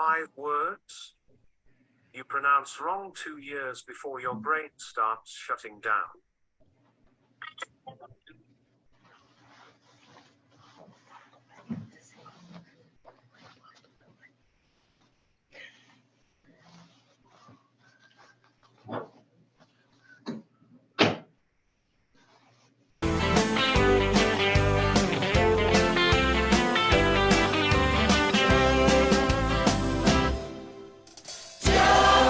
Five words you pronounce wrong 2 years before your brain starts shutting down.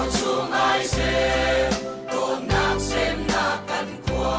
Chung ai sem, dawtnak semnak kan khua.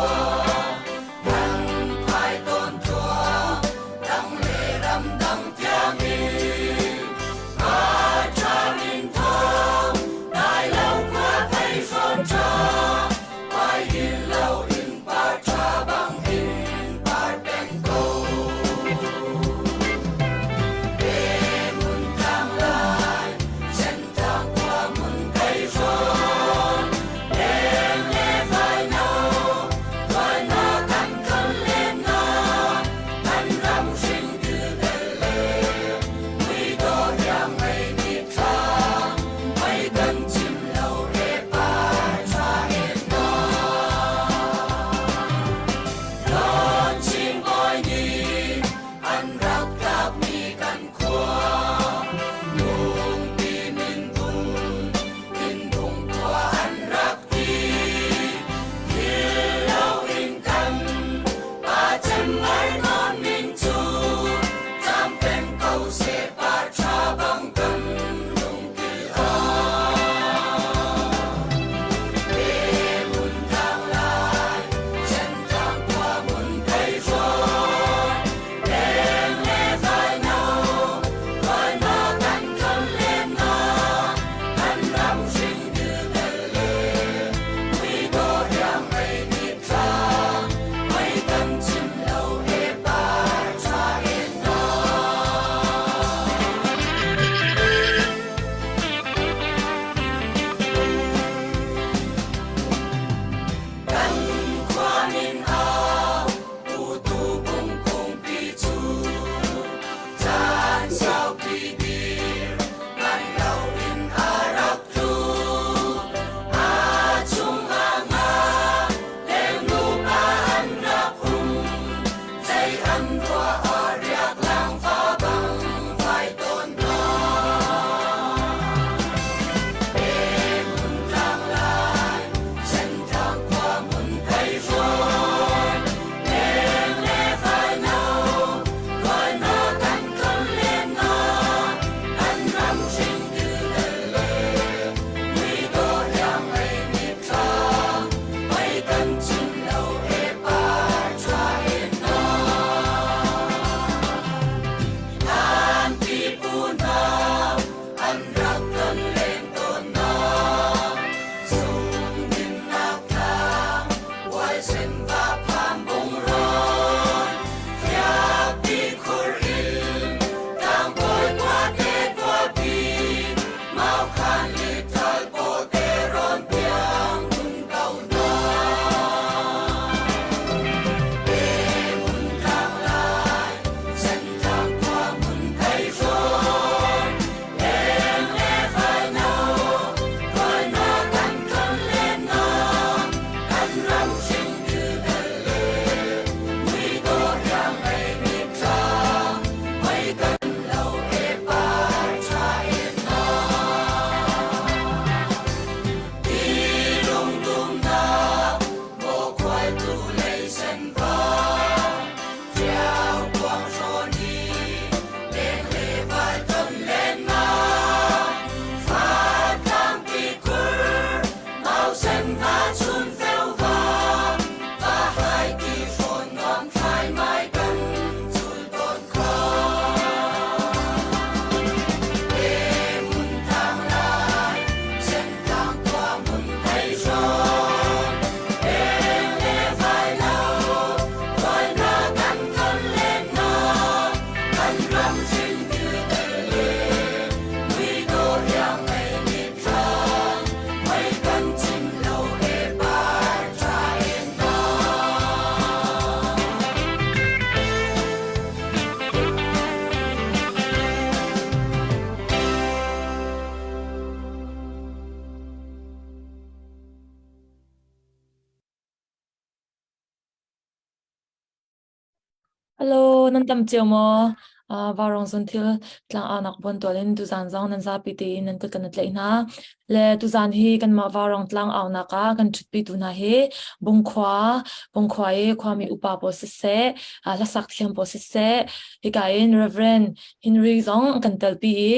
Hello, nan tam cio maw? Vaurawng zunthil tlang-aunak buantual in tuzaan zong nan zapi tein nan kut kan i tlaih hna. Le tuzaan hi kanmah vaurawng tlang-aunak ah kan ṭhutpitu hna hi Bungkhua, Bungkhua i khuami upa pawl siseh, hlasak thiam pawl siseh, hika in Reverend Henry zong kan telpi i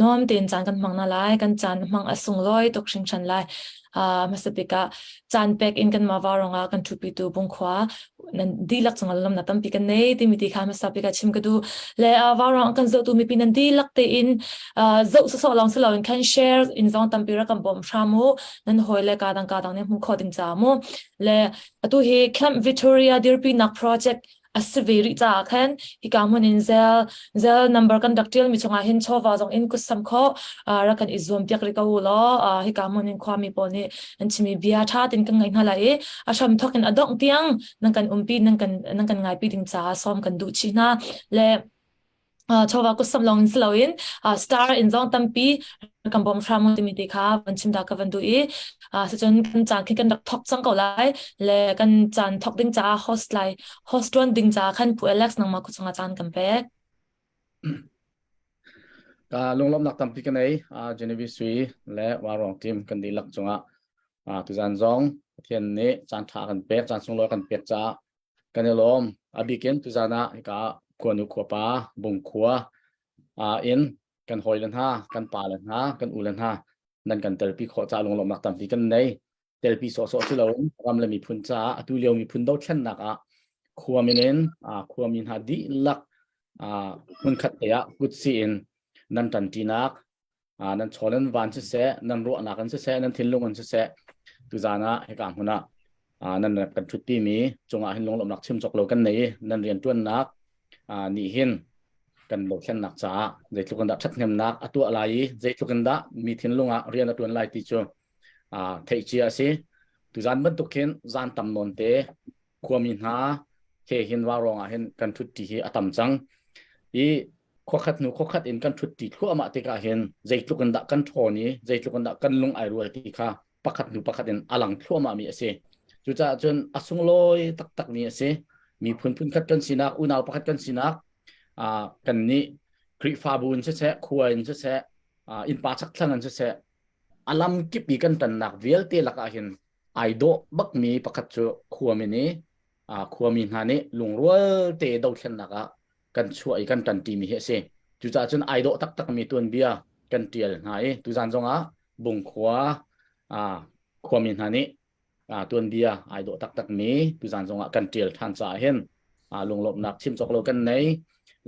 nuam tein caan kan hmang hna lai. Kan caan hmang a sunglawi tuk hringhran lai. Hmasa bik ah caan pek in kanmah vaurawng ah kan ṭhutpitu Bungkhua nan dihlak cungah lawmnak tampi kan nei timi ti kha hmasa bik ah chim ka duh le vaurawng kan zohtu mipi nan dihlak tein zoh sawsawh lawng si loin khan share in zong tampi rak kan bawmh hram u nan hawi le ka dang ka dang nih hmuh khawh ding ca mu le atu hi Camp Victoria dirpinak project a si ve rih caah khan hika hmun in zel zel number kan rak tial mi chungah hin chawva zong in kutsam kho rak kan i zuam piak rih ko u law hika hmun in khuami pawl nih an chimi bia ṭha tein kan ngaih hna lai i a hram thawk in a dongh tiang nan kan umpi nan kan nan kan ngaipi ding caah sawm kan duh chih hna le chawva kutsam lawng in si loin star in zong tampi kan bawm hram timi te kha van chim da ka van duh i sicun kan caan khi kan rak thok cang ko lai le kan caan thok ding caah host lai host tuan ding caah khan Pu Alex nangmah ku chungah caan kan pek. Ka lunglawmhnak tampi ka nei. Genevieve Sui le Warong team kan dihlak cungah tuzan zong Pathian nih caan ṭha kan pek, caan sunglawi kan pek caah kan i lawm. A bikin tuzan ah hika khuanu khuapa Bungkhua in kan hawile hna, kan pale hna, kan ule hna nan kan telpi khawh caah lunglawmhnak tampi kan nei. Telpi sawhsawh si loin ram le miphun caah atu lio miphun dothlennak ah khua min in khuami hna dihlak hmunkhat te ah kutsi in nan ṭanṭinak nan chaw nan van siseh nan ruahnak in siseh nan thinlung in siseh tuzaan ah hika hmun ah nan kan ṭhutpi mi cungah hin lunglawmhnak chim cawk lo kan nei i nan rianṭuannak nih hin kan dothlennak caah zeitluk in dah ṭhathnemnak a tuah lai i zeitluk in dah mi thinlung ah rian a ṭuan lai ti cu theih cia a si. Tuzaan bantuk hin zaan tam nawn te khuami hna he hin vaurawng ah hin kan ṭhutṭi hi a tam cang. I khuakhat hnu khuakhat in kan ṭhutṭi thluahmah tikah hin zeitluk in dah kan ṭhawn i zeitluk in dah kan lung ai rual ti kha pakhat hnu pakhat in a lang thluahmah mi a si. Cucaah cun a sunglawi taktakmi a si. Miphun phunkhat kan sinak, unau pakhat kan sinak, kan nih Khrihfabu in siseh, khua in siseh, innpa chakthlang in siseh, a lam kip i kan ṭannak vialte lakah hin ai dawh bakmi pakhat cu khuami nih khuami hna nih lungrual te dothlennak ah kan chuah i kan ṭanṭimi hi a si. Cucaah cun ai dawh taktakmi tuanbia kan ṭial hna i tuzan zongah Bungkhua khuami hna nih tuanbia ai dawh taktakmi tuzan zongah kan ṭial ṭhan caah hin lunglawmhnak chim cawk lo kan nei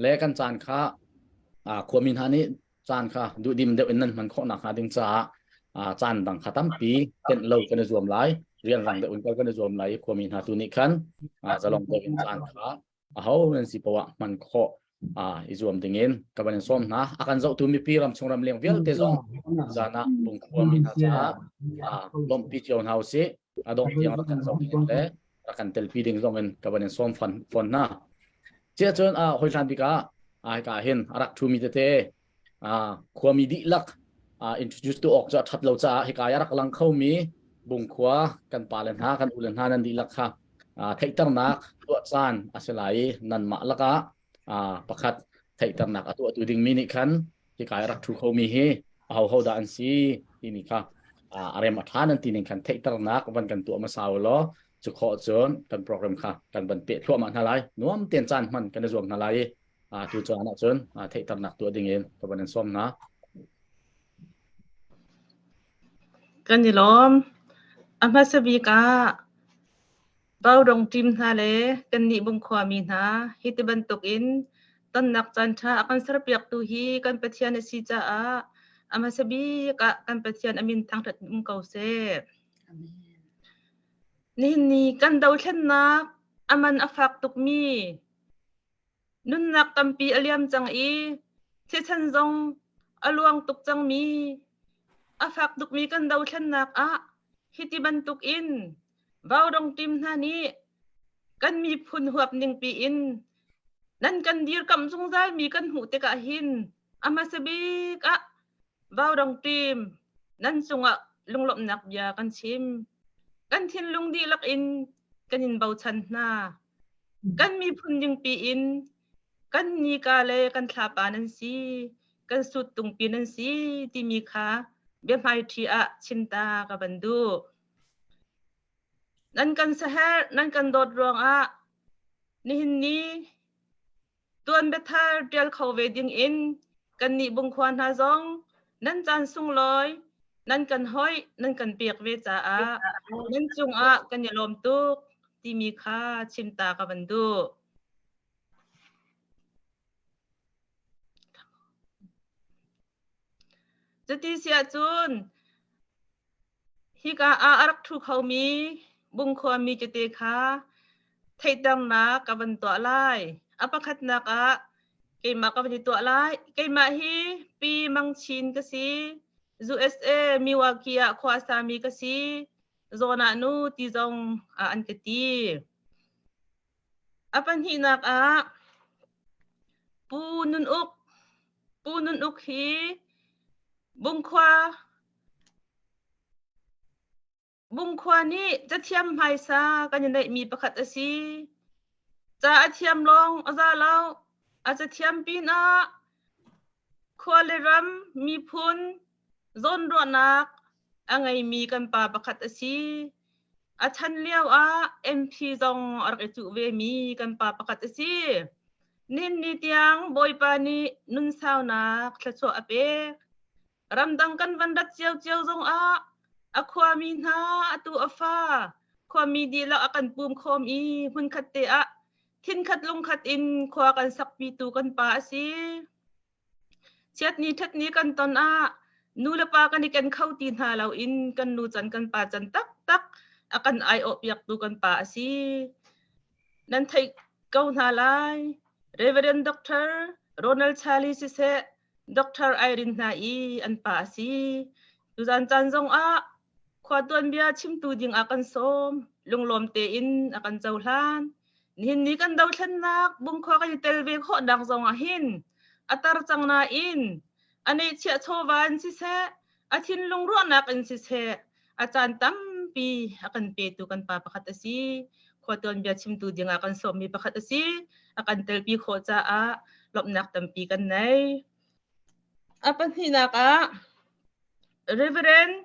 le kan caan kha khuami hna nih caan kha duhdim deuh in nan hman khawh nakhnga ding caah caan dang kha tampi tenh lo kan i zuam lai rianrang deuh in kal kan i zuam lai i khuami hna tu nih khan zalong deuh in caan kha aho nan si poah hman khawh i zuam ding in ka van in sawm hna. A kan zohtu mipi ramchung ramleng vialte zong zan ah Bungkhua mi hna caah lawmhpi cio hna usih. A dongh tiang rak kan zoh ding in le rak kan telpi ding zong in ka van in sawm fawn hna. Ciah cun hoi hlan bik ah hika hin a rak ṭhumi tete khuami dihlak introduce tu awk cu a ṭhat lo caah hika i a rak lang khomi Bungkhua kan pale hna kan ule hna nan dihlak kha theihternak tuah caan a si lai i nanmah lakah pakhat theihternak a tuahtu dingmi nih khan hika i rak ṭhu khomi hi ahoho dah an si timi kha a rem a ṭha nan ti ning khan theihternak van kan tuah hmasa u law cu khawh cun kan program kha kan van peh thluahmah hna lai. Nuam tein caan hman kan i zuam hna lai i tu caan ah cun theihternak tuah ding in ka van in sawm hna. Kan i lawm. A hmasa bik ah Vaurawng ṭim hna le kannih Bungkhuami hna hi ti bantukin tonnak caanṭha a kan serpiaktu hi kan Pathian a si caah a hmasa bik ah kan Pathian a min thangṭhat in um ko seh. Nihin ni kan dothlennak a man a fak tukmi Nunnak tampi a liam cang i thisen zong a luang tuk cangmi, a fak tukmi kan dothlennak ah hiti bantukin Vaurawng team hna nih kan miphun huap ningpi in nan kan dirkamh zungzalmi kan hmuh tikah hin a hmasa bik ah Vaurawng team nan cungah lunglawmhnak bia kan chim. Kan thinlung dihlak in kan in bochan hna. Kan miphun ningpi in kan nika le kan thlapa nan si, kan suttungpi nan si timi kha biahmaiṭhi ah chimta ka van duh. Nan kan saherh, nan kan dawt ruangah nihin ni tuan biathar ṭial kho ve dingin kannih Bungkhua hna zong nan caan sunglawi nan kan hoih, nan kan pek ve caah nan cungah kan i lawm tuk timi kha chimta ka van duh. Cuti si ahcun hika ah a rak ṭhu khomi Bungkhua mi tete kha theihternak ka van tuah lai. A pakhatnak ah keimah ka van i tuah lai. Keimah hi Pi Mang Chin ka si. USA Milwaukee ah khua a sami ka si. Zawn ah nu ti zong an ka ti. A pahnihnak ah Pu Nun Uk Pu Nun Uk hi Bungkhua Bungkhua nih cathiam hmaisa kan i neihmi pakhat a si. Ca a thiam lawng a za lo. A cathiam pinah khua le ram, miphun, zawnruahnak a ngeimi kan pa pakhat a si. A chan lio ah MP zong a rak i cuh vemi kan pa pakhat a si. Nihin ni tiang Bawipa nih nunsaunak thluachuah a pek. Ramdang kan van rat ciocio zongah a khuami hna atu a fa khuami dihlak a kan pum khawm i hmunkhat te ah thinkhat lungkhat in khua kan sakpitu kan pa a si. Chiatni ṭhatni kan ton ah nu le pa kan i ken kho ti hna lo in kan nu can kan pa can taktak a kan aiawh piaktu kan pa a si. Nan theih ko hna lai. Reverend Dr. Ronald Charlie siseh Dr. Irene hna i an pa a si. Tuzan caan zong ah khua tuanbia chimtu ding ah kan sawm. Lunglawm tein a kan cohlan. Nihin ni kan dothlennak Bungkhua kan i tel ve khawhnak zong ah hin a tar cang nain a neihchiah chawva in siseh, a thinlung ruahnak in siseh, a caan tampi a kan petu kan pa pakhat a si. Khua tuanbia chimtu dingah kan sawmmi pakhat a si. A kan telpi khawh caah lawmhnak tampi kan nei. A pahnihnak ah Reverend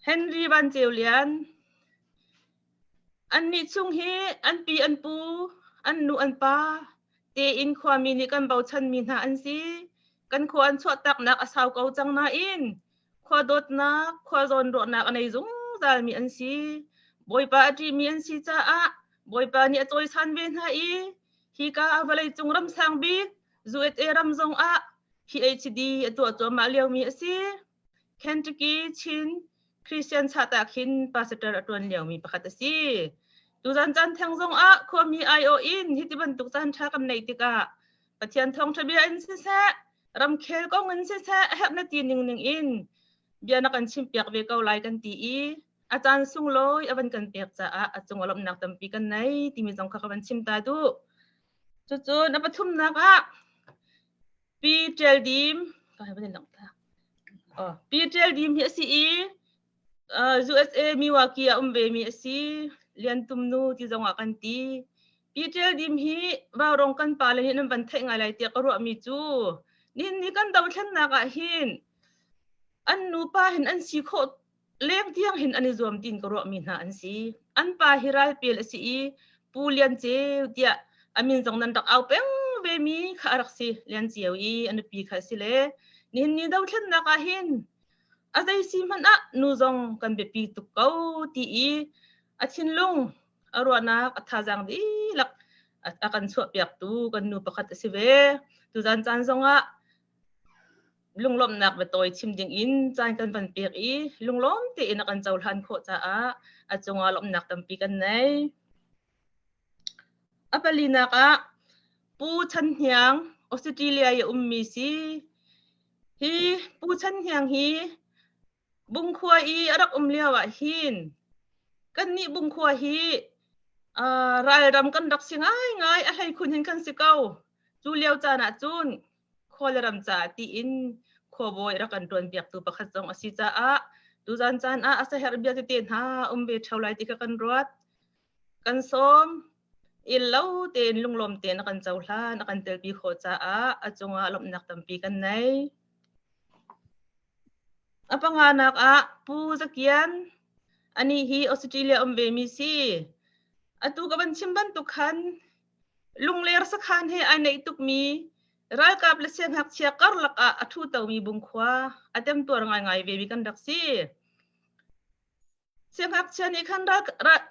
Henry Van Ceu Lian Annih chung hi an pi an pu, an nu an pa tein khuami nih kan bochanmi hna an si. Kan khua an chuahtaknak a sau ko cang nain khua dawtnak, khua zawnruahnak a nei zungzalmi an si. Bawipa a ṭihmi an si caah Bawipa nih a cawisan ve hna i hika vawleicung ram sang bik USA ram zong ah PhD a tuah cuahmah liomi a si. Kentucky Chin Christian chahtak hin pastor a ṭuan liomi pakhat a si. Tuzan caan theng zong ah khuami aiawh in hiti bantuk caan ṭha kan neih tikah Pathian thawngṭha bia in siseh, ramkhel kong in siseh, a herh na ti ning ning in bia na kan chimpiak ve ko lai kan ti i a caan sunglawi a van kan pek caah a cung a lawmhnak tampi kan nei timi zong kha ka van chim ta duh. Cucu na pathumnak ah Pi Ṭial Dim Pi Ṭial Dim hi a si i USA Milwaukee ah um vemi a si. Lian Tum nu ti zong ah kan ti. Pi Ṭial Dim hi Vaurawng kan pale nih nan van theih ngai lai tiah ka ruahmi cu nihin ni kan dothlennak ah hin an nupa hin an si khawh leng tiang hin an i zuam tiin ka ruahmi hna an si. An pa hi ralpel a si i Pu Lian Ceu tiah a min zong nan rak au peng vemi kha a rak si. Lian Ceu i a nupi kha a si le nihin ni dothlennak ah hin a zei si hmanh ah nu zong kan biapi tuk ko ti i a thinlung a ruahnak a thazaang dihlak a kan chuahpiaktu kan nu pakhat a si ve. Tuzan caan zongah lunglawmhnak biatawi chim ding in caan kan van pek i lunglawm tein a kan cohlan khawh caah a cungah lawmhnak tampi kan nei. A palinak ah Pu Chan Hniang Australia i ummi si. Hi Pu Chan Hniang hi Bungkhua i a rak um lio ah hin kannih Bungkhua hi ralram kan rak si ngaingai a hleikhun hin kan si ko. Cu lio caan ah cun khua le ram caah tiin khuabawi rak kan ṭuanpiaktu pakhat zong a si caah tuzan caan ah a saherh bia tete hna um ve ṭheo lai ti kha kan ruat. Kan sawm. Il lo tein lunglawm tein a kan cohlan, a kan telpi khawh caah a cungah lawmhnak tampi kan nei. A panganak ah Pu Zakian, anih hi Australia um ve mi si. Atu ka van chim bantuk khan Lungler sakhan he ai neih tukmi ralkap le siangngakchia karlak ah a ṭhutomi Bungkhua a temtuar ngaingai ve mi kan rak si. Siangngakchia nih khan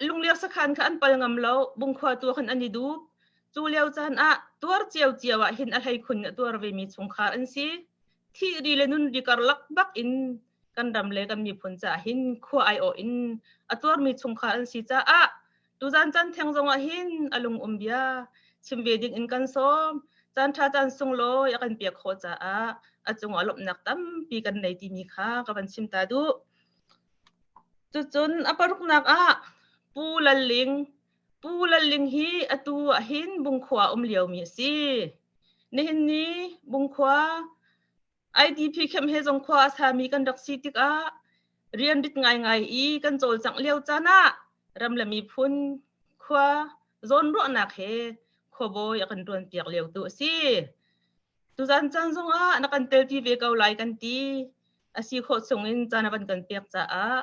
Lungler sakhan kha an pal ngam lo, Bungkhua tu khan an i dup. Cu lio caan ah tuar ciocio ah hin a hleikhun a tuar vemi chungkhar an si. Thih ri le nun ri karlak bak in kan ram le kan miphun caah hin khua aiawh in a tuarmi chungkhar an si caah Tuzan caan theng zongah hin a lung um bia chim ve ding in kan sawm. Caan ṭha caan sunglawi a kan pek khawh caah a cungah lawmhnak tampi kan nei timi kha ka van chim ta duh. Cucun a paruknak ah Pu Lal Ling Pu Lal Ling hi atu ah hin Bungkhua um liomi a si. Nihin ni Bungkhua IDP camp he zong khua a sami kan rak si tikah rian rit ngaingai i kan cawlcangh lio caan ah ram le miphun khua zawnruahnak he khuabawi a kan ṭuanpiak lio tu a si. Tuzan caan zongah na kan telpi ve ko lai kan ti. A si khawh chungin caan a van kan pek caah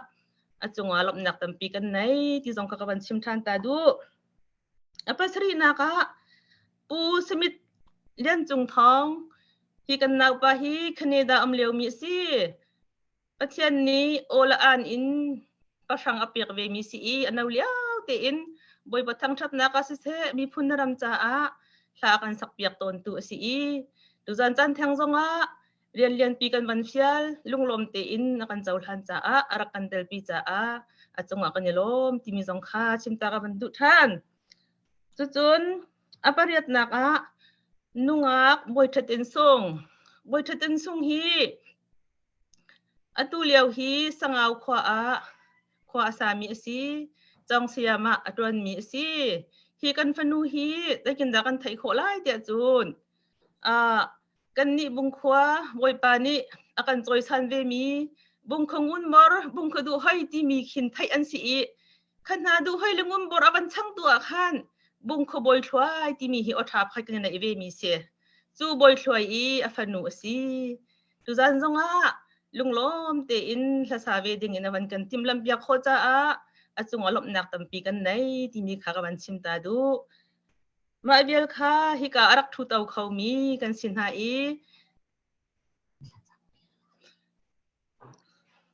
a cungah lawmhnak tampi kan nei ti zong kha ka van chim ṭhan ta duh. A pasarihnak ah Pu Smith Lian Cung Thawng hi kan naupa hi Canada um liomi a si. Pathian nih aw le aan in pahrang a pek vemi si i a no lio tein Bawipa thangṭhatnak ah siseh miphun na ram caah hla kan sakpiak tawntu a si i tuzan caan theng zongah rian lianpi kan van fial lunglawm tein a kan cohlan caah a rak kan telpi caah a cungah kan i lawm timi zong kha chimta ka van duh ṭhan. Cucun a pariatnak ah nungak Bawi Ṭhat In Sung. Bawi Ṭhat In Sung hi atu lio hi Sangau khua ah khua a sami a si. Cawng siam ah a ṭuanmi a si. Hi kan fanu hi zeitindah kan theih khawh lai tiah cun uh, Kannih Bungkhua Bawipa nih a kan cawisan vemi Bungkhua ngunmor, Bungkhua duhhoi timi khin theih an si i kha hna duhhoi le ngunbor a van changtu ah khan Bungkhua Bawi Thluai timi hi awṭha pakhat kan neih vemi si. Cu Bawi Thluai i a fanu a si. Tuzan zongah lunglawm tein hlasa ve ding in a van kan timhlamh piak khawh caah a cungah lawmhnak tampi kan nei timi kha ka van chim ta duh. Mah vial kha hika a rak ṭhuto khomi kan si hna i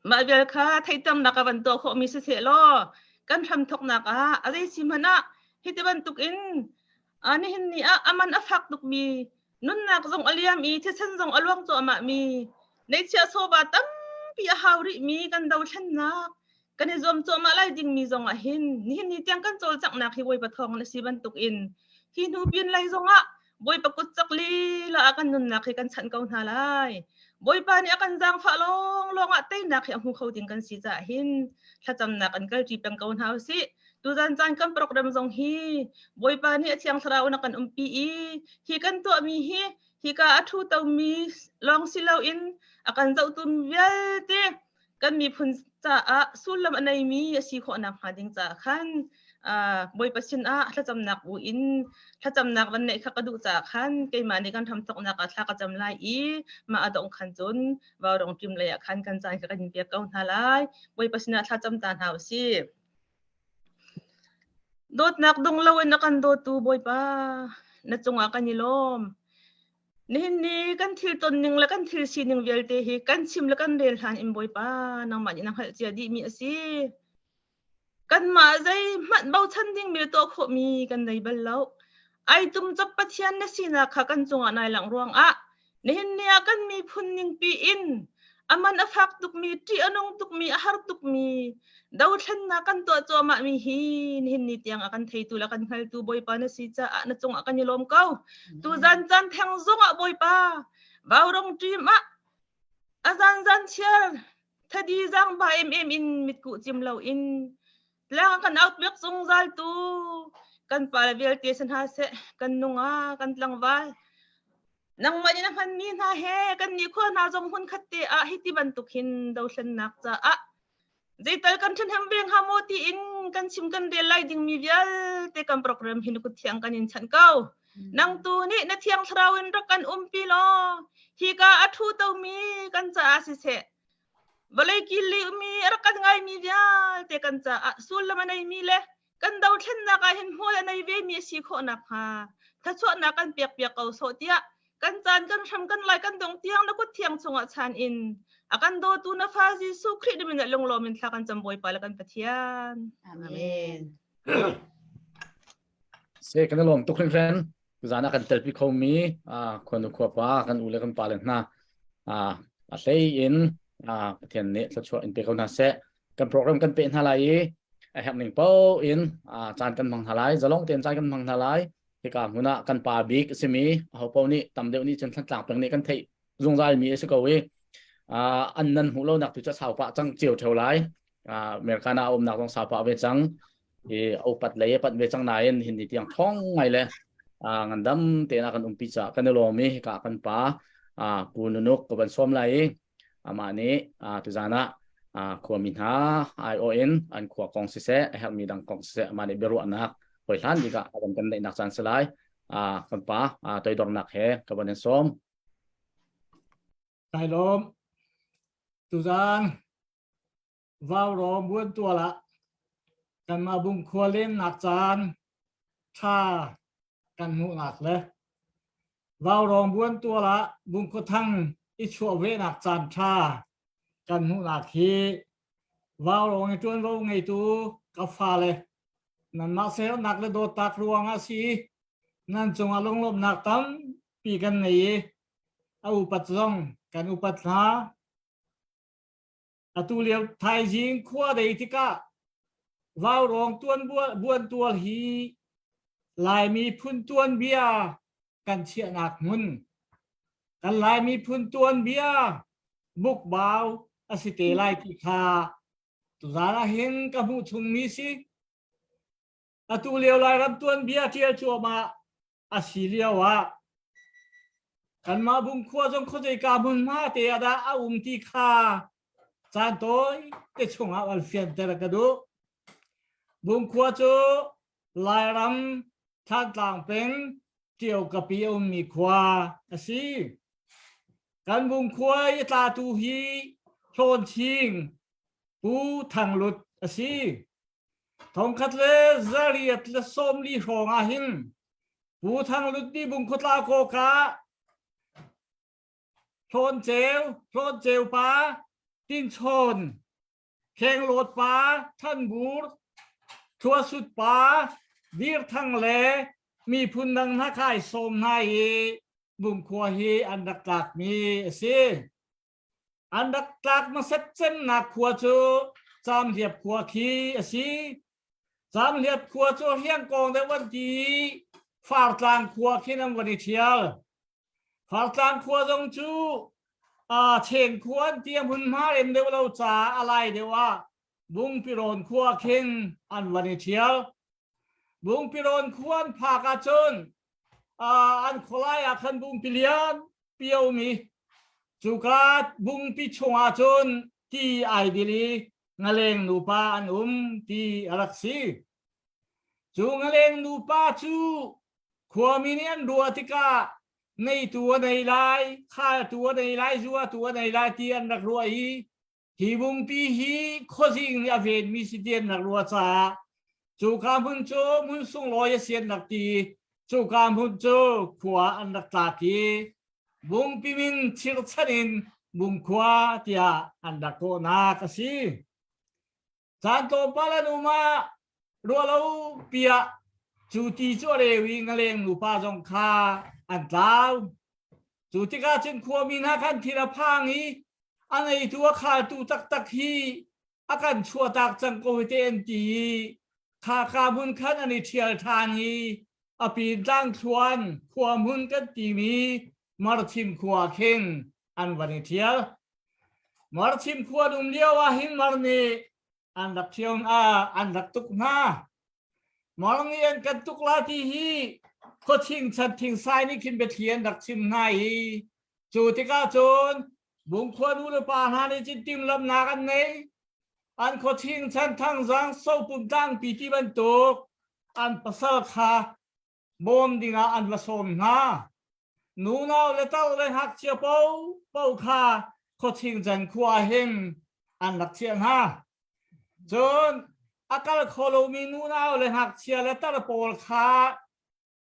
mah vial kha theihternak a van tuah khawhmi siseh law kan hramthawknak ah a zei si hmanh ah hiti bantukin nihin ni ah a man a fak tukmi nunnak zong a liam i thisen zong a luang cuahmah mi neihchiah sawva tampi a hau rihmi kan dothlennak kan i zuam cuahmah lai dingmi zong ah hin nihin ni tiang kan cawlcanghnak hi Bawipa thawng na si bantuk in hi hnu pin lei zong ah Bawipa kut cak lila ah kan nunnak hi kan chanh ko hna lai. Bawipa nih a kan zaangfah lawng lawng ah teinak hi a hmu kho ding kan si caah hin thlacamnak an kalṭi peng ko hna usih. Tuzan caan kan program zong hi Bawipa nih a thiang thlarau in a kan umpi i hi kan tuahmi hi hika a ṭhu tomi lawng si loin a kan zohtu vialte kan miphun caah sullam a neimi a si khawh nakhnga ding caah khan Bawipa sinah thlacamnak bu in thlacamnak van neih kha ka duh caah khan keimah nih kan hramthawknak ah thla ka cam lai i mah a dongh khan cun vaurong ṭim lei ah khan kan caan kha kan in pek ko hna lai. Bawipa sinah thlacam ta hna u sih. Dawtnak dong loin a kan dawtu Bawipa, na cungah kan i lawm. Nihin ni kan thil tonning le kan thil sining vialte hi kan chim le kan rel hlan in Bawipa nangmah nih na hngalh cia dihmi a si. Kanmah zeihmanh bochan dingmi le tuah khawhmi kan nei bal lo. Ai tum cop Pathian na sinak kha kan cungah nai langh ruangah nihin ni ah kan miphun ningpi in aman a fak tukmi, ṭih a nung tukmi, a har tukmi dothlennak kan tuah cuahmahmi hi nihin ni tiang a kan theitu le kan hngaltu Bawipa na si caah na cungah kan i lawm ko. Tuzan caan theng zongah Bawipa vaurong ṭim ah a zanzan chiar thadi zangba emem in mitkuh cim loin tlang a kan out piak zungzal tu kan pa le vialte si hna seh kan nunga kan tlangval nangmah nih na hmanmi hna he kan nih khua hna zong hmun khat te ah hiti bantuk hin dothlennak caah zeital kan ṭhahnem ve hnga maw tiin kan chim kan rel lai dingmi vialte kan program hi na kut thiang kan in chanh ko. Nang tu nih na thiang thlarau in rak kan umpi law hika a thu tomi kan caah siseh vawlei kil li mi a rak kan ngaimi vialte kan caah sullam a neimi le kan dothlennak ah hin hmual a nei ve mi a si khawh nakhnga thluachuahnak kan pek piak ko sawh tiah kan caan kan hram kan lai kan dong tiang na kut thiang chungah chan in a kan dawtu na fa Jesuh Khrih min ah lunglawm in thla kan cam Bawipa le kan Pathian. Amen. Se kan lawm tuk hringhran. Tuzan ah kan telpi khomi khuanu khuapa kan u le kan pa le hna a hlei in Pathian nih thluachuah in pe ko hna seh. Kan program kan pe hna lai i a herh ning paoh in caan kan hmang hna lai. Zalong tein caan kan hmang hna lai. Hika hmun ah kan pa bik a simi aho paoh nih tam deuh nih cun Thantlang peng nih kan theih zungzal mi a si ko i an nan hmuh lonak tu cu sau pah cang cio theo lai. American ah umnak zong sau pah ve cang. I upat lei a panh ve cang nain hin ni tiang ṭhawng ngai le ngandam tein a kan umpi caah kan i lawm i hika kan pa Pu Nunuk ka van sawm lai i amah nih tuzan ah khuami hna aiawh in an khua kong siseh a herhmi dang kong siseh amah nih biaruahnak hawi hlan bik ah a van kan neihnak caan si lai. Kan pa toidornak he ka van in sawm. Kai lawm. Tuzan Vaurawng buantual ah kanmah Bungkhua lennak caan ṭha kan hmuhnak le Vaurawng buantual ah Bungkhua thang i chuah venak caan ṭha kan hmuhnak hi Vaurawng i ṭuanvo ngeitu ka fale nanmah sernak le dawtnak ruangah si nan cungah lunglawmhnak tampi kan ngei i a upat zong kan upat hna. Atu lio thaizing khua dei tikah Vaurawng tuan buantual hi Laimi phun tuanbia kan chiahnak hmun kan Laimi phun tuanbia bukbau a si te lai ti kha tuzaan ah hin ka hmuh chungmi si. Atu lio Lairam tuanbia ṭial cuahmah a si lio ah kanmah Bungkhua zong khuazeika hmunhma te ah dah a um ti kha caan tawi te chungah van fianter ka duh. Bungkhua cu Lairam Thantlang peng Ṭio kapi a ummi khua a si. Kan Bungkhua i tlatu hi Hlawnching Pu Thang Lut a si. 1840 hrawng ah hin Pu Thang Lut nih Bungkhua Kawka Hlawnceu, Hlawnceu pa, Tinchawn, Khenglawt pa, Thanbur, Thuasut pa, Dirthang le miphun dang hna khai sawm hna i Bungkhua hi an rak tlakmi a si. An rak tlak hmasat cemnak khua cu Camhliap khua khi a si. Camhliap khua cu Hliangkawng deuh an ti i Fartlang khua khin an van i ṭhial. Fartlang khua zong cu uh, Cheng khua an ti a hmunhma rem deuh lo caah a lai deuh ah Bungpirawn khua khin an van i ṭhial. Bungpirawn khua an phak ahcun uh, an khualai ah khan bungpi lian piomi cuka bungpi chungah cun ti ai dil i ngaleng nupa an um ti a rak si. Cu ngaleng nupa cu khuami nih an ruah tikah neitu a nei lai, khaltu a nei lai, zuatu a nei lai ti an rak ruah i Hi bungpi hi khuazing nih a venmi si ti an rak ruah caah cuka hmun cu hmun sunglawi a si an rak ti. Cuka hmun cu khua an rak tlak i bungpi min chirchan in Bungkhua tiah an rak kawhnak a si. Caan tlawmpal an um ah ruahlo piah cu ti cu a reu i ngaleng nupa zong kha an tlau. Cu tikah cun khuami hna khan thil a phang i a ngeitu a khaltu taktak hi a kan chuahtak cang ko hi te an ti i khaka hmun khan an i ṭhial ṭhan i a pin tlangthluan khua hmun kan timi Marthim khua khin an van i ṭhial. Marthim khua um lio ah hin Mar nih an rak ṭhial an rak tuk hna. Mar nih an kan tuk la ti hi khuaching chan thingsai nih khin biathli an rak chim hna i cu tikah cun Bungkhua nu le pa hna nih cun timhlamhnak an nei. An khuaching chan thangzang sopum tlangpi ti bantuk an pasal kha bawm dingah an va sawm hna. Nunau le tar le ngakchia paohpaoh kha khuaching chan khua hin an rak chiah hna. Cun a kal kho lomi nunau le ngakchia le tar pawl kha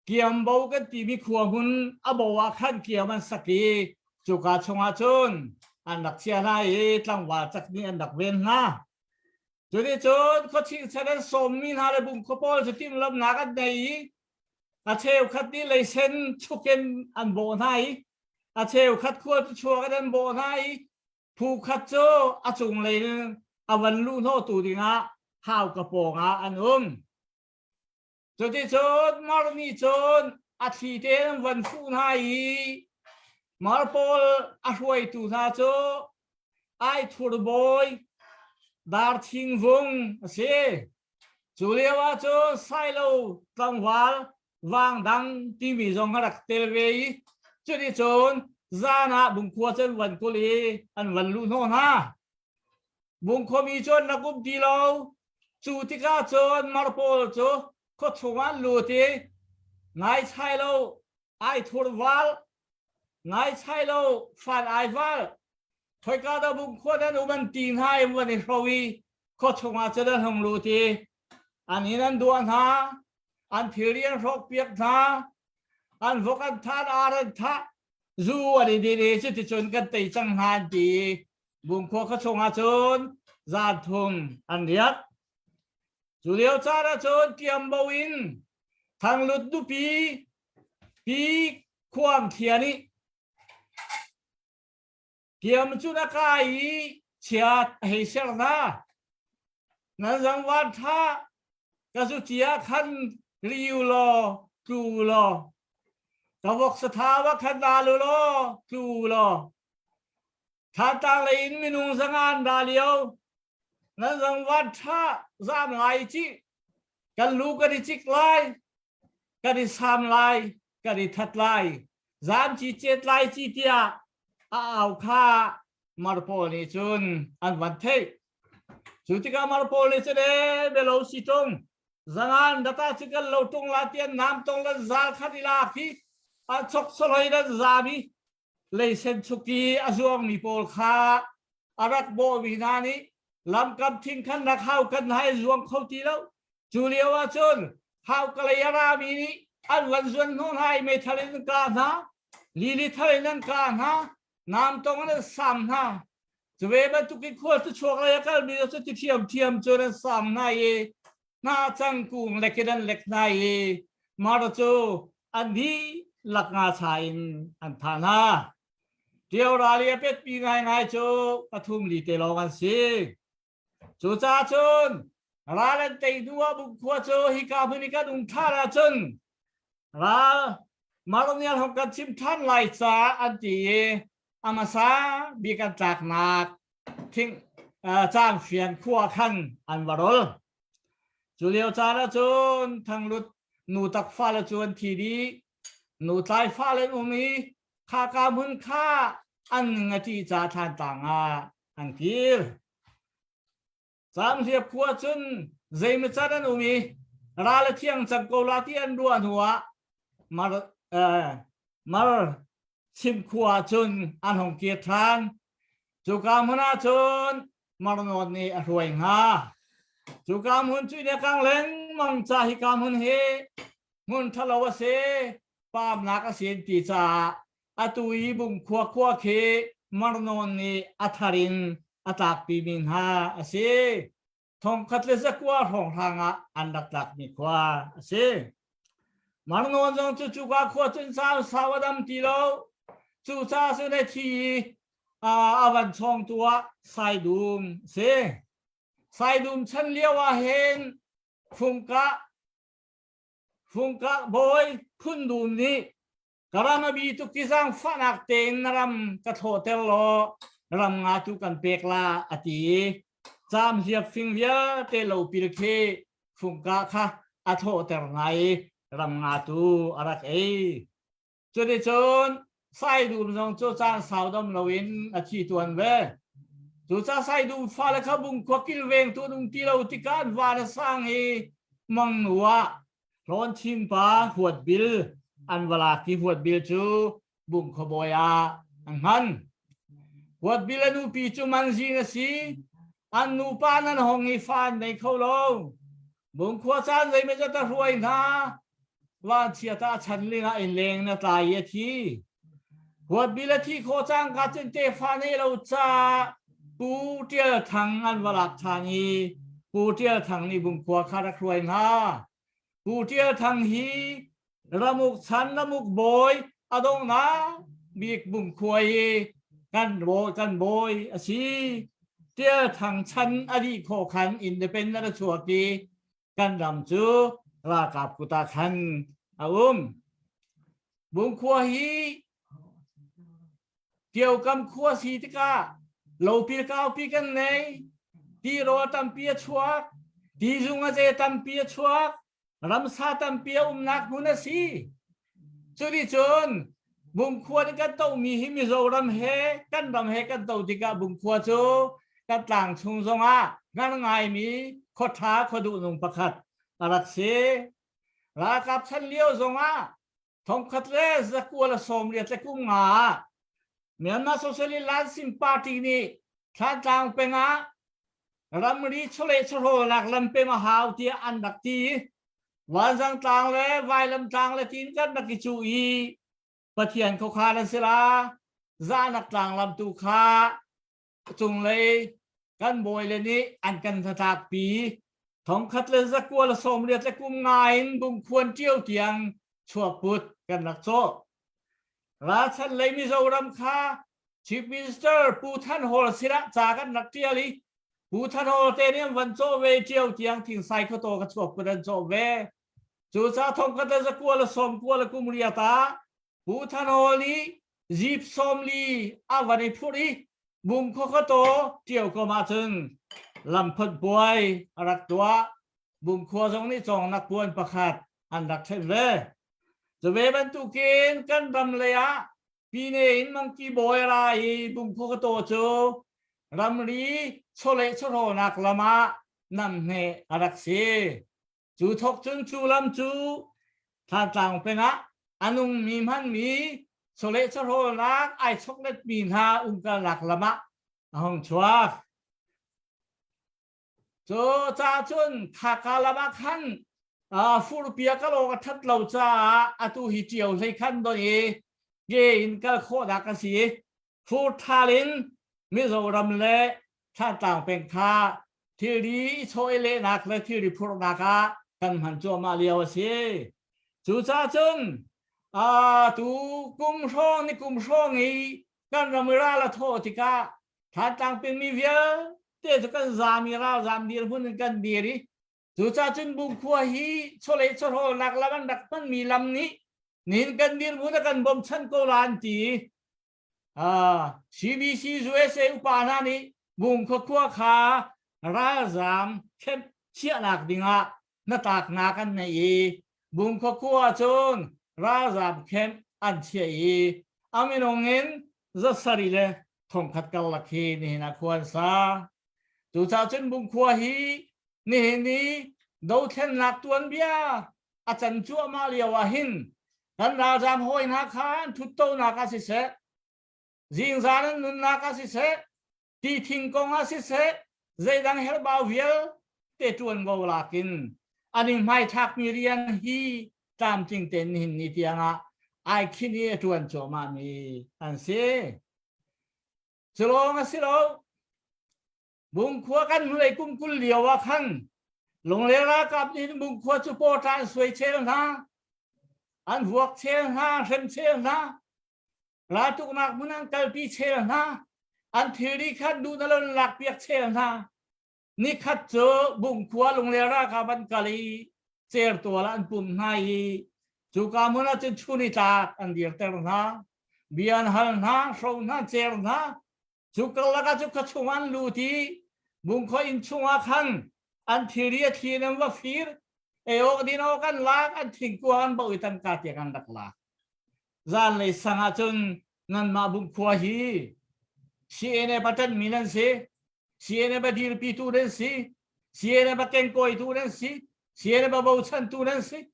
Kiambo kan timi khua hmun a bo ah khan kiam an sak i cuka chungah cun an rak chia hna i tlangval cak nih an rak ven hna. Cuticun khuaching chan an sawmmi hna le bungkhua pawl cu timhlamhnak an nei i a cheukhat nih leisen chuk in an bawh hna i a cheukhat khua cu chuak in an bawh hna i phu khat cu a cunglei in a van luh hnawhtu dingah hauka pawngah an um. Cuticun Mar nih cun a thli tein van fuh hna i Mar pawl a hruaitu hna cu Aithur bawi Darthing Vung a si. Cu lio ah cun Sailo tlangval Vangdang timi zong a rak tel ve i cuticun zan ah Bungkhua cu an van kul i an van luh hnawh hna. Bungkhuami cu an rak um ti lo. Cu tikah cun Mar pawl cu khuachung ah an lut i ngaichai lo ai thur val, ngaichai lo fan ai val, khoika dah Bungkhua nan um an ti hna i van i hro i khuachung ah cun an hung lut i an inn an duah hna, an thilri an hrawkpiak hna, an vok an than, ar an thah, zu an i din i cuticun kan tei cang hna an ti i Bungkhua khua chungah cun zan thum an riak. Cu lio caan ah cun Kiambo in Thanglut nupi pi Khuang Thia nih Kiam cu na kai i chiat a hei ser hna. Nan zangvan tha ka zu cia khan riu law tlu law ka vok sathau ah khan la lu law tlu law Thantlang lei in minung zanga an ra lio. Nan zang van ṭha zam lai ci. Kan lu kan i cik lai. Kan i sam lai. Kan i that lai. Zam ci cet lai ci tiah a au kha Mar pawl nih cun an van theih. Cu tikah Mar pawl nih cun ee belo si ṭung. Zangan data cu kan lo ṭung la tian nam tong lan zal khat i lak hi an chok soloi nan zam i leisen chuk i a zuangmi pawl kha a rak bawhmi hna nih lamkam thing khan rak hau kan hai zuang kho ti lo. Cu lio ah cun hauka lei a rami nih an van zuan hnu hna i meithal in an kah hna, lili thal in an kah hna, namtong in an sam hna. Cu ve bantuk in khual cu chuak lei a kalmi cu ti ṭhiamṭhiam cun an sam hna i hna cang kung lek in an lek hna i mar cu an dihlak nga cha in an thah hna. Ṭio ral i a petpi ngaingai cu pathum li te lawng an si. Cucaah cun ral an tei hnu ah Bungkhua cu hika hmun i kan um ṭhan ahcun ral Maronial hong kan chim ṭhan lai caah an ti i a hmasa bik an tlaknak thing Cangfian khua khan an va rol. Cu lio caan ah cun Thanglut nu tak fale cu an thi dih. Nu tlai fale an um i khaka hmun kha an ning a ṭih caah Thlantlang ah an kir. Camhliap khua cun zeimaw can an um i ral a thiang cang ko la ti an ruah hnu ah mar, uh, mar chim khua cun an hong kir ṭhan. Cuka hmun ah cun Marnawn nih a hruai hnga. Cuka hmun cu inn a kang lengmang ca hika hmun hi hmun ṭhalo a si, paamnak a si an ti caah atu i Bungkhua khua khi Marnawn nih a thar in a tlakpimi hna a si. Thongkhat le zakua hrawnghrang ah an rak tlakmi khua a si. Marnawn zong cu cuka khua cun sau sau a dam ti lo. Cucaah cun a thi i a van chawngtu ah Saidum a si. Saidum chan lio ah hin Fungkah Fungkah bawi Phundum nih ka ram a bi tuk ti zaangfahnak tein na ram ka thlawhter law ram nga tu kan pek la a ti i caam hliap fing vialte lopil khi fungkah kha a thlawhter hna i ram nga tu a rak ei. Cuticun Saidum zong cu caan sau dam loin a thi tuan ve. Cucaah Saidum fale kha Bungkhua kilvengtu an um ti lo tikah an van a sang i mangnu ah Hlawnching pa Huat Bil an va lak i Huat Bil cu Bungkhua bawi ah an hman. Huat Bil a nupi cu Manzing a si. An nupa nan hong i fa an nei kho lo. Bungkhua caan zeimawzat a hruai hna. Vanchia ta chan lingah in leng na tlai i a thi. Huat bil a thi khawh cangka cun tefa nei lo caah Pu Ṭial Thang an va lak ṭhan i Pu Ṭial Thang nih Bungkhua kha rak hruai hna. Pu Ṭial Thang hi ramuk chan ramuk bawi a donghnak bik Bungkhua i kan bawi kan bawi a si. Ṭial Thang chan a dih khawh khan independent a chuak i kan ram cu ralkap kut ah khan a um. Bungkhua hi Tiokam khua si tikah lopil kaupi kan nei, tirawl tampi a chuak, tizung a ze tampi a chuak, ramsa tampi a umnak hmun a si. Cuticun Bungkhua nih kan tohmi hi Mizoram he kan ram he kan to tikah Bungkhua cu kan tlang chung zongah ngan ngaimi khuaṭha khuaduhnung pakhat a rak si. Ralkap chan lio zongah thongkhat le zakua le 80 le kum nga ah Myanmar Socialist Lansing Party nih Thlantlang peng ah ramri chawleh chawhrawlnak lampem a hau tiah an rak ti. Vanzang tlang le Vailam tlang le tiin kan rak i cuh i Pathian khuakhan an si la. Zahnak tlang lam tu kha cunglei kan bawi le nih an kan hnatlakpi. Thongkhat le zakua le 80 le kum nga in Bungkhuan ṭio tiang chuakput kan rak cawh. Ralchan lei Mizoram kha Chief Minister Pu Than Hawl sinah ca kan rak ṭial i Pu Than Hawl te nih an van cawh ve ṭio tiang thingsai khuataw ka chuak put an cawh ve. Cucaah thongkhat le zakua le 90 le kum riat ah Pu Than Hawl nih jeep 40 a van i phurh i Bungkhua khuataw ṭio kom ahcun lamphawt buai a rak tuah. Bungkhua zong nih cawngnak puan pakhat an rak ṭhen ve. Cu ve bantukin kan ram lei ah Pine in mangki bawi a ra i Bungkhua khuataw cu ramri chawleh chawhrawlnak lam ah namhneh a rak si. Cu thawk cun cu lam cu Thantlang peng ah a nungmi hmanmi chawleh chawhrawlnak ai chokletmi hna umkalnak lam ah a hung chuak. Cu ca cun khaka lam ah khan furpia ka lawng a ṭhat lo caah atu hi ṭio hlei khan don i ke in kal khawhnak a si. Fur ṭhal in Mizoram le Thantlang peng kha thilri i chawh i lehnak le thilri phurhnak ah kan hman cuahmah lio a si. Cucaah cun tu kum hrawng ni kum hrawng i kan ram i ral a thawh tikah Thantlang pengmi vialte cu kan zaam i ralzaam dirhmun in kan dir i cucaah cun Bungkhua hi chawleh chawhrawlnak lam an rak hmanmi lam nih nihin kan dirhmun a kan bawmchan ko la an ti. CBC USA upa hna nih Bungkhua khua kha ralzaam camp chiahnak dingah hnatlaknak an nei i Bungkhua khua cun ralzaam camp an chiah i a minung in 700 le 1000 karlak hi nihin ah khua an sa. Cucaah cun Bungkhua hi nihin i dothlennak tuanbia a can cuahmah lio ah hin kan ralzaam hawi hna kha an thuttonak ah siseh, zingzan an nunnak ah siseh, ti thing kong ah siseh, zeidang herhbau vialte ṭuanvo lakin an i hmaithlakmi rian hi tlamtling tein nihin ni tiangah ai khinh i a ṭuan cuahmahmi an si. Cu lawng a si lo. Bungkhua kan hnulei kum 20 lio ah khan Lungler ralkap nih Bungkhua cu pawṭa an suai chel hna, an vuak chel hna, hrem chel hna, raltuknak hmun an kalpi chel hna, an thilri kha duh na lon lakpiak chel hna. Nikhat cu Bungkhua Lungler ralkap an kal i certual ah an pum hna i cuka hmun ah cun chun i tlak an dirter hna. Bia an hal hna, hro hna, cer hna. Cu karlak ah cu khua chung an lut i Bungkhua inn chungah khan an thilri a thli in an va fir. Ei awk din awk an lak, an thingkuang an boh i tangka tiang an rak lak. Zanlei sang ah cun nanmah Bungkhua hi CNA paṭanmi nan si. CNF a dirpitu nan si. CNF a kengkawitu nan si. CNF a bochantu nan si.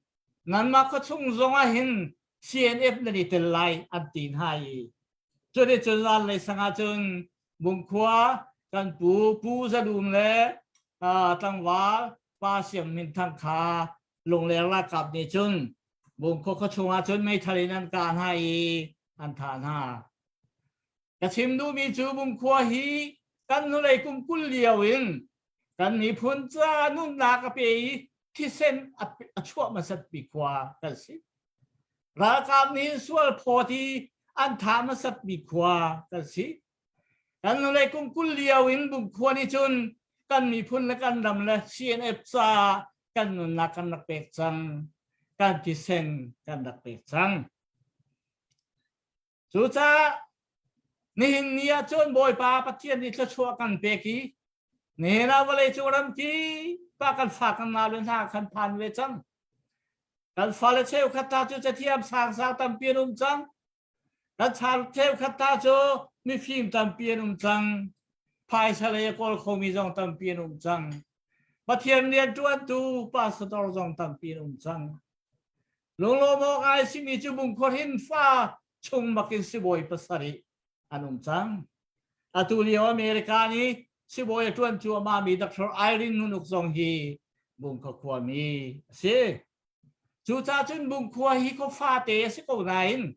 Nanmah khuachung zong ah hin CNF nan i tel lai an ti hna i cuni cun zanlei sang ah cun Bungkhua kan pu Pu Za Dum le tlangval Pa Siang Min Thang kha Lungler ralkap nih cun Bungkhua khuachung ah cun meithal in an kah hna i an thah hna. Ka chim duhmi cu Bungkhua hi kan hnulei kum 20 lio in kan miphun ca nunnak a pe i thisen a chuah hmasat mi khua kan si. Ralkap nih sual phawt i an thah hmasat mi khua kan si. Kan hnulei kum 20 lio in Bungkhua nih cun kan miphun le kan ram le CNF caah kan nunnak kan rak pek cang. Kan thisen kan rak pek cang. Cucaah nihin ni ah cun Bawipa Pathian nih thluachuah kan pek i nihin ah vawlei cung ramki pa kan fa kan nau le hna kan phan ve cang. Kan fale cheukhat ta cu cathiam sangsang tampi an um cang. Kan char cheukhat ta cu mifim tampi an um cang. Phaisa lei a kawl khomi zong tampi an um cang. Pathian rianṭuantu pastor zong tampi an um cang. Lunglawm awk ai simi cu Bungkhua hin fa chung bakin sibawi pasarih an um cang. Atu lio America nih sibawi a ṭuan cuahmah mi Dr. Irene Nunuk zong hi Bungkhua khuami a si. Cucaah cun Bungkhua hi khua fate a si ko nain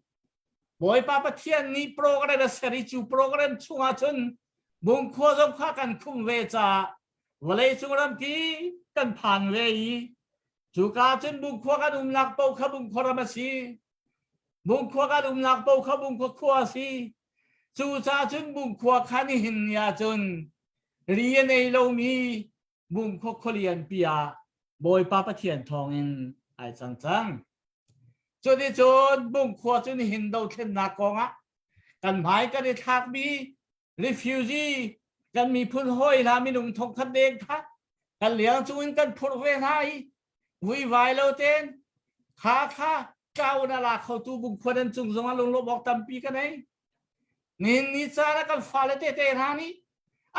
Bawipa Pathian nih program a ser i cu program chungah cun Bungkhua zong kha kan khum ve caah vawleicung ramki kan phan ve i Cuka cun Bungkhua kan umnak paoh kha Bungkhua ram a si. Bungkhua kan umnak paoh kha Bungkhua khua a si. Cucaah cun Bungkhua kha nihin ni ahcun ri a nei lomi Bungkhua khualianpi ah Bawipa Pathian thawngin ai cang cang. Cuticun Bungkhua cu nihin dothlennak kongah kan hmai kan i thlakmi refugee kan miphun hawi hna minung thongkhat deng kha kan liang cungin kan phurh ve hna i vuivai lo ten kha kha tlau na la khotu bungkhua nan cung zongah lunglawmh awk tampi ka nei nihin ni caan ah kan fale tete hna nih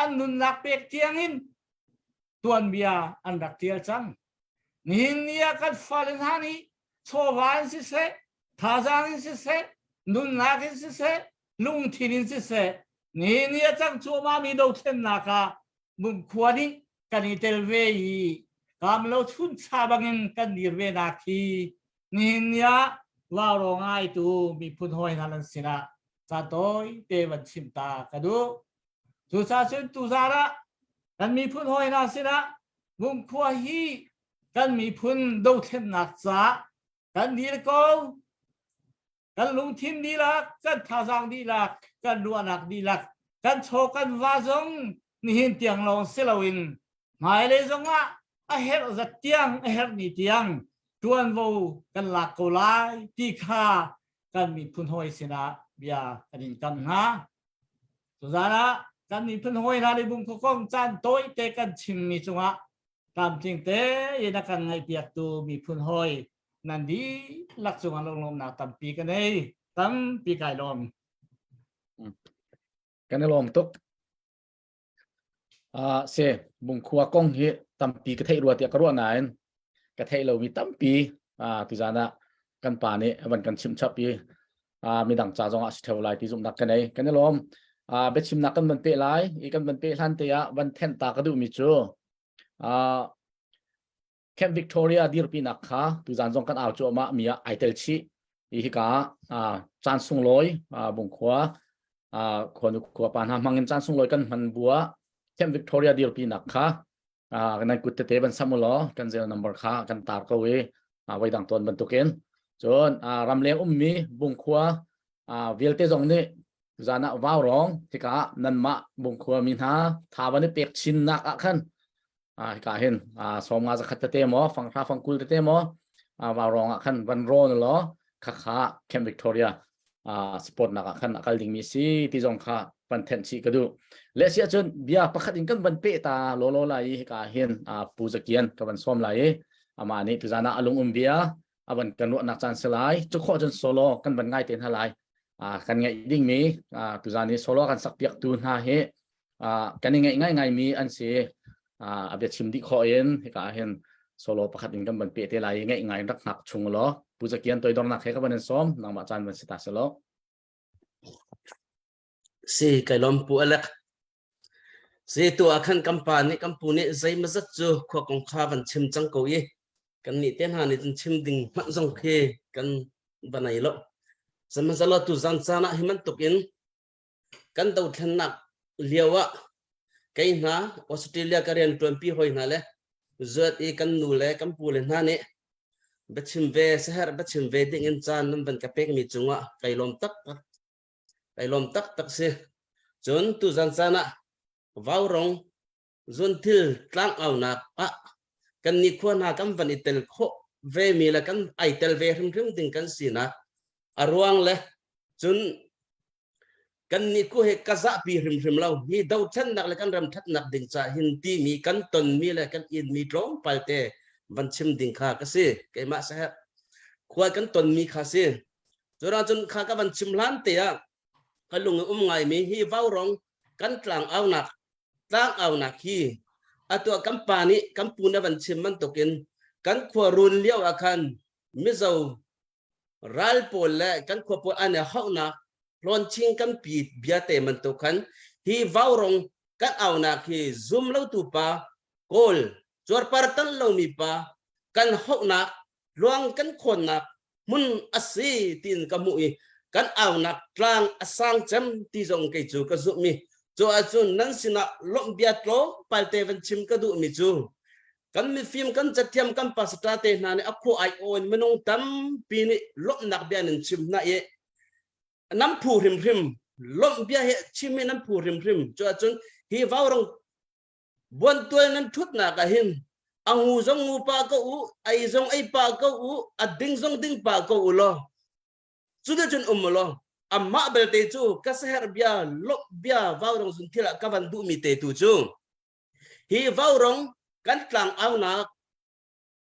an nunnak pek tiangin tuanbia an rak tial cang nihin ni ah kan fale hna nih chawva in siseh thazaang in siseh nunnak in siseh lungthin in siseh ni ni a cang cuahmah mi dothlennak ah khua nih kan i tel ve i kamlo chuncha bangin kan dir ve nak hi nihin ni ah vau ngai tu miphun hawi hna nan sinah ca tawi te van chim ta ka duh cucaah cun tuzar ah kan miphun hawi hna sinah Bungkhua hi kan miphun dothlennak caah kan dir ko kan lungthin dihlak kan thazaang dihlak kan ruahnak dihlak kan chaw kan va zong nihin tiang lawng si loin hmailei zongah a herh zat tiang a herh ni tiang tuanvo kan lak ko lai ti kha kan miphun hawi sinah bia kan in kam hna. Tuzaan ah kan miphun hawi hna nih bungkhua kong caan tawi te kan chimmi cungah tlamtling tein a kan ngaihpiaktu miphun hawi nan dihlak cungah lunglawmhnak tampi ka nei tampi kai lawm kan i lawm tuk uh, se bungkhua kong hi tampi ka theih rua tiah ka ruah nain ka theih lomi tampi uh, tuzan ah kan pa nih van kan chim chap i uh, midang ca zong ah si theo lai ti zumhnak ka nei kan i lawm uh, biachimnak kan van pe lai i kan van pe hlan te ah van thenh ta ka duhmi cu uh, Camp Victoria dirpinak kha tuzan zong kan au cuahmah mi ah ai tel chih i hika ah caan sunglawi Bungkhua khuanu khua pa hna hmang in caan sunglawi kan hman bua Camp Victoria dirpinak kha nan kut tete ban sam ulaw kan zel number kha kan tar ko i voi dang tawn bantukin cun ramleng ummi Bungkhua vialte zong nih zan ah vau rong hika nanmah Bungkhua mi hna tha van i pek chinnak ah khan hika hin 50 zakhat tete maw fanghra fangkul tete maw vau rong ah khan van rawn law kha kha Camp Victoria support nak ah khan a kal dingmi si ti zong kha van thenh chih ka duh le si ahcun bia pakhat in kan van pe ta lolo lai i hika hin pu zakian ka van sawm lai i amah nih tuzan ah a lung um bia a van kan ruahnak caan si lai cu khawh cun solo kan van ngai te hna lai kan ngaih dingmi tuzan i solo kan sak piak tu hna hi. Kan i ngaih ngai ngai mi an si. A bia chim dih khawh in hika ah hin solo pakhat in kan van pe te lai i ngaih ngai rak hngak chung law Pu Zakian toidornak he ka van in sawm nangmah caan van si ta selaw. Si kai lom Pu Alek. Si tu ah khan kan pa nih kan pu nih zeimazat cu khua kong kha van chim cang ko i kan nih te hna nih cun chim ding hmanh zong khi kan va nei lo. Sihmanhsehlaw tu zan caan ah hi bantuk in kan dothlennak lio ah kei hna Australia ka rian ṭuanpi hoi hna le zuat i kan nu le kan pu le hna nih biachim ve saherh biachim ve ding in caan nan van ka pekmi cungah kai lawm taktak. Kai lawm taktak si. Cun tuzan caan ah Vaurong zunthil tlangaunak ah kan nikhua hna kan van i tel khawh ve mi le kan ai tel ve hrimhrim ding kan sinak a ruang le cun kan nikhua he ka zahpi hrimhrim lo mi dothlennak le kan ram thatnak ding ca hin ti mi kan ton mi le kan in mi tlawmpal te van chim ding kha ka si keimah saherh khua kan ton mi kha si Cura cun kha ka van chim hlan te ah ka lung um ngaimi hi vaurong kan tlang aunak tlang aunak hi atu kan pa nih kan pu na van chim bantukin kan khua run lio ah khan Mizo ral pawl le kan khua pawl an i hauhnak hlawnching kan pi bia te bantuk khan hi vaurong kan aunak hi zum lo tu pa Kawl cuarpar tan lomi pa kan hauhnak luang kan khawnnak hmun a si tiin ka hmuh i kan aunak tlang a sang cem ti zong kei cu ka zumh mi cu ahcun nan sinah lawmh bia tlawmpal te van chim ka duh mi cu kan mifim kan cathiam kan pastor te hna nih a khua ai awn minung tampi nih lawmhnak bia nan chim hna i nan phu hrimhrim lawmh bia he chim hi nan phu hrimhrim cu ahcun hi vaurong Buantual nan ṭhutnak ah hin a ngu zong ngu pah ko u, ei zong ei pah ko u, a ding zong ding pah ko u law cuticun um u law amah belte cu ka saherh bia lawmh bia vaurong zun thil ah ka van duhmi te tu cu hi vaurong kan tlang aunak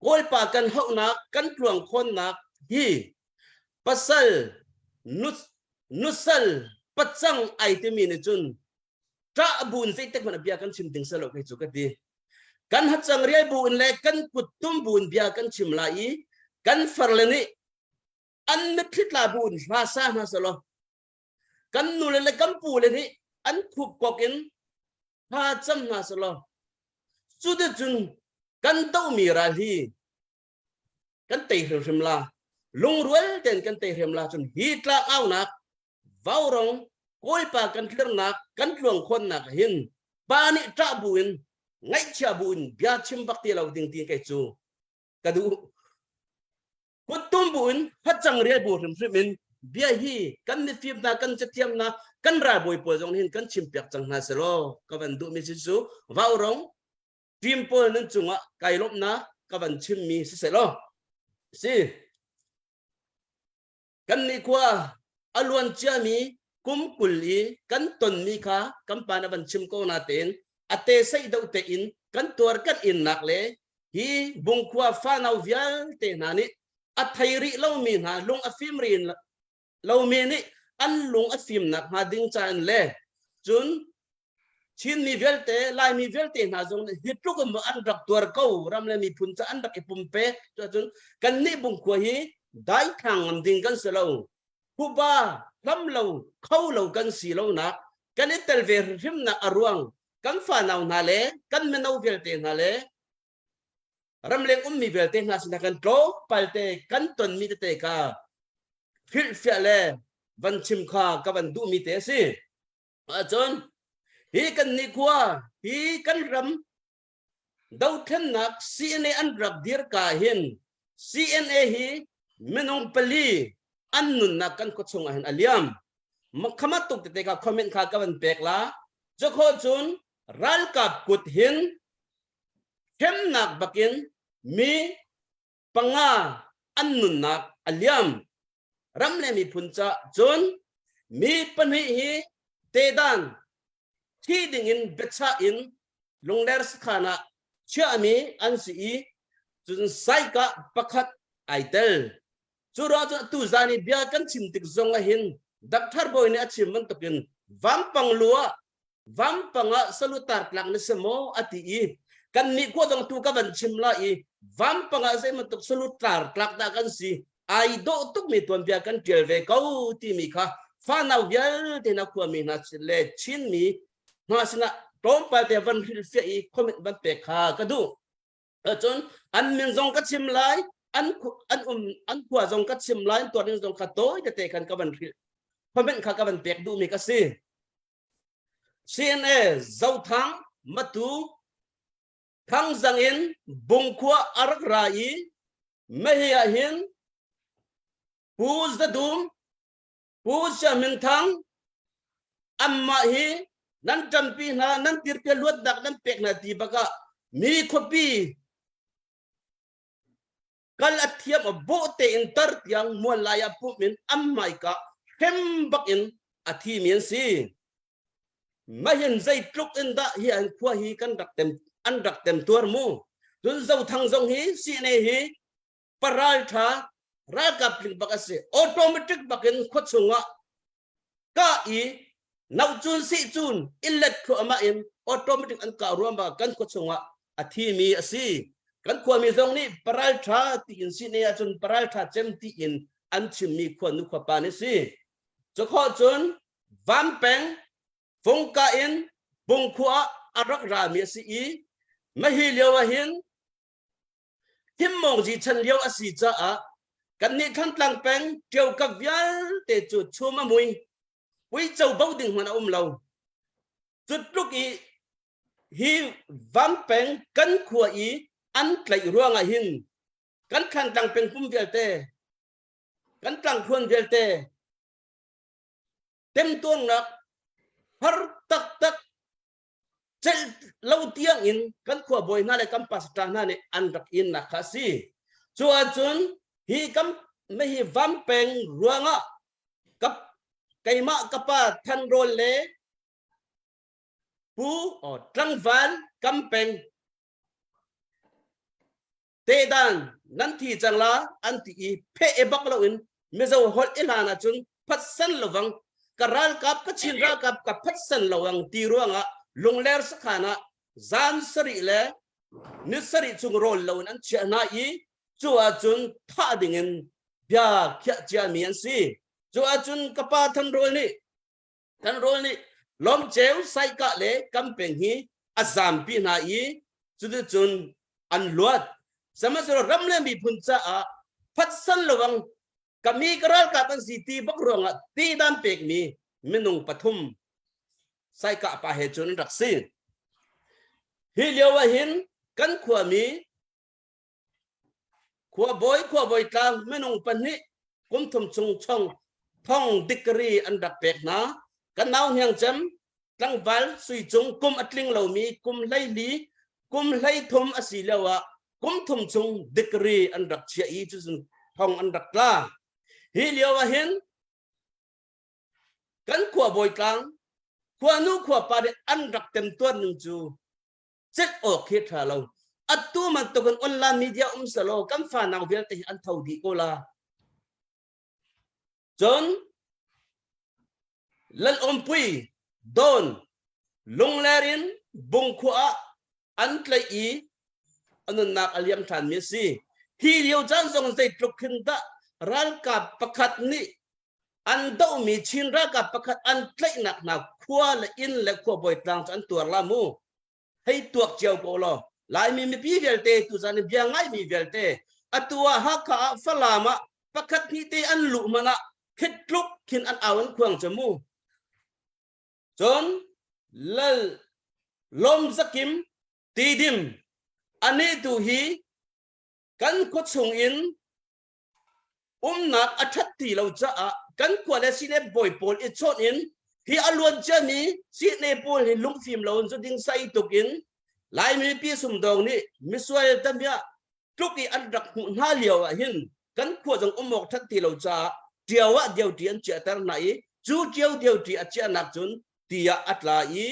Kawlpa kan hauhnak kan tluang khawnnak hi pasal nusal pacang ai timi nih cun ṭah buin zeitik hmanh bia kan chim ding selo kei cu ka ti. Kan hacang rial bu in le kan kuttum bu in bia kan chim lai i kan farle nih an mitthli tla bu in hla sa hna selaw kan nule le kan pule nih an khup kok in hla cam hna selaw cuticun kan dohmi ral hi kan tei hrimhrim la lungrual tein kan tei hrim la cun hi tlak aunak vaurong kawipa kan tlirnak kan tluang khawnnak hin pa nih ṭah bu in ngaihchia bu in bia chim bak ti lo ding ti kei cu ka duh kuttum bu in hacang rial bu hrimhrim in bia hi kan mifim hna kan cathiam hna kan ralbawi pawl zong hin kan chim piak cang hna selaw ka van duh mi si cu vaurong team pawl nan cungah kai lawmhnak ka van chim mi si selaw si Kan nih khua a luan ciami kum 20 i kan tonmi kha kan pa na van chim ko natein a te seih deuh tein kan tuar kan innak le hi Bungkhua fanau vialte hna nih a thei rih lomi hna lung a fim rih lomi nih an lung a fimnak hnga ding caan le cun Chinmi vialte, Laimi vialte hna zong nih hi tluk in an rak tuar ko, ram le miphun ca an rak i pumpek. Cuahcun kannih Bungkhua hi daithlang ngam ding kan si lo. Huba hlam lo, kho lo kan si lonak, kan i tel ve hrimhrimnak a ruang kan fanau hna le kan mino vialte hna le ramleng ummi vialte hna sinah kan tlawmpal te kan tonmi tete kha hrilhfiah le van chim kha ka van duhmi te a si. Ahcun hi kan nikhua hi kan ram dothlennak CNA an rak dir ka hin CNA hi minung pali an nunnak kan khuachung ah hin a liam. Makhamat tuk tete ka comment kha ka van pek la. Cukho cun ralkap kut hin hremnak bakin mi panga an nunnak a liam. Ram le miphun ca cun mi pahnih hi tedan thi dingin biachah in Lungler sakhan ah chiahmi an si i cun saikah pakhat ai tel. Cu ruang cun atu zan i bia kan chim tik zong ah hin Dr. Bawi nih a chim bantukin vampang lu ah. Vampang ah salutar tlak na si maw a ti i kan nih khua dong tu ka van chim la i vampang ah zei bantuk salutar tlak dah kan si ai dawh tukmi tuanbia kan tial ve ko timi kha fanau vialte na khuami hna le Chinmi hna sinah tlawmpal te van hrilhfiah i comment van pek kha ka duh. Cun an min zong ka chim lai, an an um an khua zong ka chim lai, an tuarning zong kha tawi tete khan ka van hrilh comment kha ka van pek duhmi ka si. CNA Zothang Matu Thangzang in Bungkhua a rak ra i Mehi ah hin Pu Zadum Pu Sia Min Thang anmah hi nan ṭanpi hna nan tirpi luatnak nan pek hna ti bakah mi khuapi kal a thiam a bawh tein tar tiang mual lai ah pumh in an hmaika hrem bak in a thimi an si. Mahin zeitluk in dah hi an khua hi kan rak tem an rak tem tuar mu. Cun Zothang zong hi CNA hi paral tha ralkap tling bak a si. Automatic bak in khua chungah kah i naucun sihcun illet thluahmah in automatic an kah ruangah kan khua chungah a thimi a si. Kan khuami zong nih paral ṭha tiin sine ahcun paral ṭha cem tiin an chimmi khua nu khua pa nih si. Cukhawh cun Vampeng Fungka in Bungkhua ah a rak rami a si i mahi lio ah hin Thimmawngzi chan lio a si caah kannih Thantlang peng ṭiokap vialte cu chum a mui uico bo ding hmanh a um lo. Cu tluk i hi vampeng kan khua i an tlaih ruangah hin kan Thantlang peng pum vialte kan tlangthluan vialte temtuarnak har taktak celh lo tiang in kan khuabawi hna le kan pastor hna nih an rak innak kha a si. Cu ahcun hi kan hi vampeng ruangah ka keimah ka pa Thanrawl le pu tlangval kampeng Tedan nan thi cang la an ti i pheh e bak lo in Mizo holh i hlan ahcun phatsan lovang ka ralkap ka Chin ralkap ka phatsan lovang ti ruangah Lungler sakhan ah zan sarih le ni sarih chung rawl lo in an chiah hna i cu ahcun thah ding in bia khiah ciami an si. Cu ahcun ka pa Thanrawl nih Thanrawl nih Lawmceu Saikah le Kampeng hi a zampi hna i cuticun an luat. Sihmanhsehlaw ram le miphun caah phatsan lovang ka mi ka ralkap an si ti bak ruangah ti dan pekmi minung pathum Saikah pa he cun an rak si. Hi lio ah hin kan khuami Khuabawi khuabawi tlang minung pahnih kum thum chung chong thong dikri an rak pek hna. Kan nau hniang cem tlangval sui cung kum a tling lomi kum 14 kum 13 a si lio ah kum thum chung dikri an rak chiah i cucun thong an rak tla. Hi lio ah hin kan khuabawi tlang khuanu khuapa nih an rak temtuar ning cu celh awk khi ṭha lo. Atu bantukin online media um selaw kan fanau vialte hi an tho dih ko la. Cun Lal Awmpui Dawn Lungler in Bungkhua ah an tlaih i a nunnak a liam ṭhanmi a si. Hi lio caan zong zeitluk khin dah ralkap pakhat nih an dohmi Chin ralkap pakhat an tlaihnak hna khua le inn le khuabawi tlang cu an tuar la mu. Hei tuak cio ko law Laimi mipi vialte tuzan i bia ngaimi vialte atu ah Hakha ah Falam ah pakhat hnih te an luh hmanh ah khit tluk khin an au an khuang cu mu. Cun Lal Lawm Zakim Tidim anih tu hi kan khua chung in umnak a ṭhat ti lo caah kan khua le sine bawi pawl i chawnh in hi a luan ciami sine pawl hi lungfim lo in zuding sai tuk in Laimi pi sumdawng nih misual damiah tluk i an rak hmuh hna lio ah hin kan khua zong um awk ṭhat ti lo caah ṭio ah deuṭi an chiahter hna i cu ṭio deuṭi a chiahnak cun ti ah a tla i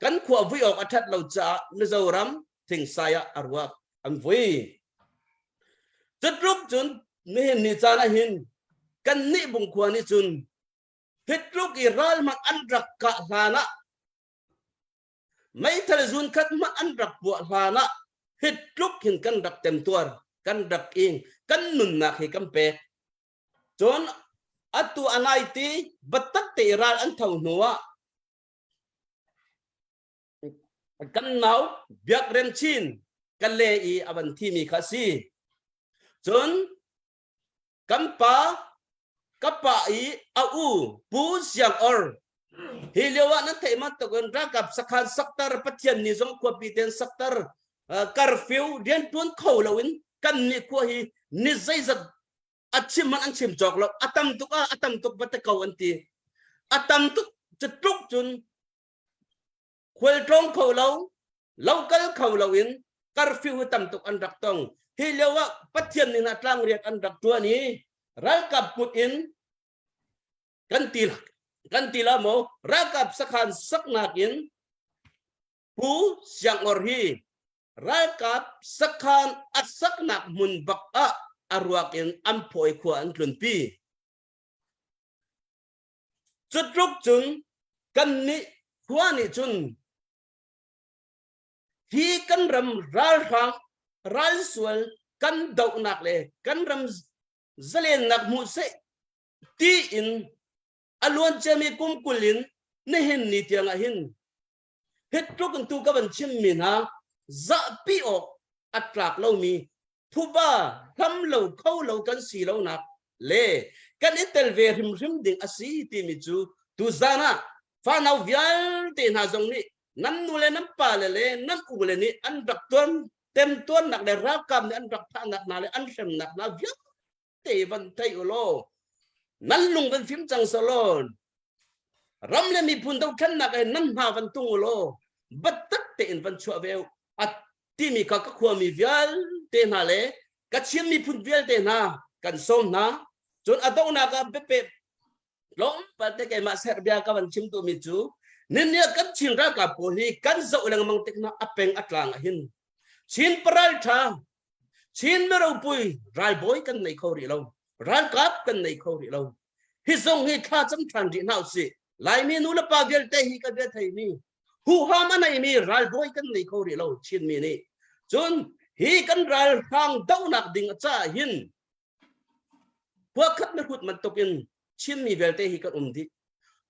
kan khua vui awk a ṭhat lo caah Mizoram thingsai ah a ruak an vui. Cutluk cun nihin ni caan ah hin kannih Bungkhua nih cun hitluk i ral hmanh an rak kah hlan ah. Meithal zun khat hmanh an rak puah hlan ah hi tluk hin kan rak temtuar, kan rak ing, kan nunnak hi kan pek. Cun atu a nai ti biatak te i ral an tho hnu ah kan nau Biak Rem Chin kan le i a van thimi kha a si. Cun kan pa ka pa i a u Pu Siang Or hi lio ah nan theih bantuk in ralkap sakhan sakter Pathian ni zong khuapi ten sakter curfew riantuan kho loin kan nih khua hi ni zeizat a chim man an chim cawk lo a tam tuk ah a tam tuk va te ko an ti a tam tuk cu tluk cun khualtlawng kho lo lokal kho lo in curfew hi tam tuk an rak tong hi lio ah Pathian nih na tlang riak an rak tuan i ralkap kut in kan ti kan ti la maw ralkap sakhan saknak in Pu Siangor hi ralkap sakhan a saknak hmun bak ah a ruak in an phawi khua an tlunpi. Cutluk cun kannih khua nih cun hi kan ram ralhrang ralsual kan dohnak le kan ram zalennak hmuh seh tiin a luan ciami kum 20 in nihin ni tiang ah hin hi tluk in tu ka van chimmi hna zahpi awk a tlak lomi phuba hlam lo kho lo kan si lonak le kan i tel ve hrimhrim ding a si timi cu tuzan ah fanau vialte hna zong nih nan nu le nan pa le le nan u le nih an rak tuan temtuannak le ralkap nih an rak thahnak hna le an hremnak hna vialte van thei u law nan lung van fim cang selaw ram le miphun dothlennak he nan hna van tung u law biatak tein van chuah ve u a timi kha ka khuami vialte hna le ka Chin miphun vialte hna kan sawm hna cun a donghnak ah biapeh tlawmpal te keimah Serbia ka van chim duhmi cu ninia kan Chin ralkap pawl hi kan zoh lengmang tik hna a peng a tlang ah hin Chin paral tha Chin miropui ralbawi kan nei kho rih lo ralkap kan nei kho rih lo hi zong hi thla cam ṭhan rih hna usih Laimi nu le pa vialte hi ka bia theimi huham a neimi ralbawi kan nei kho rih lo Chinmi nih cun hi kan ralhrang dohnak ding caah hin khua khat mihrut bantukin Chinmi vialte hi kan um dih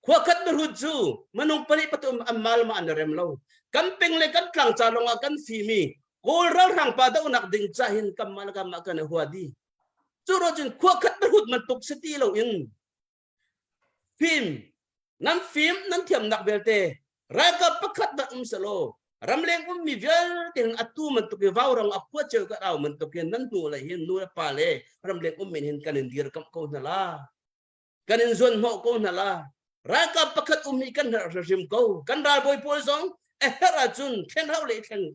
khua khat mihrut cu minung pahnih pathum an mal ma an rem lo kan peng le kan tlang ca lawngah kan fimi Kawl ralhrang pa dohnak ding ca hin kan mah le kan mah kan i hua di cu ro cun khua khat mihrut bantuk si ti lo in fim nan fim nan thiamnak vialte ralkap pakhat dah um selaw ramleng ummi vialte hin atu bantuk i vaurang a khua ceu ka au bantuk hin nan hnu le hin nu le pa le ramleng ummi hin kan in dirkamh ko hna la kan in zuan hnawh ko hna la ralkap pakhat um hi kan herh hrim ko kan ralbawi pawl zong a herh ahcun thlen hau le thleng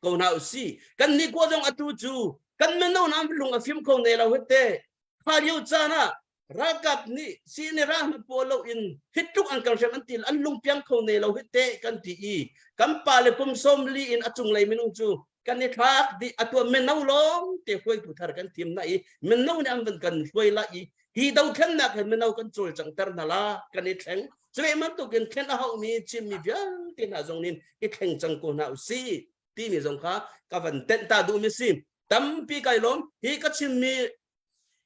ko hna usih kan ni kwa zong atu cu kan mino nam lung a fim kho ne lo hete kha lio caan ah ralkap nih sini ra hmanh pawl lo in hitluk an kan hrem an ti an lungpiang kho ne lo hi te kan ti i kan pa le kum 40 in a cunglei minung cu kan i thlak dih atu mino lawng te hruaitu thar kan thim na i mino nih an van kan hruai la i hi dothlennak he mino kan cawlcanghter hna la kan i thleng cuve bantukin thlen a haumi Chinmi vialte hna zong nin i thleng cang ko hna usih timi zong kha ka van tenh ta duhmi si tampi kai lawm hi ka chimmi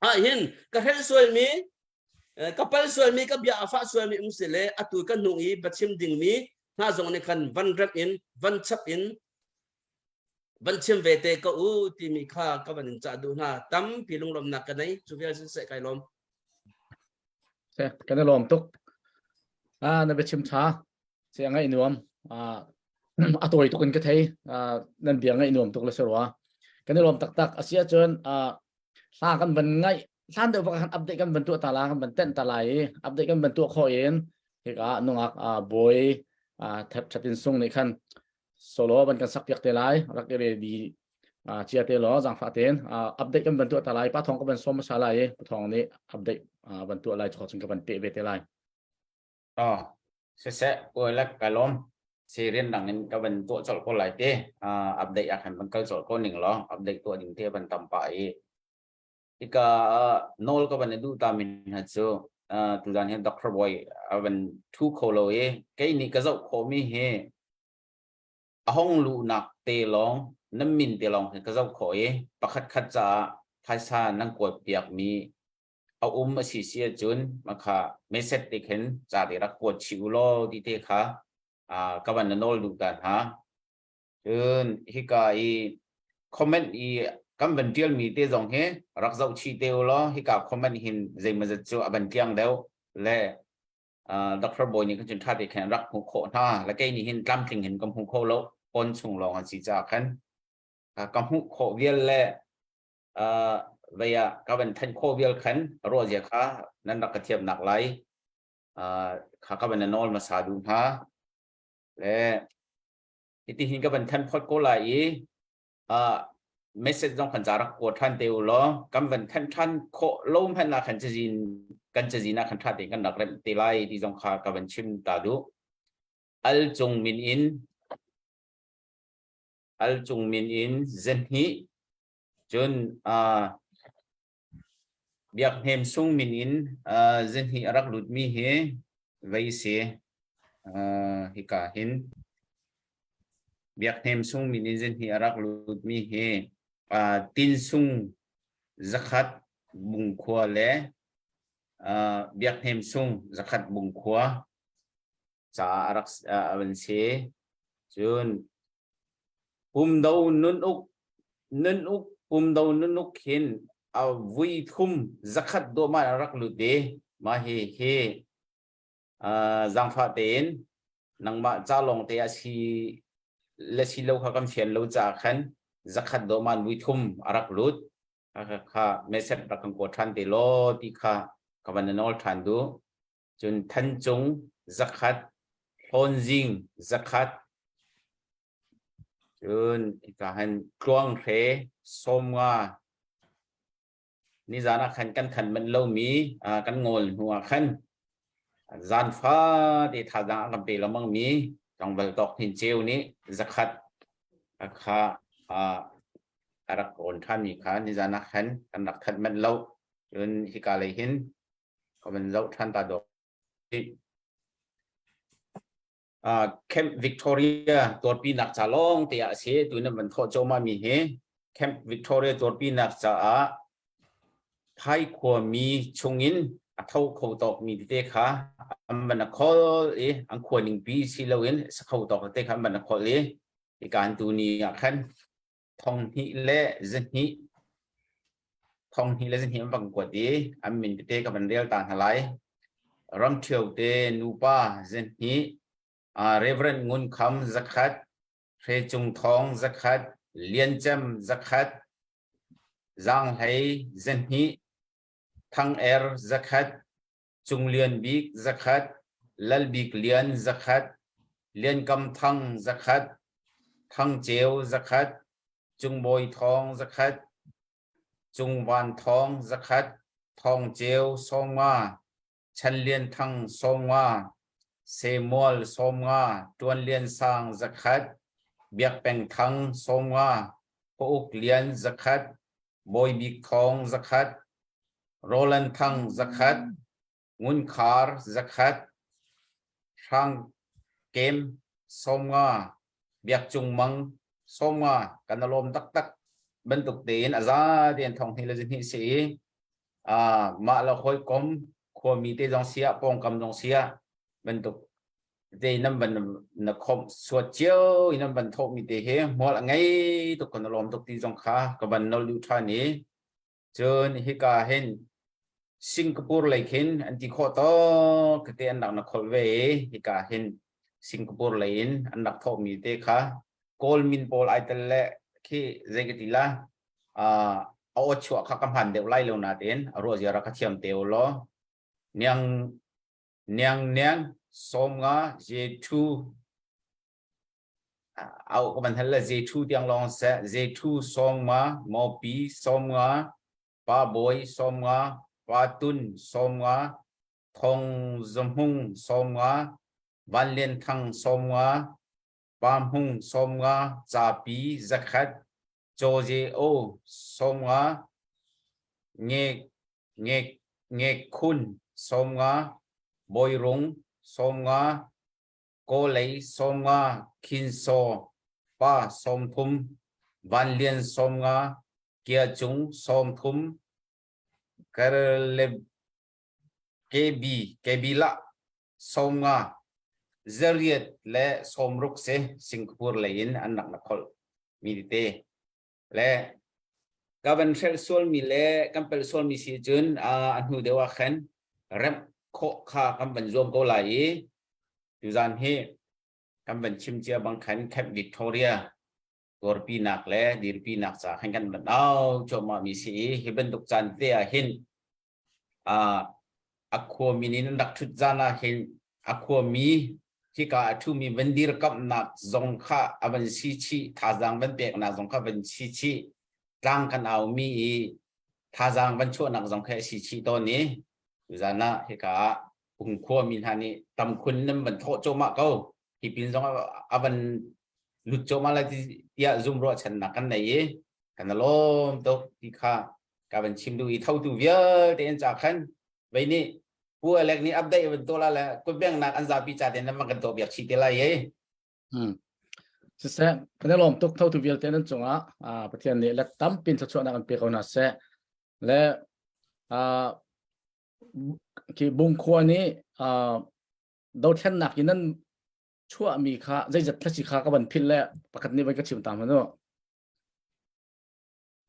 ah hin ka hrelh sualmi ka pal sualmi ka bia a fah sualmi um si le atu ka hnung i biachim dingmi hna zong nih khan van remh in van chap in van chim ve te ka u timi kha ka van in cah duh hna tampi lunglawmnak ka nei cu vial siseh kai lawm Kan i lawm tuk. Ah, na biachim tha. Si a ngaih nuam. Ah, a tawi tuk in ka thei. Ah, nan bia ngaih nuam tuk le si rua. Kan i lawm taktak. A si ahcun ah, hla kan van ngaih hlan deuh bak khan update kan van tuah ta la kan van tenh ta lai i update kan van tuah khawh in hika nungak ah, bawi ah, thep thatin sung nih khan solo van kan sak piak te lai rak i ready chia te law zangfah tein update kan van tuah ta lai pa thong ka van som hmasa lai i pa thong nih update van tuah lai cun ka van peh ve te lai Oh, siseh puai ka lawm. Si rian dang in ka van tuah colh ko lai te. Update ah khan van kal colh ko ning law update tuah ding te van tam pah i hika nawl ka van i duh ta min hna cu tuzan hi Dr. Boy a van thu kho lo i kei nih ka zoh khawhmi hi. A hong luhnak te lawng nan min te lawng hin ka zoh khawh i pakhat khat caah phaisa nan kuat piakmi a um a si si ahcun makha message te khin ca te rak kuat chih u law ti te kha ka van na nawl duh ta hna. Cun hika i comment i kan van ṭialmi te zong hi rak zoh chih te u law hika comment hin zeimawzat cu a van tliang deuh le Dr. Bawi nih khan cun ṭha te khan rak hmuh khawh hna le kei nih hin tlamtling hin ka hmu kho lo pon chung lawng an si caah khan ka hmuh khawh vial le vei ah ka van thanh khawh vial khan ruah zia kha nan rak ka thiamnak lai kha ka van na nawl hmasa duh hna le hiti hin ka van than phot ko lai i message zong kan ca rak kuat ṭhan te u law kan van than ṭhan khawh lo hmanh ah khan cazin kan cazin ah khan ṭha tein kan rak remh te lai ti zong kha ka van chim ta duh. Al cung min in al cung min in zenhnih cun Biak Hnem Sung min in zenhnih a rak lutmi hi vei si. Hika hin Biak Hnem Sung min in zenhnih a rak lutmi hi Tin Sung zakhat Bungkhua le Biak Hnem Sung zakhat Bungkhua caah a rak a van si. Cun Pumdo nun uk nun uk pumdo nun uk hin a vui thum zakhat dawhmah a rak lut i mah hi hi zaangfah tein nangmah ca lawng te a si le si lo kha kan fian lo caah khan zakhat dawhman vui thum a rak lut kha message rak kan kuat ṭhan te law ti kha ka van nawl ṭhan duh. Cun Thancung zakhat, Hlawnzing zakhat, cun hika hin Tluanghre 50 nizan ah khan kan than manh lomi kan ngawl hnu ah khan zan fate thazaang a kan pe lengmang mi tlangval tawk hnin ceu nih zakhat kha a rak rawn ṭhan mi kha nizan ah khan kan rak that manh lo cun hika lei hin ka van zoh ṭhan ta dawh. Camp Victoria tuarpinak ca lawng te ah a si tu nan van thawh cawma mi hi Camp Victoria tuarpinak caah Phai khuami chungin a tho kho tawk mi tete kha an van a khol i an khua ningpi si loin sa kho tawk tete kha an van a khol i hikan tu ni ah khan 1200 1200 an van kuat i an min tete ka van rel ta hna lai. Ramṭhio te nupa 200, Reverend Ngun Kham 100, Hre Cung Thawng 100, Lian Cem 100, Zaang Hlei 200, Thang Er 100, Cung Lian Bik 100, Lal Bik Lian 100, Lian Kam Thang 100, Thang Ceu 100, Cung Bawi Thawng 100, Cung Van Thawng 100, Thawng Ceu 50, Chan Lian Thang 50, Semual 50, Tuan Lian Sang 100, Biak Peng Thang 50, Khua Uk Lian 100, Bawi Bik Thawng 100, Roland Thang 100, Ngun Khar 100, Hrang Kem 50, Biak Cung Mang 50 kan lawm taktak bantuk tein a za tein thong hnih le zihnih si i mah le hawikom khuami te zong siah pawngkam zong siah bantuk te nan van na khomh suat cio i nan van thawhmi te hi hmual a ngei tuk kan lawm tuk ti zong kha ka van nol duh ṭhan i cun hika hin Singapore lei khin an ti khawh tawk te an rak na kholh ve i hika hin Singapore lei in an rak thawhmi te kha Kawl min pawl ai tel le khi zei ka ti la a aw chuah kha ka hman deuh lai lo natein a ruah zia rak ka thiam te u law niang niang niang 50 J2 au ka van hal le J2 tiang lawng seh J2 50 Mopi 50 Pa Bawi 50 Pa Tun 50 Thong Zahmung 50 Van Lian Thang 50 Pa Hmung 50 Capi 100 Caw Ze O 50 Nge Nge Nge Khun 50 Bawi Rung 50 Kawlei 50 Khin Saw. Pa 30, Van Lian 50, Kia Cung 30, Karleb KB Kebila 50, Zariat le 60 si Singapore lei in an rak na kholh mi tete le ka van hrelh sualmi le kan pelh sualmi si cun a hnu deuh ah khan remh khawh kha kan van zuam ko lai i tuzan hi kan van chim cia bang khan Camp Victoria tuarpinak le dirpinak ca khan kan van au cuahmah mi si i hi bantuk caan te ah hin a khuami nih nan rak ṭhut zan ah hin a khuami hika a ṭhumi van dirkamhnak zong kha a van si chih thazaang van peknak zong kha van si chih tlang kan aumi i thazaang van chuahnak zong kha a si chih tawn i tuzan ah hika ah khuami hna nih tamkhun nan van thawh cuahmah ko hi pin zong a van lut cuahmah lai tiah zum ruahchannak kan nei i kan lawm tuk ti kha ka van chim duh i thotu vialte an ca khan vei nih pu Alec nih update van to la le kutbengnak an zapi ca te nan van kan to biak chih te lai e Hmm. Siseh, kan i lawm tuk thotu vialte nan cungah ah Pathian nih let tampin thluachuahnak an pe ko hna seh. Le ah khi bungkhua nih ah dothlennak in nan chuahmi kha zeizat thlasi kha ka van philh le pakhat nih van ka chim ta hmanu.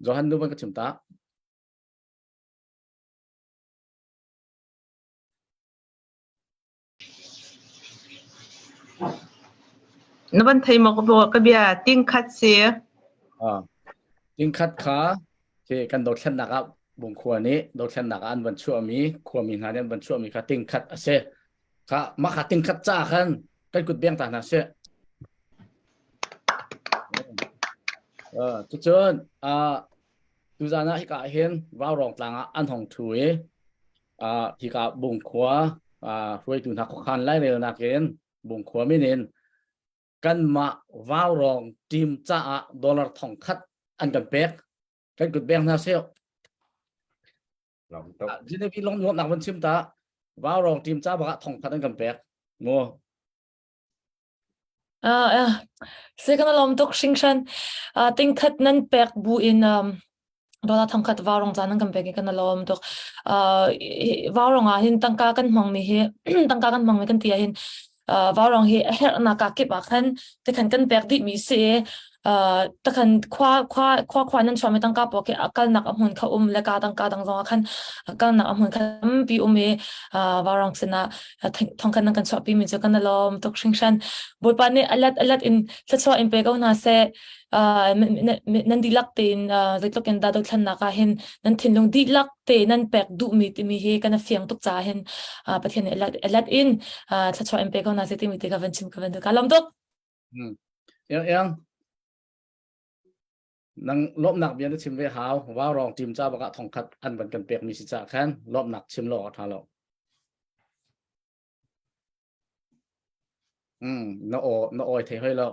Johan nu van ka chim ta. Na van thei maw ka bia ting khat si. Ah, ting khat kha khi kan dothlennak ah Bungkhua nih dothlennak ah an van chuahmi khuami hna nih an van chuahmi kha ting khat a si. Kha mah kha ting khat ca khan kan kut beng ta hna sih. Uh, cucun uh, tuzan ah hika hin Vaurawng tlang ah an hong thu i uh, hika Bungkhua uh, hruaitu hna khuakhan lairelnak in Bungkhua min in kanmah Vaurawng team caah dollar thong khat an kan pek kan kut beng hna seh Lawm tuk. Genevieve long nuam nak van chim ta Vaurawng team ca bak ah thong khat an kan pek mu Ah, uh, se kan lawm tuk hringhran. Uh, tingkhat nan pek bu in um, dollar thongkhat vaurong ca nan kan pek i kan lawm tuk. Uh, vaurong ah hin tangka kan hmang mi hi tangka kan hmang mi kan ti ah hin uh, vaurong hi a herhnak ka kip ah khan tikhan kan pek dih mi si uh, takhan khua khua khua khua nan chuah mi tangka pawl khi a kalnak a hmun kha um le ka tangka dang zong ah khan a kalnak a hmun kha tampi um i uh, vaurong sinah thongkhan nan kan chuahpi mi cu kan i lawm tuk hringhran bawipa nih alat alat in thluachuah in pe ko hna seh nan dihlak tein zeitluk in dah dothlannak ah hin nan thinlung dihlak te nan pek duhmi timi hi kan fiang tuk caah hin Pathian nih alat alat in thluachuah in pe ko hna seh timi te ka van chim ka van duh ka lawm tuk Yang yang nang lawmnak bia na chim ve hau vaurawng team ca bak ah thongkhat an van kan pek mi si ca khan lawmnak chim lo a tha lo mm na o na oi thei hoi lo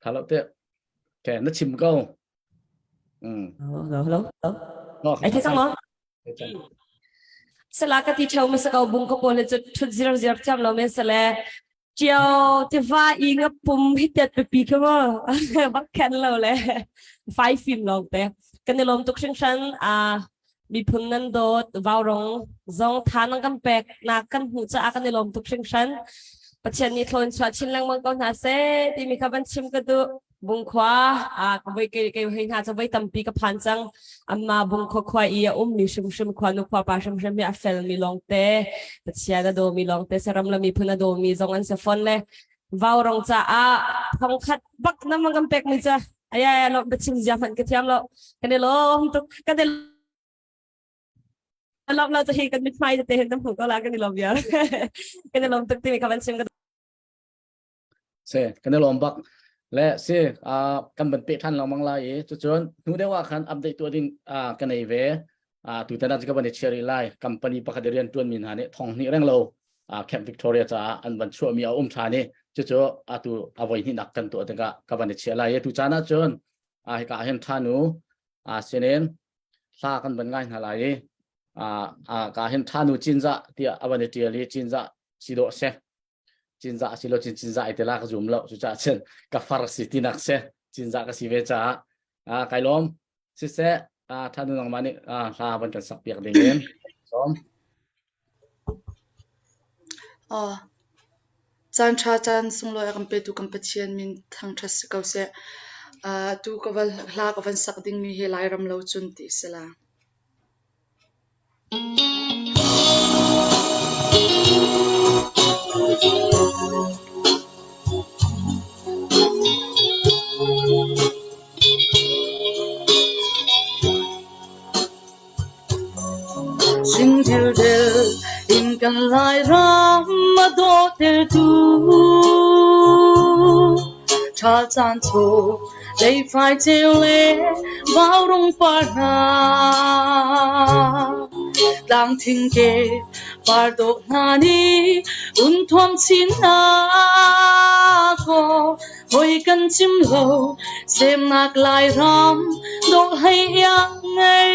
tha lo te ke na chim ko mm Hello, hello, hello. Ai thei cang maw? Sala ka ti theo ma sa ko bung ko pawl cu thut zir zir thiam lo men sale chiao tiva i nga pum hi tet pe pi kha mo bak khen lo le fai film long te kan i lom tuk hringhran a miphun nan dawt vaurong zong tha nang kan pek nak kan hmuh caah kan i lawm tuk hringhran Pathian nih thlawn chuah chin lengmang ko hna seh timi kha van chim ka duh Bungkhua a ka voi ke ke hei hna cu voi tampi ka phan cang amma bungkhua khua i a um mi hrimhrim khua nu khua pa hrimhrim hi a fel mi lawng te Pathian a daw mi lawng te saram la miphun a daw mi zong an se fon le vaurong caah thongkhat bak na mang kan pek mi ca aya ya lo biachim zia hmanh ka thiam lo kan i lawm tuk kan i lawm lo hi kan mithmai te hin tam hmu ko la kan i lawm viar kan i lawm tuk timi ka van chim ka se kan i lawm bak le si kan ban pe than lengmang lai i cucun hnu deuh ah khan update tuah ding ka nei ve tutan ah ka van i share lai company pakhat rian tuan mi hna nih thong hnih reng lo Camp Victoria caah an van chuahmi a um ṭhan i cucu atu a voi hnihnak kan tuah tikah ka van i chiah lai i tu caan ah cun hika ah hin ṭhan u sinin hla kan van ngai hna lai i. Ka hin Thanu Cinzah tiah a van i ṭial i Cinzah si dawh si. Cinzah si lo cin Cinzah ai tila ka zum lo. Cucaah cun ka far si tinak si. Cinzah ka si ve caah kai lawm. Siseh Thanu nangmah nih hla van kan sak piak ding in sawm. Caan ṭha caan sunglawi a kan petu kan Pathian min thangṭhat si ko seh. Atu ka van hla ka van sak dingmi hi Lairam lo cun ti a si la. Singdildel in kan Lairam a dawhtertu ṭhal caan chaw leifai ceu le vaurung par hna tlang thingke par dawh hna nih un thuam chin hna kaw Hoi kan chim lo semnak Lairam dawh hlei iang ngei.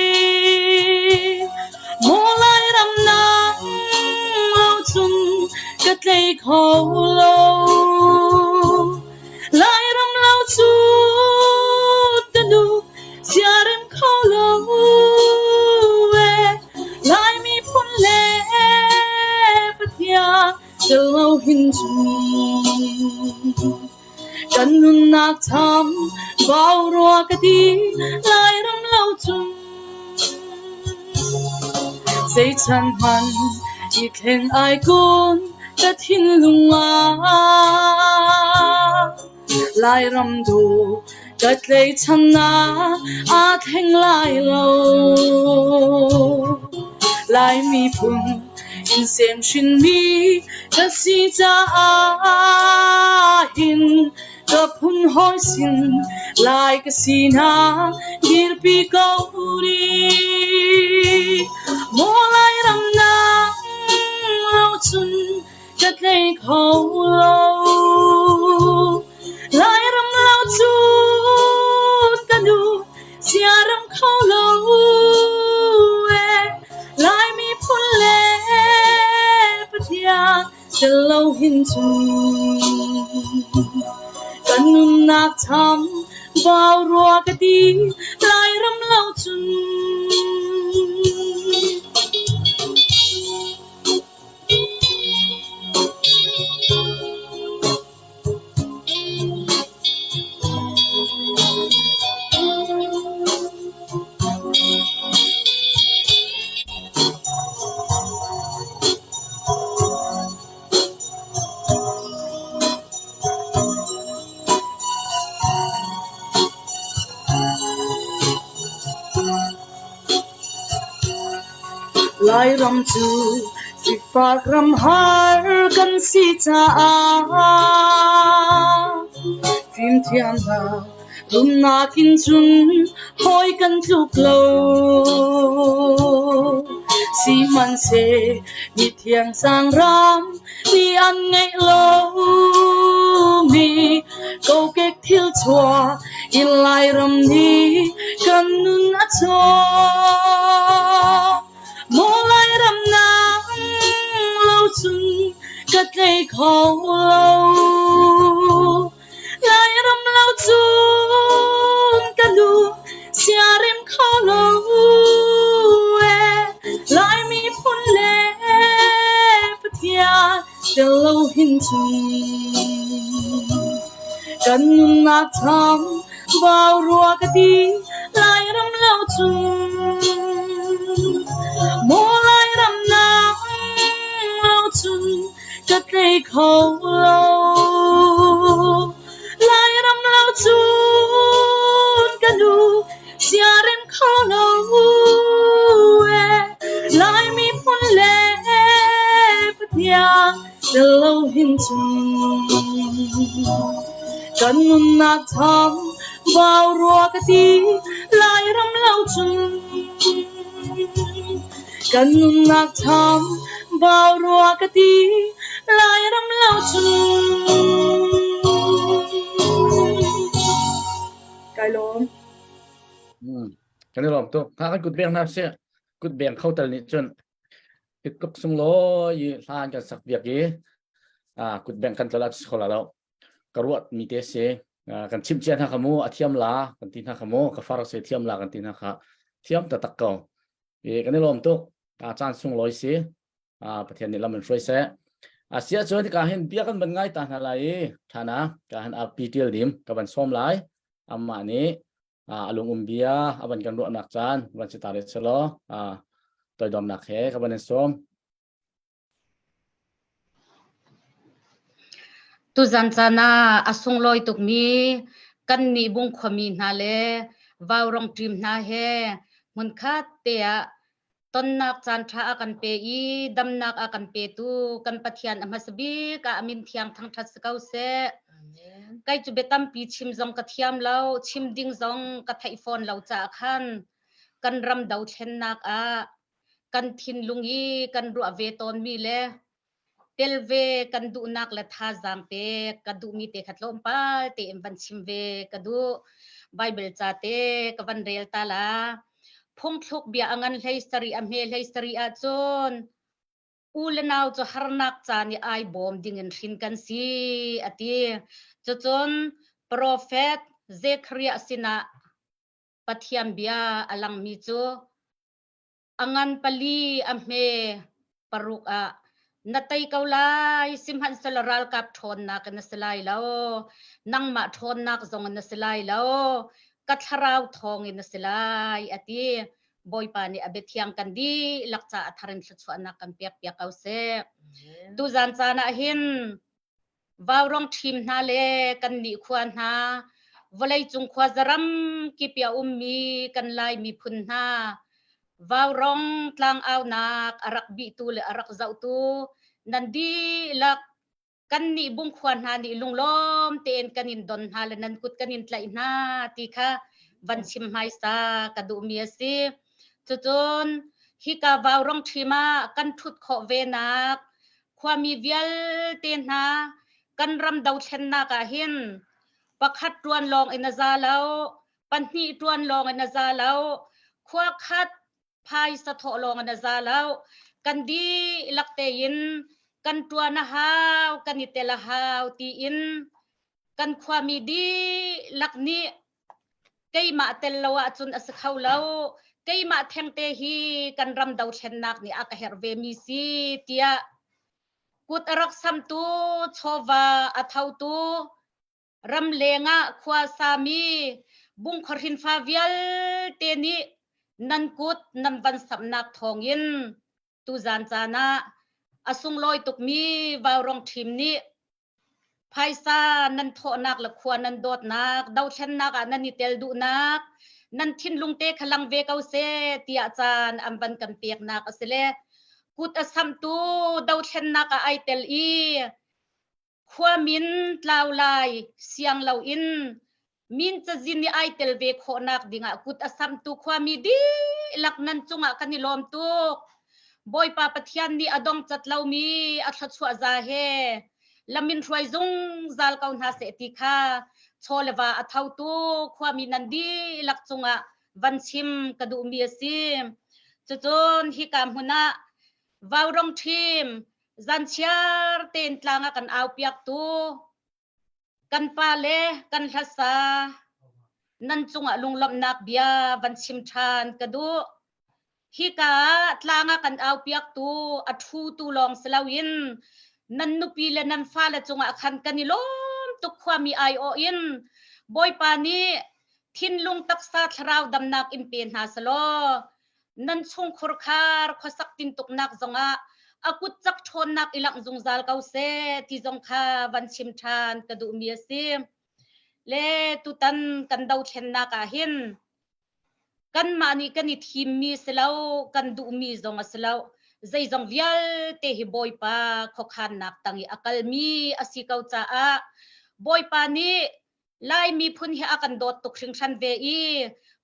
Maw Lairam nang lo cun ka tlei kho lo. Lairam lo cun ka duh siarem kho lo e. Lai miphun le Pathian Tel lo hin cun kan nunnak tham bau rua ka ti Lairam lo cun zeichan hmanh i thleng ai kun ka thinlung ah Lairam dawh ka tleichannak aa thleng lai lo. Lai miphun in sem hrinmi ka si caah hin ka phun hawi sin Lai ka sinak dirpi ko rih. Maw Lairam nang lo cun ka tlei kho lo. Lairam lo cun ka nu siaram kho lo e. Lai miphun le Pathian tel lo hin cun kan nunnak tham bau rua ka ti Lairam lo cun. Lairam cu sifak ramhar kan si caah fimthiamnak rumnak in cun hawi kan tluk lo. Sihmanhseh mithiang ram nih an ngeih lomi kokek thil chuah in Lairam nih kan nun a cawm. Maw Lairam nang lo cun ka tlei kho lo. Lairam lo cun ka nu siarem kho lo e. Lai miphun le Pathian tel lo hin cun kan nunnak tham bau rua ka ti Lairam lo cun maw Lairam nang lo cun ka tlei kho lo. Lairam lo cun ka nu siarem kho lo e. Lai miphun le Pathian tel lo hin cun kan nunnak tham bau rua ka ti Lairam lo cun Kan nunnak tham bau rua ka ti Lairam lo cun. Kai lawm. Kan i lawm tuk. Hna kan kut beng hna sih. Kut beng kho tal nih cun tluk sunglawi i hla an kan sak piak i kut beng kan tlol ah si kho la lo. Ka ruat mi te si. Kan chimh cia hna kha mu a thiam la kan ti hna kha mu ka far se thiam la kan ti hna kha thiam taktak ko. I kan i lawm tuk. Caan sunglawi si. Pathian nih lam in hruai seh. Asia cun ka hin bia kan ban ngai ta hna lai i thana ka han api tial dim ka ban som lai amma nih a lung um bia a van kan ruahnak caan van si ta re selaw toidomnak he ka van in sawm. Tuzan caan ah a sunglawi tukmi kannih Bung khuami hna le Vaurong ṭim hna he hmunkhat te ah tonnak caanṭha a kan pe i damnak a kan petu kan Pathian a hmasa bik ah a min thiang thangṭhat si ko seh. Kai cu bia tampi chim zong ka thiam lo, chim ding zong ka theih fawn lo caah khan kan ram dothlennak ah kan thinlung i kan ruah ve tawnmi le tel ve kan duhnak le thazaang pek ka duhmi te kha tlawmpal tein van chim ve ka duh. Bible ca te ka van rel ta la. Phungthluk bia a ngan hlei sarih a hme hlei sarih ahcun u le nau cu harnak caan i ai bawm dingin hrin kan si a ti. Cucun profet Zekhariah sinah Pathian bia a langmi cu A ngan pali a hme paruk ah na tei ko lai, sihmanhsehlaw ralkap ṭhawnnak in a si lai lo, nangmah ṭhawnnak zong in a si lai lo, ka thlarau thawng in a si lai, a ti. Bawipa nih a biathiang kan dihlak caah a thar in thluachuahnak kan pekpiak ko seh. Tuzan caan ah hin Vaurong ṭhim hna le kannih khua hna, vawleicung khuazaram kip i a ummi kan Lai miphun hna, vaurong tlangaunak a rak bihtu le a rak zohtu nan dihlak kannih bungkhua hna nih lunglawm tein kan in don hna le nan kut kan in tlaih hna ti kha van chim hmaisa ka duhmi a si. Cucun hika vaurong ṭhim ah kan ṭhut khawh venak Khuami vialte hna kan ram dothlennak ah hin pakhat ṭuan lawng in a za lo, pahnih ṭuan lawng in a za lo, khua khat phaisa thawh lawng in a za lo. Kan dihlak tein kan ṭuan a hau, kan i tel a hau tiin kan khuami dihlak nih keimah tel lo ahcun a si kho lo. Keimah thengte hi kan ram dothlennak nih a ka herh vemi si tiah kut a rak samtu, chawva a thotu, ramleng ah khua sami bungkhor hrinfa vialte nih nan kut nan van samnak thawngin tuzan caan ah a sunglawi tukmi vaurong ṭhim nih Phaisa nan thawhnak le khua nan dawtnak, dothlennak ah nan i tel duhnak, nan thinlung te kha lang ve ko seh tiah caan an van kan peknak a si le kut a samtu dothlennak ah ai tel i khua min tlau lai siang loin min cazin i ai tel ve khawhnak dingah kut a samtu khuami dihlak nan cungah kan i lawm tuk. Bawipa Pathian nih a dong cat lomi a thluachuah za he lamin hruai zungzal ko hna seh ti kha chaw le va a thotu khuami nan dihlak cungah van chim ka duhmi a si. Cucun hika hmun ah vaurong ṭhim zanchiar tein tlang ah kan aupiaktu Kan pa le kan hlasa nan cungah lunglawmhnak bia van chim ṭhan ka duh. Hika ah tlang ah kan aupiaktu a ṭhutu lawng si loin nan nupi le nan fale cungah khan kan i lawm tuk khuami aiawh in Bawipa nih thinlung taksa thlarau damnak in pe hna selaw nan chungkhur khar khuasak tintuknak zongah a kut cak ṭhawnnak i langh zungzal ko seh ti zong kha van chim ṭhan ka duhmi a si. Le tutan kan dothlennak ah hin kanmah nih kan i thimmi si lo, kan duhmi zong a si lo. Zeizong vialte hi Bawipa khuakhannak tang i a kalmi a si ko caah Bawipa nih Lai miphun hi a kan dawt tuk hringhran ve i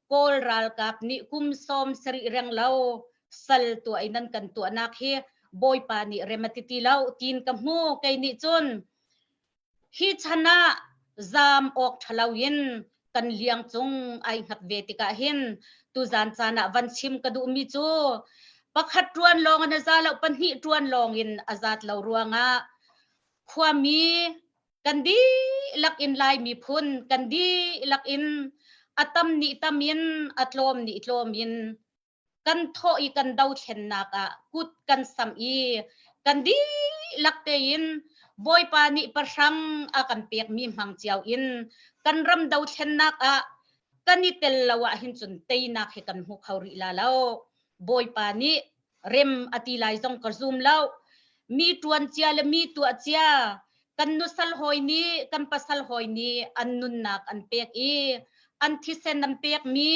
Kawl ralkap nih kum 70 reng lo sal tuah in nan kan tuahnak hi Bawipa nih rem a ti ti lo tiin ka hmu kei nih cun hi chan ah zaam awk ṭha lo in kan liang cung ai hngat ve tikah hin. Tuzan caan ah van chim ka duhmi cu pakhat ṭuan lawng in a za lo, pahnih ṭuan lawng in a zat lo ruangah khuami kan dihlak in Lai miphun kan dihlak in a tam nih tam in a tlawm nih tlawm in kan thawh i kan dothlennak ah kut kan samh i kan dihlak tein Bawipa nih pahrang a kan pekmi hmang cio in kan ram dothlennak ah kan i tel lo ah hin cun teinak hi kan hmu kho rih la lo. Bawipa nih rem a ti lai zong ka zum lo. Mi ṭuan cia le mi tuah cia kan nusal hawi nih kan pasal hawi nih an nunnak an pek i an thisen an pekmi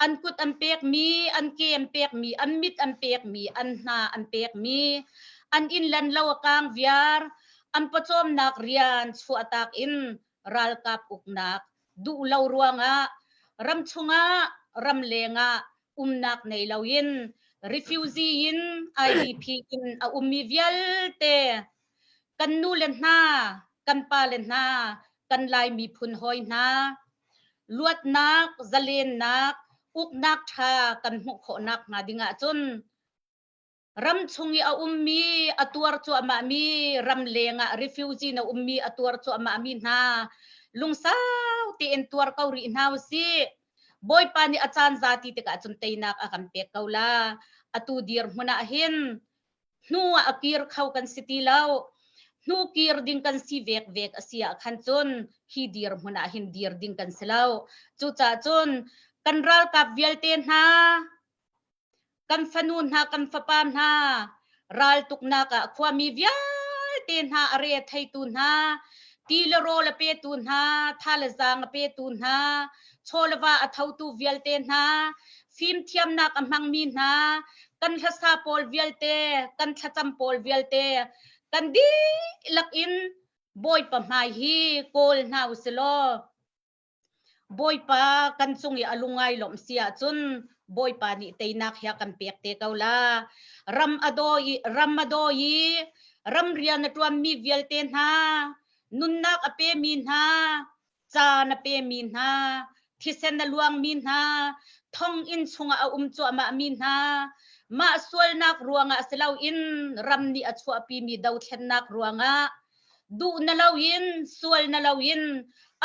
an kut an pekmi an ke an pekmi an mit an pekmi an hna an pekmi an inn len lo a kang viar an pawcawmnak rian chuahtak in ralkap uknak duh lo ruangah ram chungah ram lengah umnak nei loin refugee in IDP in a ummi vialte kan nu le hna kan pa le hna kan Lai miphun hawi hna luatnak zalennak uknak ṭha kan hmuh khawhnak hnga ding ahcun ram chung i a ummi a tuar cuahmahmi ram leng ah refugee na ummi a tuar cuahmahmi hna lungsau tein tuar ko rih hna usih Bawipa nih a caan za ti tikah cun teinak a kan pek ko la atu dirhmun ah hin hnu ah a kir kho kan si ti lo hnu kir ding kan si vek vek a si ah khan cun hi dirhmun ah hin dir ding kan si lo cucaah cun kan ralkap vialte hna Kan fanu hna, kan fapa hna, raltuknak ah khuami vialte hna a re theitu hna, ti le rawl a petu hna, tha le zaang a petu hna, chaw le va a thotu vialte hna, fimthiamnak a hmangmi hna, kan hlasa pawl vialte, kan thlacam pawl vialte, kan dihlak in Bawipa hmai hi kawl hna u law Bawipa kan cung i a lungai lawmh si ahcun Bawipa nih teinak hi a kan pek te ko la. Ram a daw i ram a daw i ram rian a ṭuanmi vialte hna, nunnak a pemi hna, caan a pemi hna, thisen a luangmi hna, thonginn chungah a um cuahmahmi hna, mah sualnak ruangah si loin ram nih a chuahpimi dothlennak ruangah duh na loin sual na loin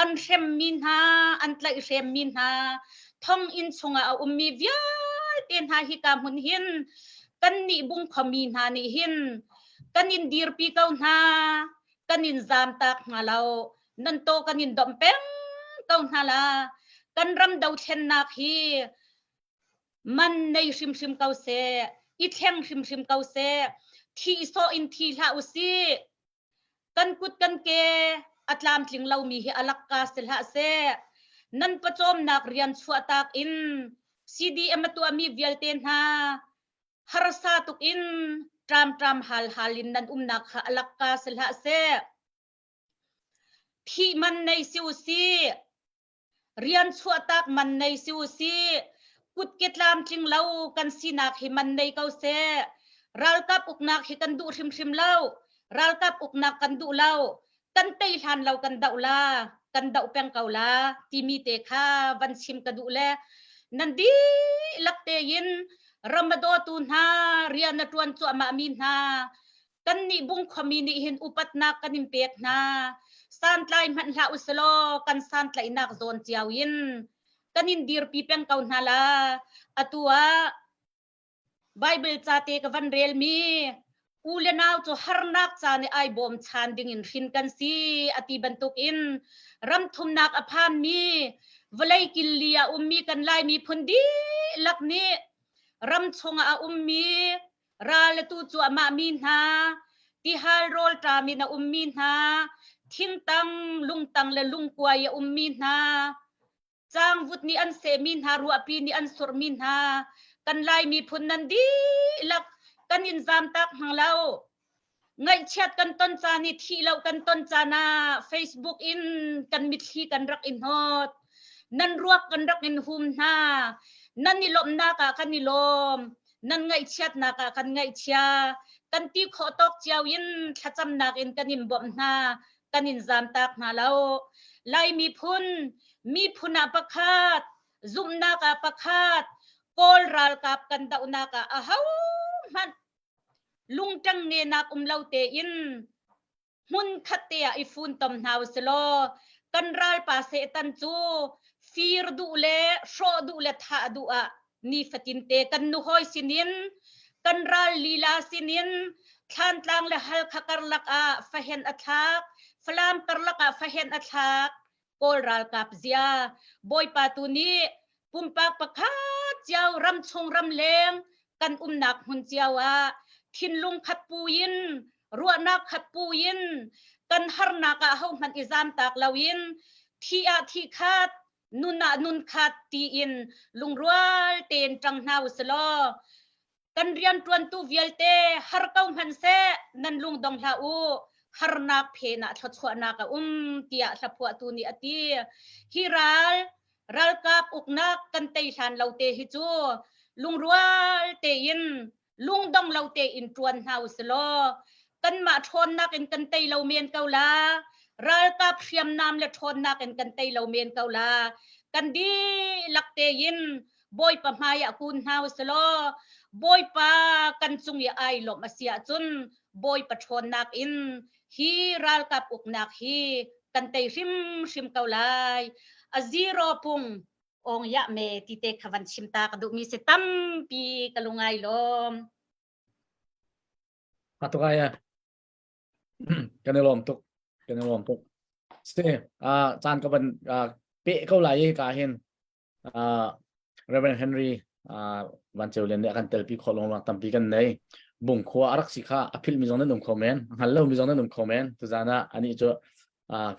an hremmi hna an tlaihhremmi hna thonginn chungah a ummi vialte hna hika hmun hin kannih bungkhuami hna nih hin kan in dirpi ko hna kan in zamtak hna lo nan taw kan in domh peng ko hna la kan ram dothlennak hi man nei hrimhrim ko seh i thleng hrimhrim ko seh thi sawh in thi hlah usih kan kut kan ke a tlamtling lomi hi a lakka si hlah seh nan pawcawmnak rian chuahtak in CDM a tuahmi vialte hna harsa tuk in ṭamṭam hal hal in nan umnak kha a lakka si hlah seh thih man nei si usih Rian chuahtak man nei si usih. Kutke tlamtling lo kan sinak hi man nei ko seh. Ralkap uknak hi kan duh hrimhrim lo. Ralkap uknak kan duh lo. Kan tei hlan lo kan doh la. Kan doh peng ko la timi te kha van chim ka duh le nan dihlak tein ram a dawtu hna rian a ṭuan cuahmahmi hna Kannih Bungkhuami nih hin upatnak kan in pek hna. Santlai hmanh hlah usilaw kan santlaihnak zawn cio in kan in dirpi peng ko hna la. Atu ah Bible ca te ka van relmi u le nau cu harnak ca nih ai bawm chan ding in hrin kan si a ti bantukin ram thumnak a phanmi vawlei killi ah ummi kan Lai miphun dihlak nih ram chungah a ummi Ral a tu cuahmahmi hna, tihal rawlṭam in a ummi hna, thingtang, lungtang le lungkuai a ummi hna, cangvut nih an sehmi hna, ruahpi nih an surhmi hna, kan Lai miphun nan dihlak kan in zamtak hang lo. Ngaihchiat kan ton caan i thih lo kan ton caan ah Facebook in kan mitthli kan rak i hnawt. Nan ruak kan rak in hum hna. Nan i lawmhnak ah kan i lawm. Nan ngaihchiatnak ah kan ngaihchia. Kan ti khawh tawk cio in thlacamnak in kan in bawmh hna. Kan in zamtak hna lo. Lai miphun, miphun ah pakhat, zumhnak ah pakhat, Kawl ralkap kan dohnak ah ahohmanh lungṭang ngenak um lo tein hmunkhat te ah i funtom hna usilaw kan ralpa Satan cu fir duh le hrawh duh le thah duh ah nifatin te kan nuhawi sinin kan ral lila sinin Thlantlang le Halkha karlak ah fahen a thlak Falam karlak ah fahen a thlak Kawl ralkap zia Bawipa tu nih pumpak pakhat cio ramchung ramleng kan umnak hmun cio ah thinlung khat pu in ruahnak khat pu in kan harnak ah hohmanh i zamtak loin thi ah thi khat nun ah nun khat tiin lungrual tein ṭang hna usilaw kan rianṭuantu vialte har ko hmanhseh nan lung dong hlah u harnak phen ah thluachuahnak a um tiah hlaphuahtu nih a ti hi ral ralkap uknak kan tei hlan lo te hi cu lungrual tein lungdong lo tein ṭuan hna usilaw kanmah ṭhawnnak in kan tei lo men ko la ralkap hriamnam le ṭhawnnak in kan tei lo men ko la kan dihlak tein Bawipa hmai ah kun hna usilaw Bawipa kan cung i ai lawmh a si ahcun Bawipa ṭhawnnak in hi ralkap uknak hi kan tei hrimhrim ko lai. A zero pung ong ya me ti te kha van chim ta ka duhmi si tampi ka lungai lawm. Atukai ya. Kan i lawm tuk. Kan i lawm tuk. Si, caan ka van pe ko lai ka hin Reverend Henry Van Ceu Lian nih a kan telpi khawh lawng tampi kan nei. Bungkhua a rak si kha a philh mi zong nan um kho men, a hngal lo mi zong nan um kho men. Tuzan ah anih cu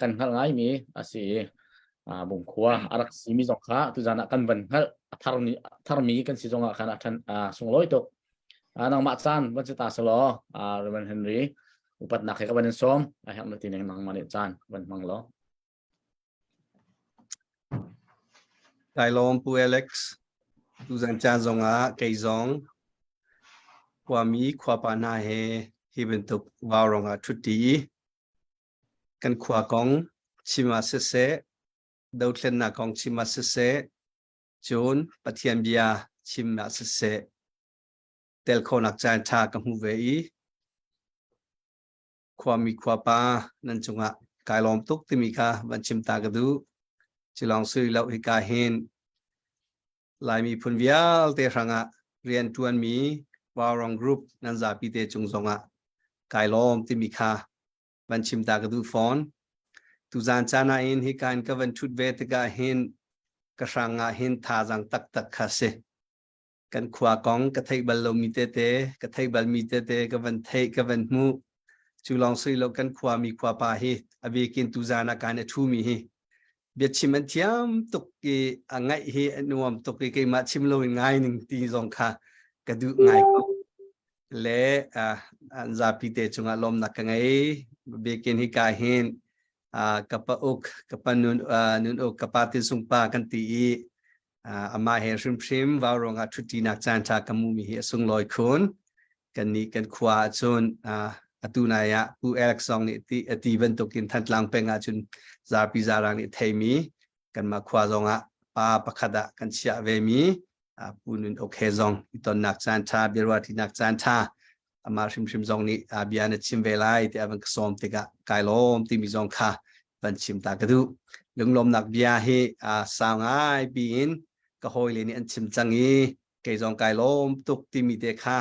kan hngalh ngai mi a si i Bungkhua a rak si mi zong kha tuzan ah kan van hngalh a tharmi tharmi kan si zong ah khan a ṭhan sunglawi tuk. Nangmah caan van si ta selaw Reverend Henry upatnak he ka van in sawm a herh na ti ning nangmah nih caan van hmang law. Kai lawm Pu Alex. Tuzan caan zongah kei zong khuami khuapa hna he hi bantuk vaurawng ah ṭhutti i kan khua kong chim ah siseh, dothlennak kong chim ah siseh, cun Pathian bia chim ah siseh, tel khawhnak caan ṭha ka hmu ve i khuami khuapa nan cungah kai lawm tuk timi kha van chim ta ka duh. Cilawng sui lo hika hin Laimi phun vialte hrangah rian ṭuanmi Vaurawng Group nan zapi te cung zongah kai lawm timi kha van chim ta ka duh fawn. Tuzan caan ah hin hika in ka van ṭhut ve tikah hin ka hrang ah hin thazaang taktak kha si. Kan khua kong ka theih bal lomi tete, ka theih balmi tete ka van theih, ka van hmuh. Cu lawng sui lo kan khua mi khua pa hi a bikin tuzan ah kan i ṭhumi hi biachim an thiam tuk i a ngaih hi a nuam tuk i keimah chim loin ngai ning ti zong kha ka duh ngai ko. Le an zapi te cungah lawmnak ka ngei. Bikin hi ka hin ka pa uk, ka pa nun, nun uk, ka pa tin sung pa kan ti i amah he hrimhrim vauruang ah ṭhutṭinak caan ṭha ka hmuhmi hi a sunglawi khun. Kannih kan khua ahcun atu nai ah Pu Alex zong nih ti a ti bantukin Thantlang peng ahcun zapi zarang nih theimi kanmah khua zong ah pa pakhat ah kan chiah vemi Pu Nun Ok he zong i tonnak caan ṭha biaruahṭinak caan ṭha amah hrimhrim zong nih bia na chim ve lai tiah van ka sawm tikah kai lawm timi zong kha van chim ta ka duh. Lunglawmnak bia hi sau ngai piin ka hawile nih an chim cang i kei zong kai lawm tuk timi te kha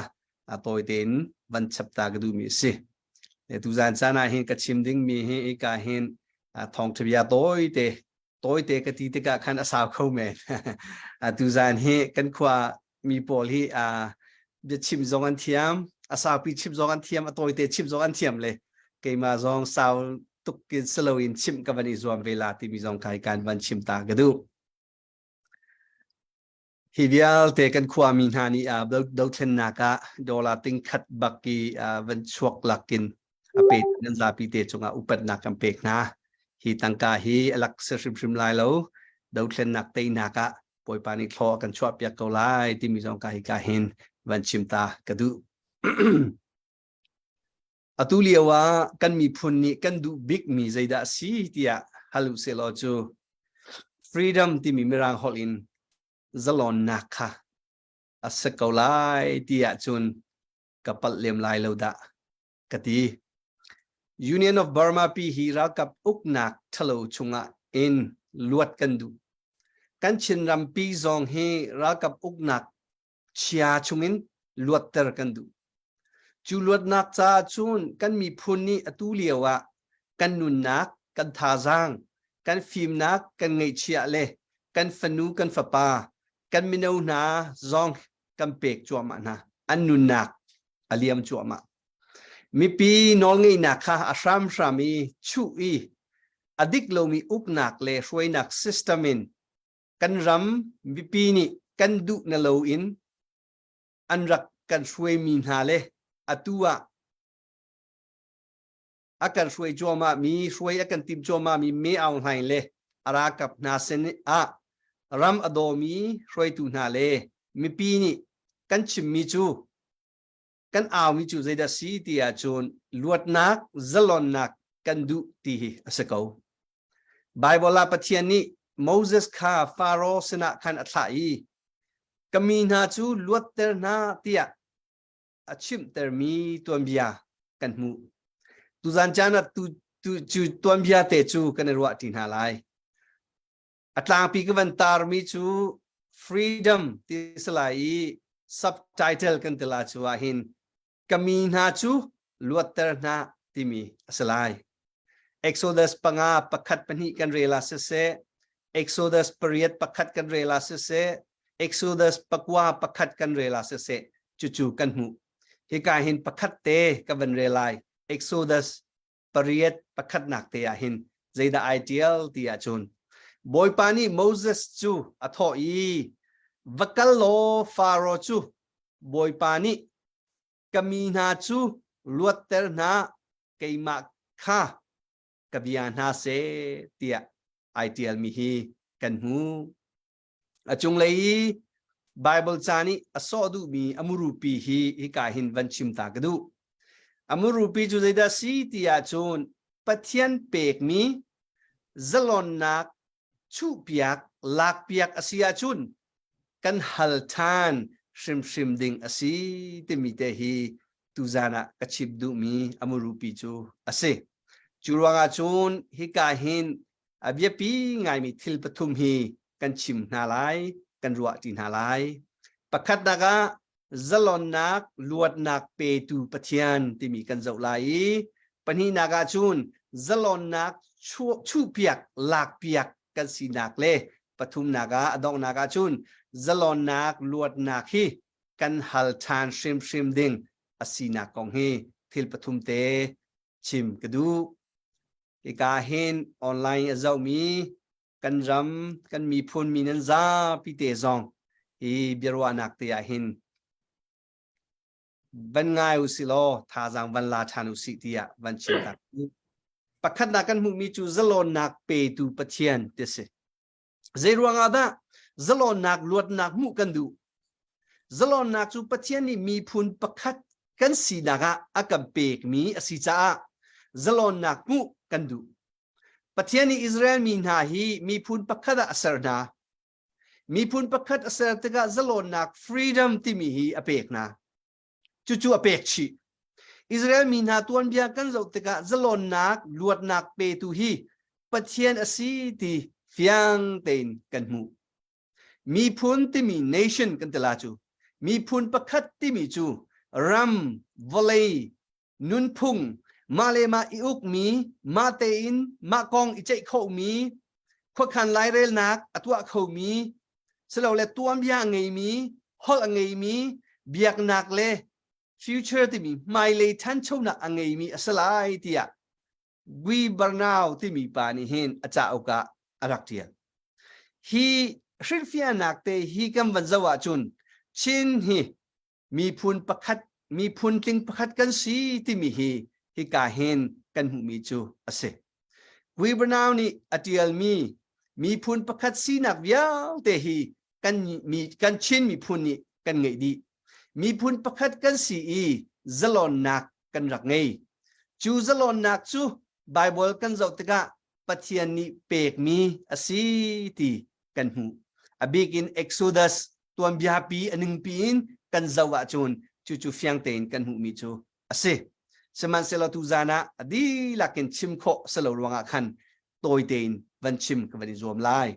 a tawi tein van chap ta ka duhmi a si. Tuzan caan ah hin ka chim dingmi hi ika hin thawngṭha bia tawi te tawite ka ti tikah khan a sau kho men. Tuzan hi kan khua mi pawl hi biachim zong an thiam, a saupi chim zong an thiam, a tawite chim zong an thiam le keimah zong sau tuk in silo in chimh ka van i zuam ve la timi zong kai kan van chim ta ka duh. Hi vialte kan khuami hna nih dothlennak ah dollar ting khat bak i van chuak lakin a pe nan zapi te cungah upatnak kan pek hna. Hi tangka hi a lak si hrimhrim lai lo. Dothlennak teinak ah Bawipa nih thlaw a kan chuahpiak ko lai timi zong ka hi ka hin van chim ta ka duh. Atu lio ah kan miphun nih kan duh bikmi zeidah a si tiah hal u sehlaw cu freedom timi mirang holh in zalonnak kha. a si ko lai ti ahcun ka palh lem lai lo dah ka ti. Union of Burma pi hi ralkap uknak ṭhalo chungah in luat kan duh. Kan Chinram pi zong hi ralkap uknak chia chungin luatter kan duh. Cu luatnak caah cun kan miphun nih atu lio ah kan nunnak, kan thazaang, kan fimnak, kan ngeihchiah le kan fanu kan fapa, kan mino hna zong kan pek cuahmah hna. An nunnak a liam cuahmah. Mipi nawlngeihnak kha a hramhram i chuh i a dik lomi uknak le hruainak system in kan ram mipi nih kan duh na loin an rak kan hruaimi hna le atu ah a kan hruai cuahmah mi hruai a kan tim cuahmah mi Me Aung Hlaing le a ralkap hna sin ah ram a dawmi hruaitu hna le mipi nih kan chimmi cu kan aumi cu zeidah si ti ahcun luatnak zalonnak kan duh ti hi a si ko. Bible ah Pathian nih Moses kha Faro sinah khan a thlah i ka mi hna cu luatter hna tiah a chimhtermi tuanbia kan hmuh. Tuzan caan ah tu, tu, cu tuanbia te cu kan i ruah ṭi hna lai. A tlangpi ka van tarmi cu freedom ti si lai i subtitle kan ti la cu ah hin ka mi hna cu luatter hna timi a si lai. Exodus panga pakhat pahnih kan rel ah siseh, Exodus pariat pakhat kan rel ah siseh, Exodus pakua pakhat kan rel ah siseh, cucu kan hmuh. Hika hin pakhat te ka van rel lai. Exodus pariat pakhatnak te ah hin zeidah ai tial ti ahcun Bawipa nih Moses cu a thawh i va kal law Faro cu Bawipa nih ka mi hna cu luatter hna keimah kha ka bia hna seh tiah ai tialmi hi kan hmuh. A cunglei i Baibal ca nih a sawh duhmi a murupi hi hika hin van chim ta ka duh. A murupi cu zeidah si ti ahcun Pathian pekmi zalonnak chuhpiak lakpiak a si ahcun kan hal ṭhan hrimhrim ding a si timi te hi tuzan ah ka chim duhmi a murupi cu a si. Cu ruangah cun hika hin a biapi ngaimi thil pathum hi kan chim hna lai, kan ruah ṭi hna lai. Pakhatnak ah zalonnak luatnak petu Pathian timi kan zoh lai i pahnihnak ah cun zalonnak chuhpiak lakpiak kan sinak le pathumnak ah a donghnak ah cun zalonnak luatnak hi kan hal ṭhan hrimhrim ding a sinak kong hi thil pathum te chim ka duh. Hika hin online a zohmi kan ram kan miphun mi nan zapi te zong hi biaruahnak te ah hin van ngai u si law thazaang van la ṭhan u sih tiah van chim tak. Pakhatnak kan hmuhmi cu zalawnnak petu Pathian ti si. Zei ruangah dah zalawnnak luatnak hmuh kan duh? Zalawnnak cu Pathian nih miphun pakhat kan sinak ah a kan pekmi a si caah zalawnnak hmuh kan duh. Pathian nih Israel mi hna hi miphun pakhat ah a ser hna. Miphun pakhat a ser tikah zalawnnak freedom timi hi a pek hna. Cucu a pek chih. Israel mi hna tuanbia kan zoh tikah zalawnnak luatnak petu hi Pathian a si ti fiang tein kan hmuh. Miphun timi nation kan ti la cu miphun pakhat timi cu ram, vawlei, nunphung, mah le mah i ukmi, mah tein mah kong i ceih khomi, khuakhan lairelnak a tuah khomi, silole tuanbia a ngeimi, holh a ngeimi, biaknak le future timi hmailei ṭhanchonak a ngeimi a si lai tiah Guy Barnau timi pa nih hin a cauk ah a rak ṭial. Hi hrilhfiahnak te hi kan van zoh ahcun Chin hi miphun pakhat miphun tling pakhat kan si timi hi hika hin kan hmuhmi cu a si. Guy Barnau nih a ṭialmi miphun pakhat sinak vialte hi kan mi kan Chin miphun nih kan ngeih dih. Miphun pakhat kan si i zalonnak kan rak ngei. Cu zalonnak cu Bible kan zoh tikah Pathian nih pekmi a si ti kan hmuh. A bik in Exodus. Tuanbia pi a ningpi in kan zoh ahcun cucu fiang tein kan hmuhmi cu a si. Sihmanhsehlaw tuzan ah a dihlak in chim khawh si lo ruangah khan tawi tein van chim ka van i zuam lai.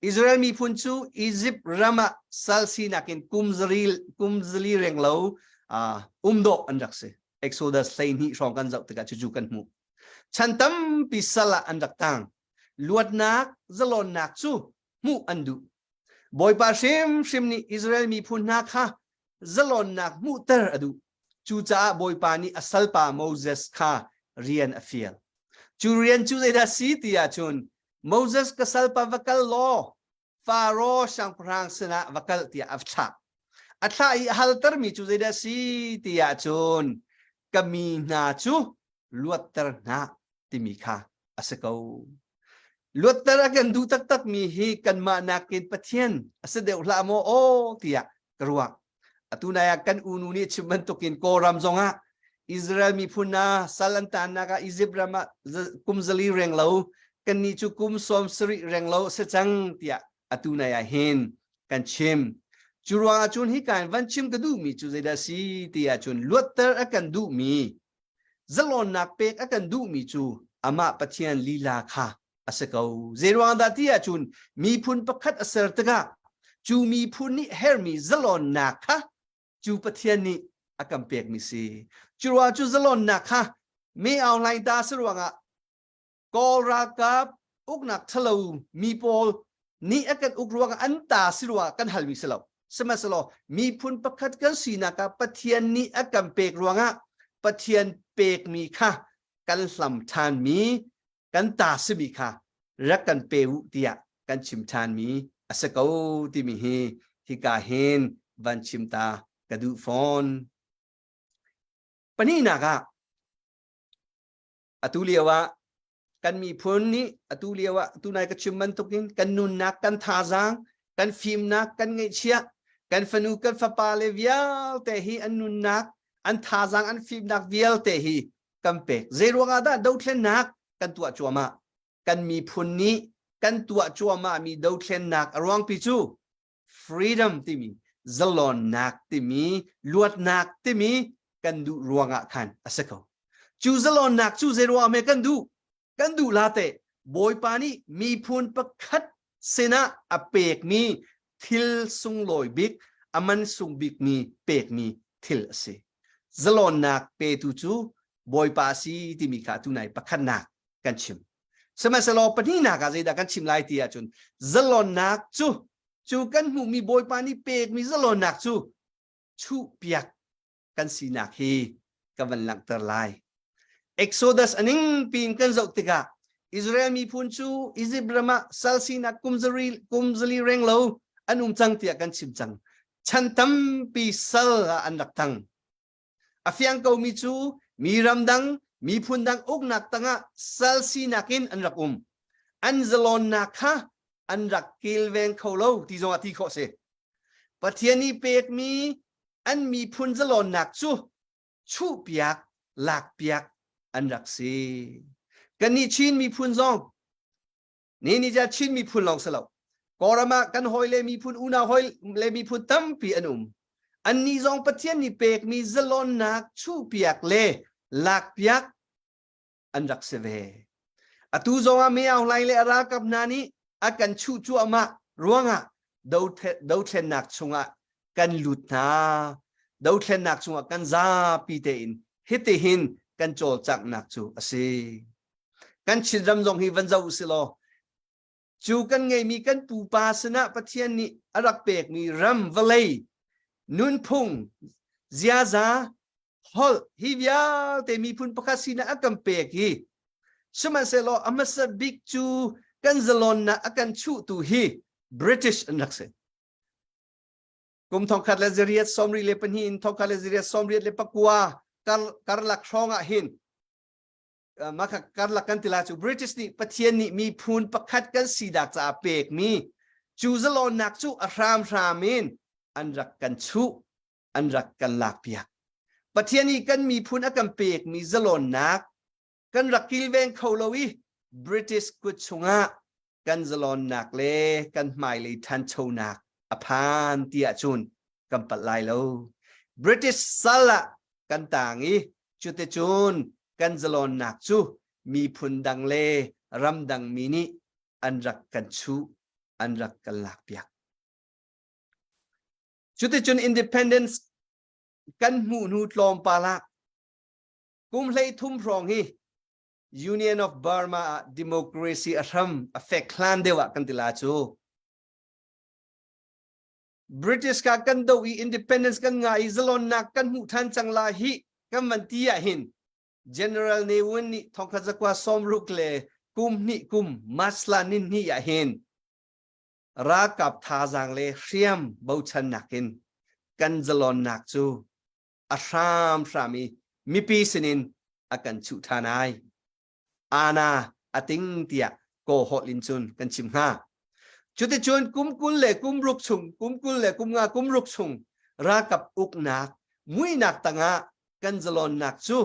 Israel miphun cu Izipt ram ah sal sinak in kum zali kum zali reng lo uh, um dawh an rak si. Exodus 12 hrawng kan zoh tikah cucu kan hmuh. Chan tampi sal ah an rak tang. Luatnak, zalonnak cu hmuh an duh. Bawipa hrimhrim nih Israel miphun hna kha zalonnak hmuhter a duh. Cucaah Bawipa nih a salpa Moses kha rian a fial. Cu rian cu zeidah si ti ahcun Moses ka salpa va kal law Faro siangpahrang sinah va kal tiah a thlah. A thlah i a haltermi cu zeidah si ti ahcun ka mi hna cu luatter hna timi kha a si ko. Luatter a kan duh taktakmi hi kanmah nakin Pathian a si deuh hlah maw aw tiah ka ruah. Atu nai ah kan unu nih chim bantukin Kawlram zongah Israel miphun hna sal an tannak ah Egypt ram ah kum zali reng lo kannih cu kum sawm sarih reng lo a si cang tiah atu nai ah hin kan chim. Cu ruangah cun hi ka in van chim ka duhmi cu zeidah si ti ahcun luatter a kan duhmi zalonnak pek a kan duhmi cu amah Pathian lila kha a si ko. Zeiruang dah ti ahcun miphun pakhat a ser tikah cu miphun nih hermi zalonnak kha cu Pathian nih a kan pekmi si. Cu ruang cu zalonnak kha me aung hlaing ta si ruangah Kawl ralkap uknak ṭhalo mi pawl nih a kan uk ruangah an ta si ruangah kan halmi si lo. Sihmanhsehlaw miphun pakhat kan sinak ah Pathian nih a kan pek ruangah Pathian pekmi kha kan hlam ṭhanmi kan ta simi kha rak kan pe u tiah kan chim ṭhanmi a si ko timi hi hika hin van chim ta ka duh fawn. Pahnihnak ah atu lio ah kan miphun nih atu lio ah tunai ka chim bantukin kan nunnak kan thazaang kan fimnak kan ngeihchiah kan fanu kan fapa le vialte hi an nunnak an thazaang an fimnak vialte hi kan pek zei ruangah dah dothlennak kan tuah cuahmah kan miphun nih kan tuah cuahmah mi dothlennak a ruangpi cu freedom timi zalonnak timi luatnak timi kan duh ruangah khan a si ko cu zalonnak cu zei ruangah hme kan duh kan duh la te bawipa nih miphun pakhat sinah a pekmi thil sunglawi bik a man sung bikmi pekmi thil a si zalonnak petu cu bawipa a si timi kha tunai pakhatnak kan chim sihmanhsehlaw pahnihnak ah zeidah kan chim lai ti ahcun zalonnak cu cu kan hmuhmi bawipa nih pekmi zalonnak cu chuhpiak kan sinak hi ka van langhter lai Exodus aning pin kan zoh tikah Israel miphun cu Egypt ram ah sal sinak kum zali kum zali reng lo an um cang tiah kan chim cang chan tampi sal ah an rak tang A fiang komi cu mi ramdang, miphun dang uknak tangah sal sinak in an rak um. An zalonnak kha an rak kilveng kho lo ti zongah ti khawh si. Pathian nih pekmi an miphun zalonnak cu chuhpiak, lakpiak an rak si. Kannih Chin miphun zong Ni ni ca Chin miphun lawng si lo. Kawlram ah kan hawi le miphun unau hawi le miphun tampi an um. Annih zong Pathian nih pekmi zalonnak chuhpiak le lakpiak an rak si ve. Atu zong ah Meo Hlaing le a ralkap hna nih a kan chuh cuahmah ruangah dothlennak chungah kan lut hna. Dothlennak chungah kan zapi tein hitihin kan cawlcanghnak cu a si. Kan Chinram zong hi van zoh usih law cu kan ngeimi kan pupa sinah Pathian nih a rak pekmi ram vawlei nunphung ziaza holh hi vialte miphun pakhat sinak a kan pek hi sihmanhsehlaw a hmasa bik cu kan zalonnak a kan chuhtu hi British an rak si. Kum thongkhat le zariat sawmri le pahnih in thongkhat le zariat sawmriat le pakua kar karlak hrawng ah hin mah kha karlak kan ti lai cu British nih Pathian nih miphun pakhat kan sinak caah pekmi cu zalonnak cu a hramhram in an rak kan chuh an rak kan lakpiak Pathian nih kan miphun a kan pekmi zalonnak kan rak kilveng kho lo i British kut chungah kan zalonnak le kan hmailei ṭhanchonak a phan ti ahcun kan palh lai lo. British sal ah kan tang i cuticun kan zalonnak cu miphun dang le ramdang mi nih an rak kan chuh, an rak kan lakpiak. Cuticun independence kan hmuh hnu tlawmpal ah kum 13 hrawng hi Union of Burma ah democracy a hram a fek hlan deuh ah kan ti la cu. British ka kan do i independence kan nga i zalonnak kan hmuh than cang la hi kan van ti ah hin General Ne Win nih thongkhat zakua sawmruk le kum hnih kum Masla nin hnih ah hin ralkap thazaang le hriam bochannak in kan zalonnak cu a hramhram i mipi sinin a kan chuh ṭhan ai. Ana a ting tiah kaw holh in cun kan chim hnga. Cuticun kum 20 le kum ruk chung, kum 20 le kum nga kum ruk chung ralkap uknak muihnak tangah kan zalonnak cu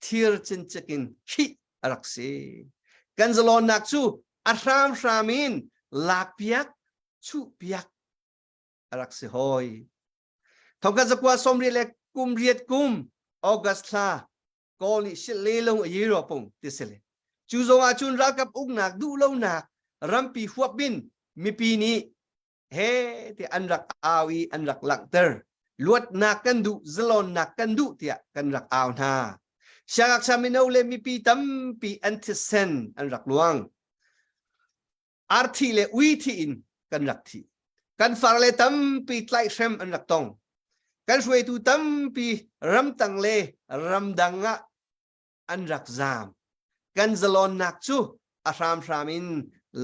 thir cincik in khih a rak si. Kan zalonnak cu a hramhram in lakpiak, chuhpiak a rak si hoi. Thongkhat zakua 80 le kum riat kum August thla Kawl nih sil le lung a yi pung ti si le. Cu zong ah cun ralkap uknak duh lonak rampi huap in mipi nih he ti an rak au i an rak langhter. Luatnak kan duh, zalonnak kan duh tiah kan rak au hna. Siangaksa mino le mipi tampi an thisen an rak luang. Arthi le ui thi in kan rak thi. Kan far le tampi tlaihhrem an rak tong. Kan hruaitu tampi ramtang le ramdang ah an rak zaam. Kan zalonnak cu a hramhram in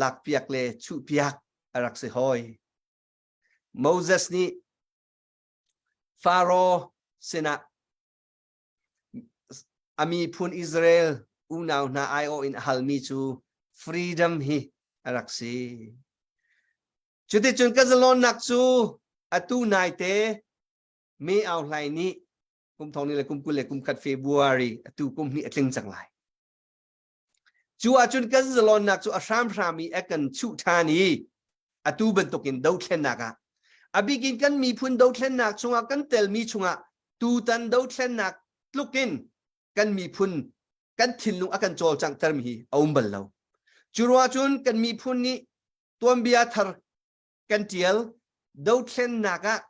lakpiak le chuhpiak a rak si hoi. Moses nih Faro sinah a miphun Israel unau hna aiawh in a halmi cu freedom hi a rak si. Cuticun ka zalonnak cu atu naite May Aung Hlaing nih kum thong ni le kum 20 le kum khat February atu kum hnih a tling cang lai. Cu ahcun kan zalonnak cu a hramhram i a kan chuh ṭhan i atu bantukin dothlennak ah a bikin kan miphun dothlennak chungah kan telmi chungah tutan dothlennak tlukin kan miphun kan thinlung a kan cawlcanghtermi hi a um bal lo. Cu ruangah cun kan miphun nih tuanbia thar kan ṭial dothlennak ah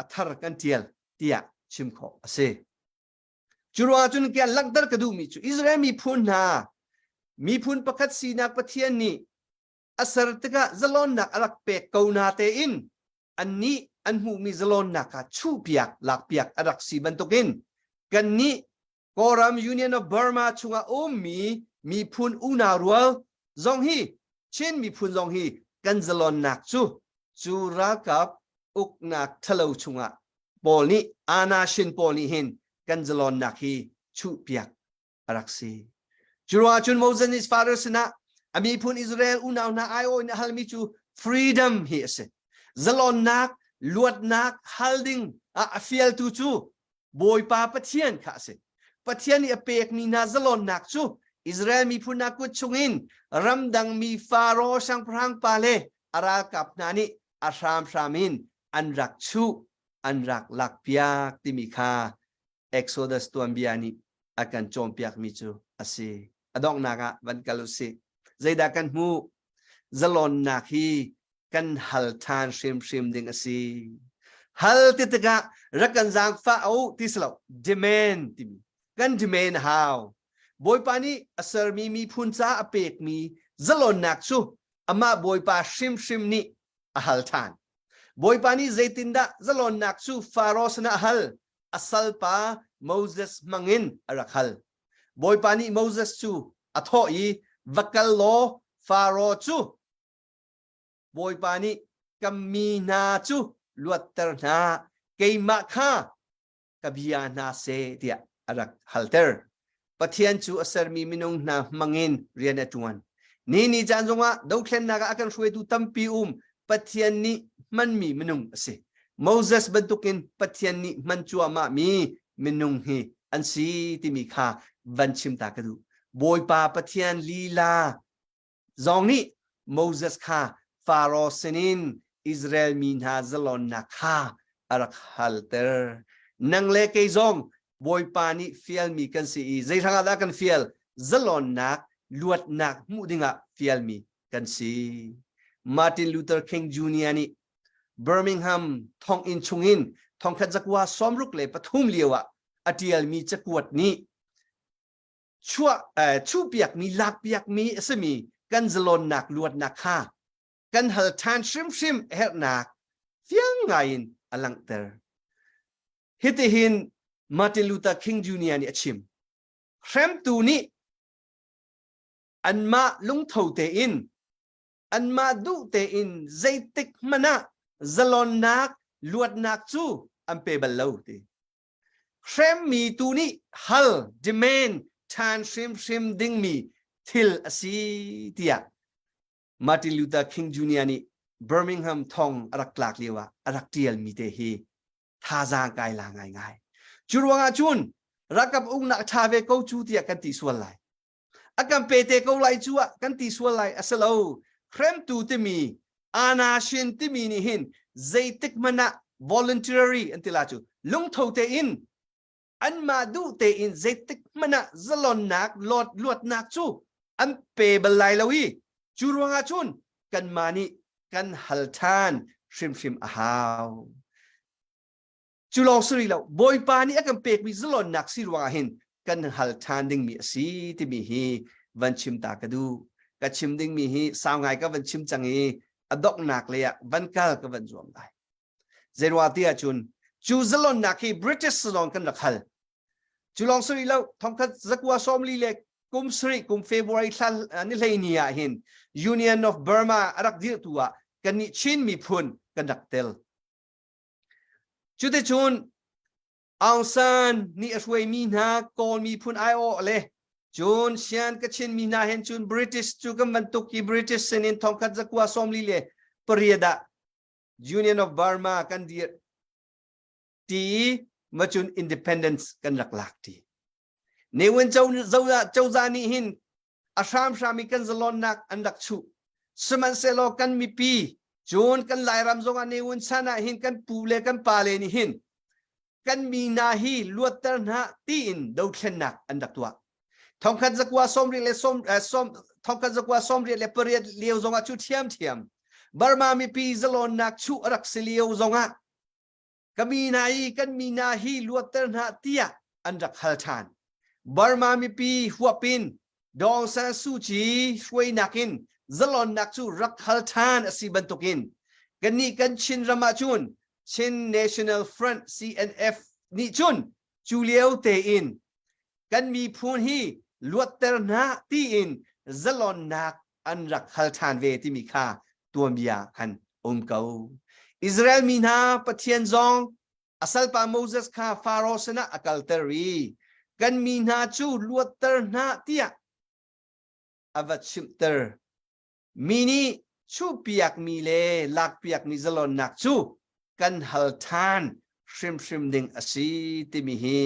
a thar kan ṭial tiah chim khawh a si. Cu ruangah cun kian langhter ka duhmi cu Israel miphun hna miphun pakhat sinak Pathian nih a ser tikah zalonnak a rak pek ko na tein annih an hmuhmi zalonnak kha chuhpiak lakpiak a rak si bantukin kannih Kawlram Union of Burma chungah ummi miphun unau rual zong hi Chin miphun zong hi kan zalonnak cu cu ralkap uknak ṭhalo chungah pawl nih anashin pawl nih hin kan zalonnak hi chuhpiak a rak si. Cu ruangah cun Moses nih father sinah a miphun Israel unau hna aiawh in a halmi cu freedom hi a si. Zalonnak, luatnak hal ding ah a fialtu cu Bawipa Pathian kha a si. Pathian nih a pekmi hna zalonnak cu Israel miphun hna kut chungin ramdang mi Faro siangpahrang pa le a ralkap hna nih a hramhram in an rak chuh, an rak lakpiak timi kha Exodus tuanbia nih a kan cawnpiakmi cu a si. A donghnak ah van kal u sih. Zeidah kan hmuh? Zalonnak hi kan hal ṭhan hrimhrim ding a si. Hal ti tikah rak kan zaangfah o ti si lo, demand timi. Kan demand hau. Bawipa nih a sermi miphun caah a pekmi zalonnak cu amah Bawipa hrimhrim nih a hal ṭhan. Bawipa nih zeitindah zalonnak cu Faro sinah a hal? A salpa Moses hmangin a rak hal. Bawipa nih Moses cu a thawh i va kal law Faro cu Bawipa nih ka mi hna cu luatter hna keimah kha ka bia hna seh tiah a rak halter. Pathian cu a sermi minung hna hmangin rian a ṭuan. Ni ni caan zongah dothlennak ah a kan hruaitu tampi um Pathian nih hmanmi minung a si. Moses bantukin Pathian nih hman cuahmahmi minung hi an si timi kha van chim ta ka duh. Bawipa Pathian lila zong nih Moses kha Faro sinin. Israel mi hna zalonnak kha a rak halter. Nang le kei zong Bawipa nih fialmi kan si i zei hrangah dah kan fial? Zalonnak, luatnak hmuh dingah fialmi kan si. Martin Luther King Jr. nih Birmingham thonginn chungin thongkhat zakua 63 lio ah a ṭialmi cakuat nih chuah chuhpiakmi lakpiakmi a simi kan zalonnak luatnak kha kan hal ṭhan hrimhrim a herhnak fiang ngaiin a langhter. Hitihin Martin Luther King Jr. nih a chim. Hremtu nih anmah lungtho tein anmah duh tein zeitik hmanh ah zalonnak luatnak cu an pe bal lo ti. Hremmi tu nih hal demand ṭhan hrimhrim dingmi thil a si tiah Martin Luther King Jr. nih Birmingham thong a rak tlak lio ah a rak ṭialmi te hi thazaang kai la ngaingai. Cu ruangah cun ralkap uknak ṭha ve ko cu tiah kan ti sual lai. A kan pe te ko lai cu ah kan ti sual lai a si lo. Hremtu timi anashin timi nih hin zeitik hmanh ah voluntary an ti la cu lungtho tein anmah duh tein zeitik hmanh ah zalonnak lot luatnak cu an pe bal lai lo i cu ruangah cun kanmah nih kan hal ṭhan hrimhrim a hau. Cu lawng si rih lo, Bawipa nih a kan pekmi zalonnak si ruangah hin kan hal ṭhan dingmi a si timi hi van chim ta ka duh. Ka chim dingmi hi sau ngai ka van chim cang i a donghnak lei ah van kal ka van zuam lai. Zeiruah ti ahcun cu zalonnak hi British zalon kan rak hal. Cu lawng si rih lo, thongkhat zakua sawmli le kum sarih kum February thla ni hleini ah hin Union of Burma a rak dirhtu ah kannih Chin miphun kan rak tel. Cuticun Aung San nih a hruaimi hna Kawl miphun aiawh le cun Shan Kachin mi hna hen cun British cu kan bantuk i British sinin thongkhat zakua sawmli le pariat ah Union of Burma kan dir ti i macun independence kan rak lak ti. Ne Win cozah nih hin a hramhram i kan zalonnak an rak chuh. Sihmanhsehlaw kan mipi cun kan Lairam zongah Ne Win chan ah hin kan pu le kan pa le nih hin kan mi hna hi luatter hna tiin dothlennak an rak tuah. Thongkhat zakua sawmriat le sawm, eh, sawm thongkhat zakua sawmriat le pariat lio zongah cu thiamthiam Burma mipi zalonnak chuh a rak si lio zongah ka mi hna i kan mi hna hi luatter hna tiah an rak hal ṭhan. Burma mipi huapin Daw Aung San Suu Kyi hruainak in zalonnak cu rak hal ṭhan a si bantukin kannih kan Chin ram ah cun Chin National Front CNF nih cun cu lio tein kan miphun hi luatter hna tiin zalonnak an rak hal ṭhan ve timi kha tuanbia khan um ko. Israel mi hna Pathian zong a salpa Moses kha Faro sinah a kalter i kan mi hna cu luatter hna tiah a va chimhter. Mi nih chuhpiakmi le lakpiakmi zalonnak cu kan hal ṭhan hrimhrim ding a si timi hi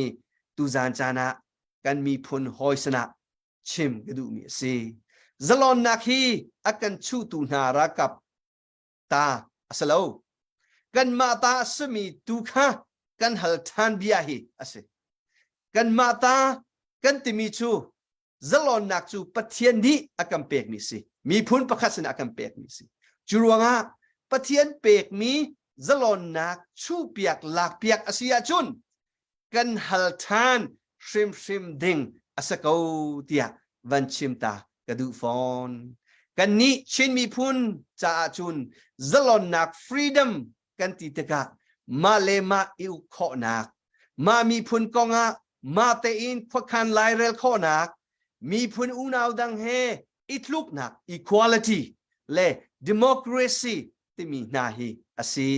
tuzan caan ah kan miphun hawi sinah chim ka duhmi a si. Zalonnak hi a kan chuhtu hna ralkap ta a si lo. Kanmah ta a simi tu kha kan hal ṭhan bia hi a si. Kanmah ta kan timi cu zalonnak cu Pathian nih a kan pekmi si. Miphun pakhat sinah a kan pekmi si. Cu ruangah Pathian pekmi zalonnak chuhpiak lakpiak a si ahcun kan hal ṭhan hrimhrim ding a si ko tiah van chim ta ka duh fawn. Kannih Chin miphun caah cun zalonnak freedom kan ti tikah mah le mah i uk khawhnak, mah miphun kongah mah tein khuakhan lairel khawhnak, miphun unau dang he i tluknak equality le democracy timi hna hi a si.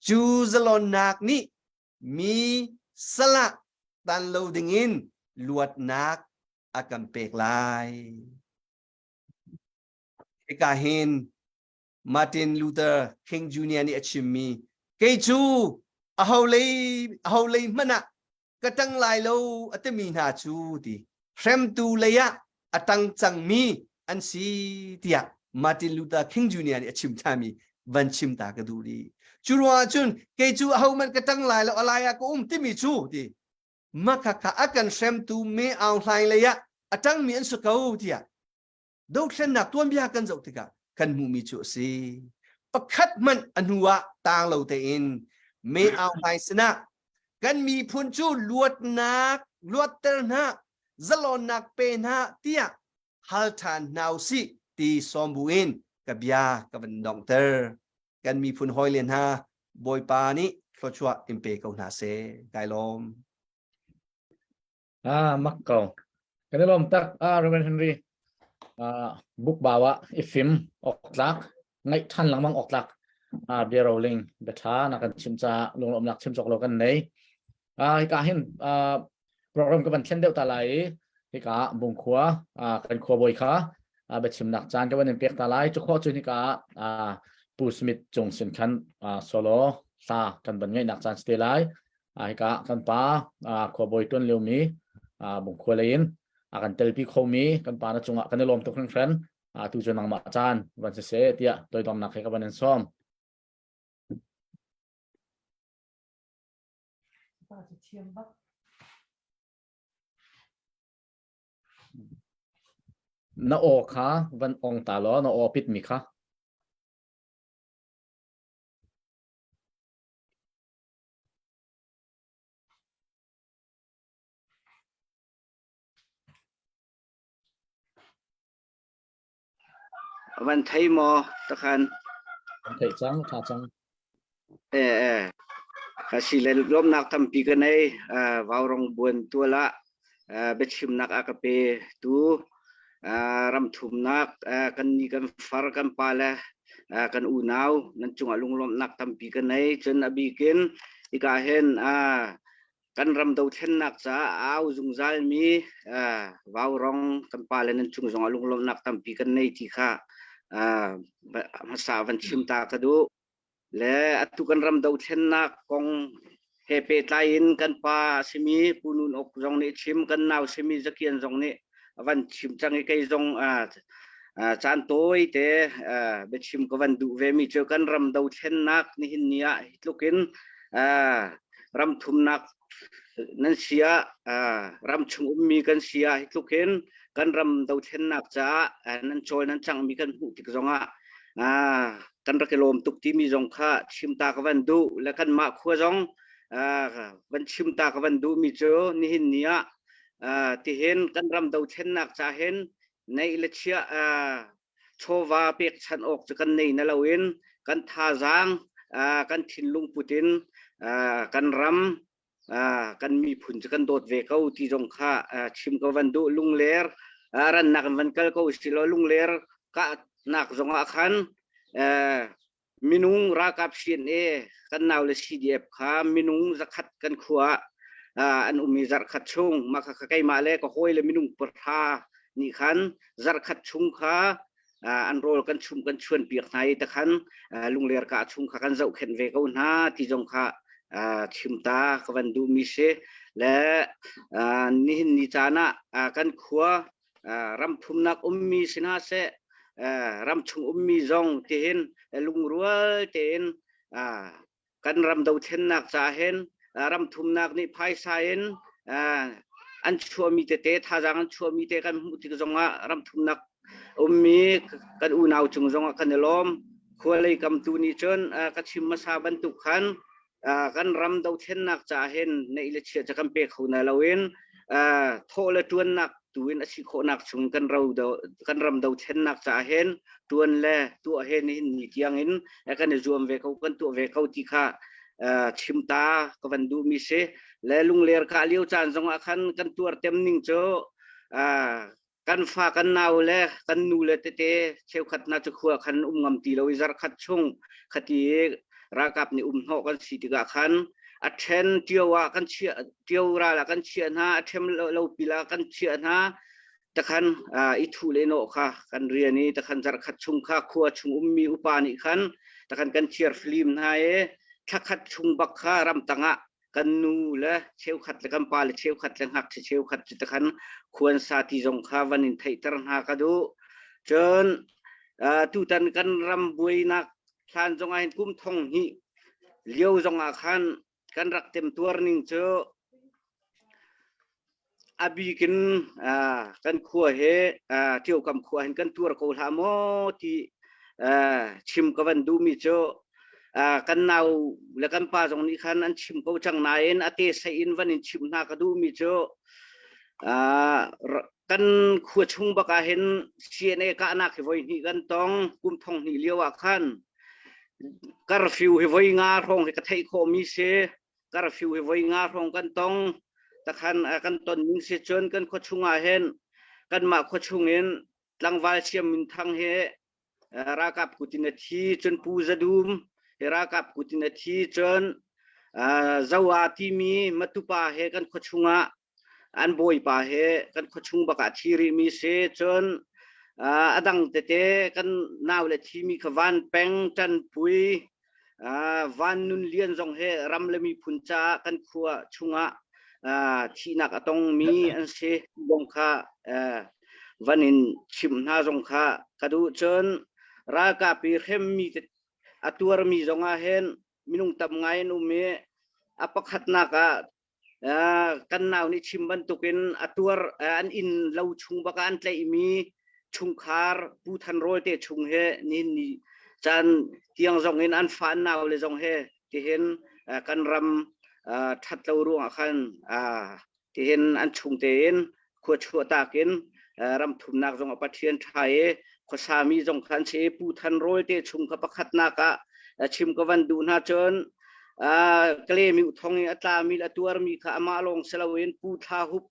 Cu zalonnak nih mi salah tan lo dingin luatnak a kan pek lai. Hika hin Martin Luther King Jr. nih a chimmi kei cu aho lei aho lei hmanh ah ka ṭang lai lo a timi hna cu ti hremtu lei ah a ṭang cangmi an si tiah Martin Luther King Jr. nih a chim ṭhanmi. van chim ta ka duh rih. Cu ruangah cun kei cu ahohmanh ka ṭang lai lo a lai ah ka um timi cu ti makhakha a kan hremtu Me Aung Hlaing lei ah a ṭangmi an si ko tiah dothlennak tuanbia kan zoh tikah kan hmuhmi cu a si. Pakhat hmanh a hnu ah taang lo tein Me Aung Hlaing sinah kan miphun cu luatnak luatter hna zalonnak pe hna tiah hal ṭhan hna usih ti sawm buin ka bia ka van donghter. Kan miphun hawile hna Bawipa nih thluachuah in pe ko hna seh. Kai lawm. Ah, mak ko. Kan i lawm tak. Ah, Reverend Henry. Ah, book bawa i fim ok tlak ngaih ṭhan lengmang awk tlak bia roling bia ṭha na kan chim caah lunglawmhnak chim cawk lo kan nei. Hika hin program ka van thlen deuh ta lai i hika Bungkhua kan khua bawi kha biachimnak caan ka van in pek ta lai. Cu khawh cun hika Pu Smith cung sin khan solo hla kan van ngeihnak caan si te lai. Hika kan pa khua bawi tuan liomi Bungkhua lei in a kan telpi khomi kan pa na cungah kan i lawm tuk hringhran. Atu cu nangmah caan van si seh tiah toidornak he ka van in sawm. Na aw kha van ong ta law na aw pit mi kha. Van thei maw takhan? Van theih cang, tha cang. Eh eh. Ka si le lawmnak tampi ka nei. Vaurong buan tual ah biachimnak a ka pe tu ramthumnak kan ni kan far kan pa le kan unau nan cungah lunglawmhnak tampi ka nei. Cun a bikin hika hin kan ram dothlennak caah au zungzalmi vaurong kan pale nan cung zongah lunglawmhnak tampi kan nei ti kha hmasa van chim ta ka duh le atu kan ram dothlennak kong he pehtlai in kan pa simi Pu Nun Ok zong nih chim kan nau simi Zakian zong nih van chim cang i kei zong caan tawi te biachim ka van duh ve mi cu kan ram dothlennak nihin ni ah hi tluk in ram thumnak nan si ah ram chung ummi kan si ah hi tluk hin kan ram dothlennak caah nan cawl nan cangmi kan hmuh tik zongah kan rak i lawm tuk timi zong kha chim ta ka van duh le kanmah khua zong van chim ta ka van duhmi cu nihin ni ah tihin kan ram dothlennak ca hin neih le chiah chawva pekchanh awk cu kan nei na loin kan thazaang kan thinlung put in kan ram kan miphun cu kan dawt ve ko ti zong kha chim ko van duh lungler rannak in van kal ko silo lungler kahnak zongah khan Minung ralkap CNA kan nau le CDF kha minung zakhat kan khua ah an um i zarhkhat chung mah kha keimah le ka hawi le minung pahra nih khan zarhkhat chung kha an rawl kan chum kan chuan piak hna i takhan lungler ka chung kha kan zohkhenh ve ko hna ti zong kha chim ta ka van duhmi si le nihin ni caan ah kan khua ram thumnak ummi si hna seh ram chung ummi zong tihin lungrual tein kan ram dothlennak ca hin ram thumnak nih phaisa in an chuahmi tete thazaang an chuahmi te kan hmuh tik zongah ram thumnak ummi kan unau cung zongah kan i lawm khua lei kam tu nih cun ka chim hmasa bantuk khan kan ram dothlennak ca hin neih le chia ca kan pe kho na loin thawh le ṭuannak tu in a si khawhnak chung kan ro do kan ram dothlennak ca hin ṭuan le tuah he nihin ni tiang in kan i zuam ve ko kan tuah ve ko ti kha chim ta ka van duh mi si le lungler ka lio caan zongah khan kan tuar tem ning cu kan fa kan nau le kan nu le tete cheukhat hna cu khua khan um ngam ti lo i zarkhat chung khati ralkap nih um hnawh kan si tikah khan a then ṭio ah kan chiah ṭio ral ah kan chiah hna a ṭhem lo pil ah kan chiah hna takhan i thu le nawh kha kan rian i takhan zarkhat chung kha khua chung ummi upa nih khan takhan kan thiar film hna i thlakhat chung bak kha ramtang ah kan nu le cheukhat le kan pa le cheukhat le ngakchia cheukhat cu takhan khuan sa ti zong kha van in theihter hna ka duh. Cun tutan kan ram buainak Hlan zong ah hin kum thong hnih lio zong ah khan kan rak temtuar ning cu a bik in kan khua he Ṭiokam khua hin kan tuar ko hlah maw ti chim ka van duhmi cu kan nau le kan pa zong nih khan an chim ko cang nain a te sei in van in chim hna ka duhmi cu kan khua chung bak ah hin CNA kahnak hi voi hnih kan tong kum thong hnih lio ah khan curfew hi voi nga hrawng hi ka theih khawhmi si curfew hi voi nga hrawng kan tong takhan kan ton ning si cun kan khua chung ah hin kanmah khua chung in tlangval Siam Min Thang hi ralkap kut in a thi cun Pu Zadum hi ralkap kut in a thi cun Zoa timi Matupa he kan khua chung ah an bawipa he kan khua chung bak ah thi rihmi si cun a dang tete kan nau le thimi kha Van Peng Ṭanpui Van Nun Lian zong he ram le miphun caah kan khua chungah thihnak a tongmi an si zong kha van in chimh hna zong kha ka duh cun ralkap i hremmi a tuarmi zong ah hin minung tam ngai an um i a pakhatnak ah kan nau nih chim bantukin a tuar an inn lo chung bak ah an tlaihmi chungkhar Pu Than Rawl te chung he nihin ni caan tiang zong in an fa an nau le zong he tihin kan ram that lo ruangah khan tihin an chung tein khua chuah tak in ram thumnak zong a Pathian ṭha i khuasami zong kha an si Pu Than Rawl te chung kha pakhatnak ah chim ka van duh hna cun Kale mi thong i a tlami le a tuarmi kha amah lawng si loin Pu Thla Hup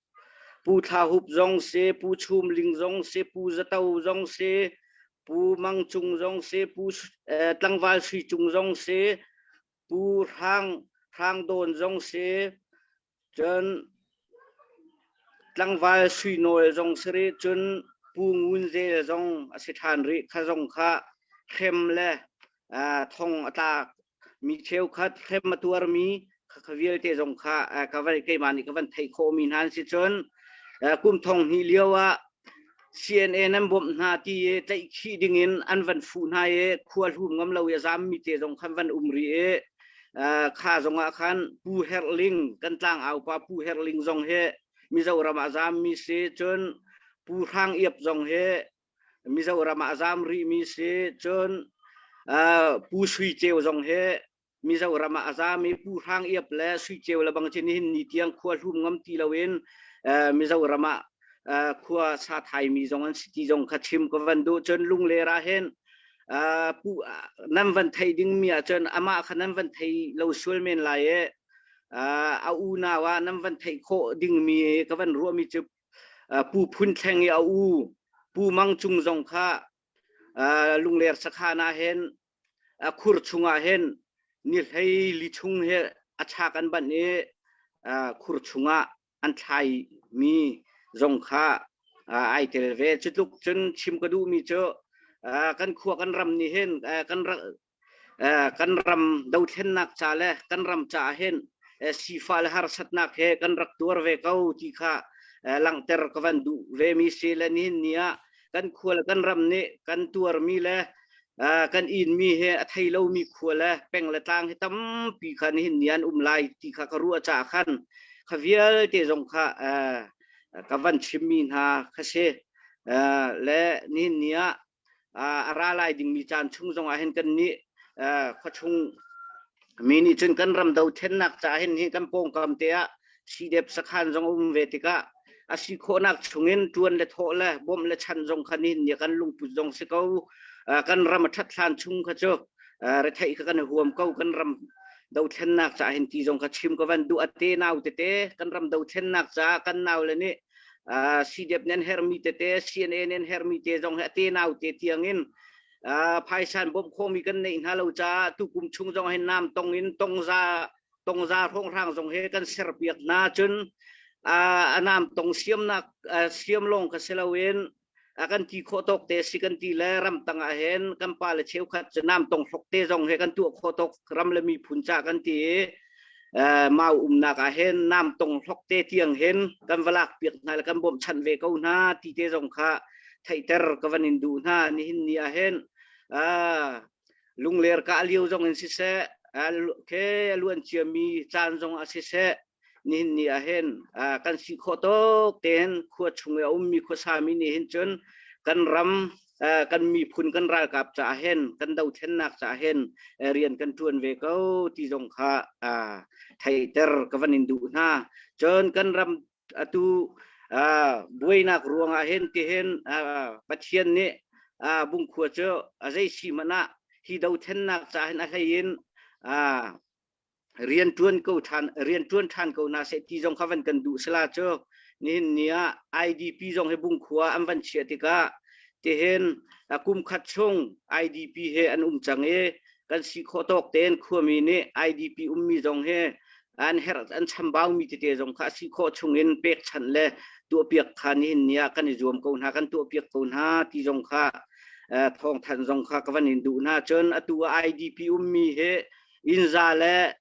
Pu Thla Hup zong si Pu Chum Ling zong si Pu Zato zong si Pu Mang Cung zong si Pu Tlangval Sui Cung zong si Pu Hrang Hrang Dawn zong si Cun tlangval Sui Nawl zong si rih, cun Pu Ngun Zel zong a si ṭhan rih. Kha zong kha hrem le thong a tlak mi cheukhat hrem a tuarmi kha vialte zong kha ka van keimah nih ka van theih khawhmi hna an si. Cun kum thong hnih lio ah CNA nan bawmh hna ti i tlaihkhih dingin an van fuh hna i khua hlum ngam lo i a zammi te zong khan van um rih i kha zongah khan Pu Herh Ling kan tlangau pa Pu Herh Ling zong hi Mizoram ah zammi si cun Pu Hrang Iap zong hi Mizoram ah zam rihmi si cun Pu Sui Ceu zong hi Mizoram ah a zam i Pu Hrang Iap le Sui Ceu le bang chin nihin ni tiang khua hlum ngam ti loin Mizoram ah khua sa thaimi zong an si ti zong kha chim ka van duh cun Lungler ah hin pu nan van thei ding mi ah cun amah kha nan van thei lo sual men lai e a unau ah nan van theih khawh ding mi ka van ruah mi cu Pu Phun Thleng i a u Pu Mang Cung zong kha Lungler sakhan ah hin a khur chungah hin ni hlei li chung he a chak an banh i khur chungah an thlai mi zong kha ai tel ve cu tluk cun chim ka duhmi cu kan khua kan ram nih hin kan kan ram dothlennak ca le kan ram caah hin sifah le harsatnak he kan rak tuar ve ko ti kha langhter ka van duh ve mi si le nihin ni ah kan khua le kan ram nih kan tuarmi le kan inmi he a thei lomi khua le peng le tlang hi tampi kha nihin ni an um lai ti kha ka ruah caah khan kha vialte zong kha ka van chimmi hna kha si le nihin ni ah a ra lai dingmi caan chung zong ah hin kan nih khuachung mi nih cun kan ram dothlennak caah hin hi kan pawngkam te ah CDF sakhan zong a um ve tikah a si khawhnak chungin ṭuan le thawh le bawmh le chan zong kha nihin ni kan lungput zong si ko kan ram a ṭhat hlan chung kha cu retheih kha kan i huam ko kan ram dothlennak caah hin ti zong kha chim ka van duh a te nau tete kan ram dothlennak caah kan nau le nih CDF nan hermi tete CNA nan hermi te zong hi a te nau te tiangin phaisan bawmh khawhmi kan neih hna lo caah tukum chung zong hin nam tong in tongza tongza hrawnghrang zong he kan serpiak hna cun a nam tong siamnak siam lawng kha si loin a kan ti khawh tawk te si kan ti le ramtang ah hin kan pa le cheukhat cu nam tong hlok te zong he kan tuah khawh tawk ram le miphun ca kan ti i mau umnak ah hin nam tong hlok te tiang hin kan va lak piak hna le kan bawmhchanh ve ko hna ti te zong kha theihter ka van in duh hna nihin ni ah hin. Lungler ka lio zong in siseh, ke a luan ciami caan zong ah siseh, nihin ni ah hin kan si khawh tawk tein khua chung i a ummi khuasami nih hin cun kan ram kan miphun kan ralkap caah hin kan dothlennak caah hin rian kan ṭuan ve ko ti zong kha theihter ka van in duh hna. Cun kan ram atu buainak ruangah hin tihin Pathian nih Bungkhua cu a zei si hmanh ah hi dothlennak caah hin a hlei in rian ṭuan ko ṭhan rian ṭuan ṭhan ko hna seh ti zong kha van kan duh sala cu nihin ni ah IDP zong hi Bungkhua an van chiah tikah tihin kum khat chung IDP he an um cang i kan si khawh tawk tein khuami nih IDP ummi zong hi an herh an chambaumi tete zong kha si khawh chungin pekchanh le tuahpiak kha nihin ni ah kan i zuam ko hna kan tuahpiak ko hna ti zong kha thawngthanh zong kha ka van in duh hna. Cun atu ah IDP ummi hi innza le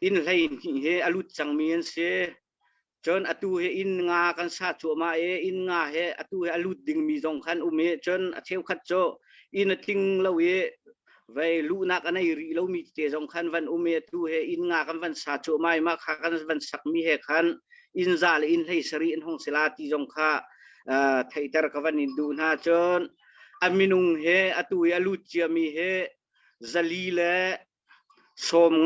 inn 12 he a lut cangmi an si. Cun atu hi inn nga kan sa cuahmah i inn nga he atu hi a lut dingmi zong khan um i cun a cheukhat cu inn a tling lo i vei luhnak a nei rih lomi tete zong khan van um i atu he inn nga kan van sa cuahmah i mah kha kan van sakmi he khan inn za le inn 17 an hong si la ti zong kha theihter ka van in duh hna. Cun a minung he atu i a lut ciami he 190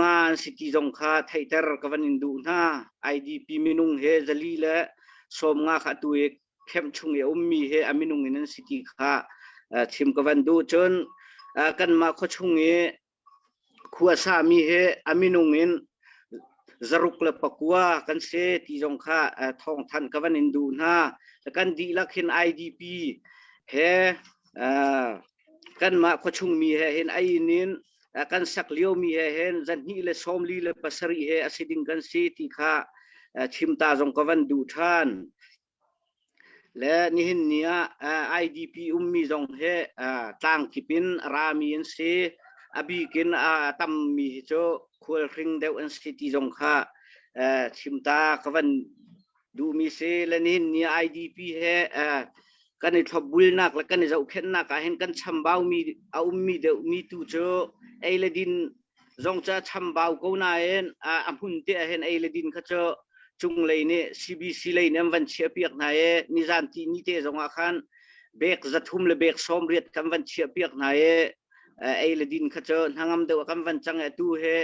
an si ti zong kha theihter ka van in duh hna. IDP minung he 190 kha atu i camp chung i a ummi he a minung in an si ti kha chim ka van duh. Cun kanmah khuachung i khuasami he a minung in 609 kan si ti zong kha thawngthanh ka van in duh hna. Kan dihlak hin IDP he kanmah khuachungmi he hin a inn in kan sak liomi he hin 247 he a si ding kan si ti kha chim ta zong ka van duh ṭhan. Le nihin ni ah IDP ummi zong he tlangkip in a rami an si. A bik in a tammi hi cu khualhring deuh an si ti zong kha chim ta ka van duhmi si. Le nihin ni IDP he kan i thlopbulnak le kan i zohkhenhnak ah hin kan chambaumi a ummi deuhmi tu cu ei le din zong cu a chambau ko nain a hmun te ah hin ei le din kha cu cunglei nih CBC lei nih an van chiahpiak hna i nizan ti ni te zong ah khan bek 300 le bek 80 kan van chiahpiak hna i ei le din kha cu hnangam deuh kan van cang i atu he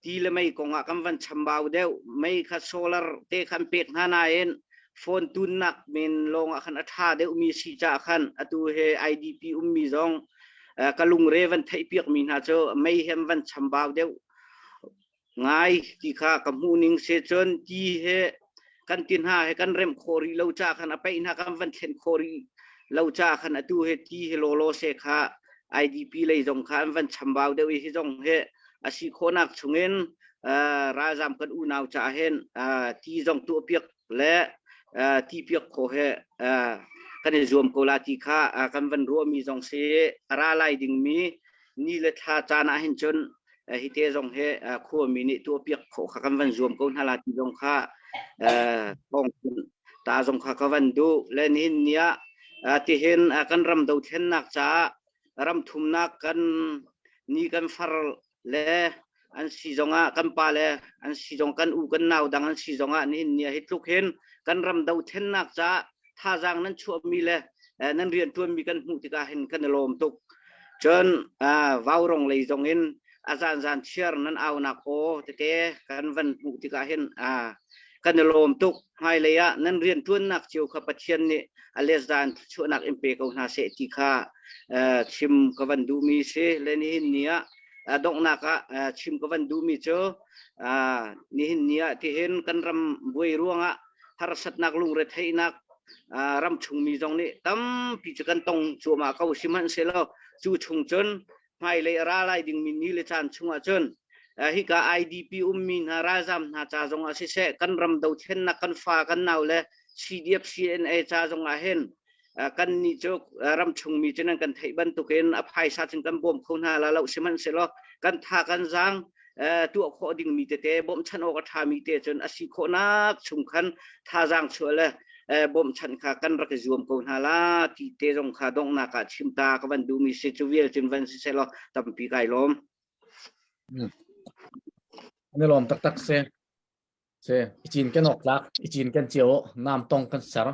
ti le mei kong ah kan van chambau deuh. Mei kha solar te khan pek hna nain phone tunnak men lawng ah khan a ṭha deuhmi si caah khan atu he IDP ummi zong ka lungre van theihpiak mi hna cu mei he van chambau deuh ngai ti kha ka hmuh ning se. Cun ti he kan ti hna he kan remh khawh rih lo ca khan a peih hna kan van thlen khawh rih lo ca khan atu he ti he lawlaw se kha IDP lei zong kha an van chambau deuh i hi zong he a si khawhnak chungin ralzam kan unau caah hin ti zong tuahpiak le ti piak khawh he kan i zuam ko la ti kha kan van ruahmi zong si. A ra lai dingmi ni le thla caan ah hin cun hi te zong he khuami nih tuahpiak khawh kha kan van zuam ko hna la ti zong kha thawng ta zong kha ka van duh. Le nihin ni ah tihin kan ram dothlennak caah ram thumnak kan ni kan far le an si zongah kan pa le an si zong kan u kan nau dang an si zongah nihin ni ah hi tluk hin kan ram dothlennak caah thazaang nan chuahmi le nan rianṭuanmi kan hmuh tikah hin kan i lawm tuk. Cun vaurong lei zong in a zanzan chiar nan aunak aw tete kan van hmuh tikah hin kan i lawm tuk. Hmailei ah nan rianṭuannak cio kha Pathian nih a lezan thluachuahnak in pe ko hna seh ti kha chim ka van duhmi si. Le nihin ni ah donghnak ah chim ka van duhmi cu nihin ni ah tihin kan ram buai ruangah harsatnak lungretheihnak ramchungmi zong nih tampi cu kan tong cuahmah ko. Sihmanhsehlaw cu chung cun hmailei a ra lai dingmi ni le caan chungah cun hika IDP ummi hna ralzam hna ca zong ah siseh, kan ram dothlennak kan fa kan nau le CDF CNA ca zong ah hin kan nih cu ramchungmi cu nan kan theih bantukin a phaisa cun kan bawm kho hna la lo. Sihmanhsehlaw kan tha kan zaang tuah khawh dingmi tete bawmhchanh awk a ṭhami te cun a si khawhnak chung khan thazaang chuah le. bawmhchanh kha kan rak i zuam ko hna la ti te zong kha donghnak ah chim ta ka van duhmi si cu vial cun van si selaw tampi kai lawm. An i lawm taktak si. Si, i cin kan awk tlak, i cin kan cio, nam tong kan ser.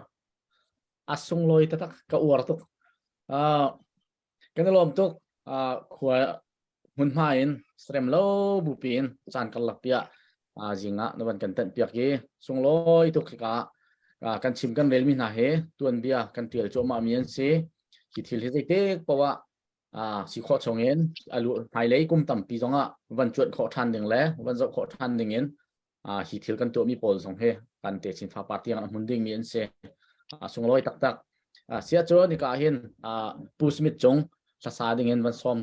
A sunglawi taktak ka uar tuk. Uh, kan i lawm tuk. Uh, khua hmunhma in serem lo bupi in caan karlak piah uh, zing ah na van kan tenh piak i sunglawi tuk ka uh, kan chim kan relmi hna he tuanbia kan tial cuahmah mi an si. Hi thil hi zeitik poah ah si khawh chung in alu hmailei kum tampi zong ah van cuanh khawh ṭhan ding le van zoh khawh ṭhan ding in hi thil kan tuahmi pawl zong hi kan te chin fa tiang a hmun dingmi an si. Sunglawi taktak. Sia cun hika hin Pu Smith cung hlasa ding in van sawm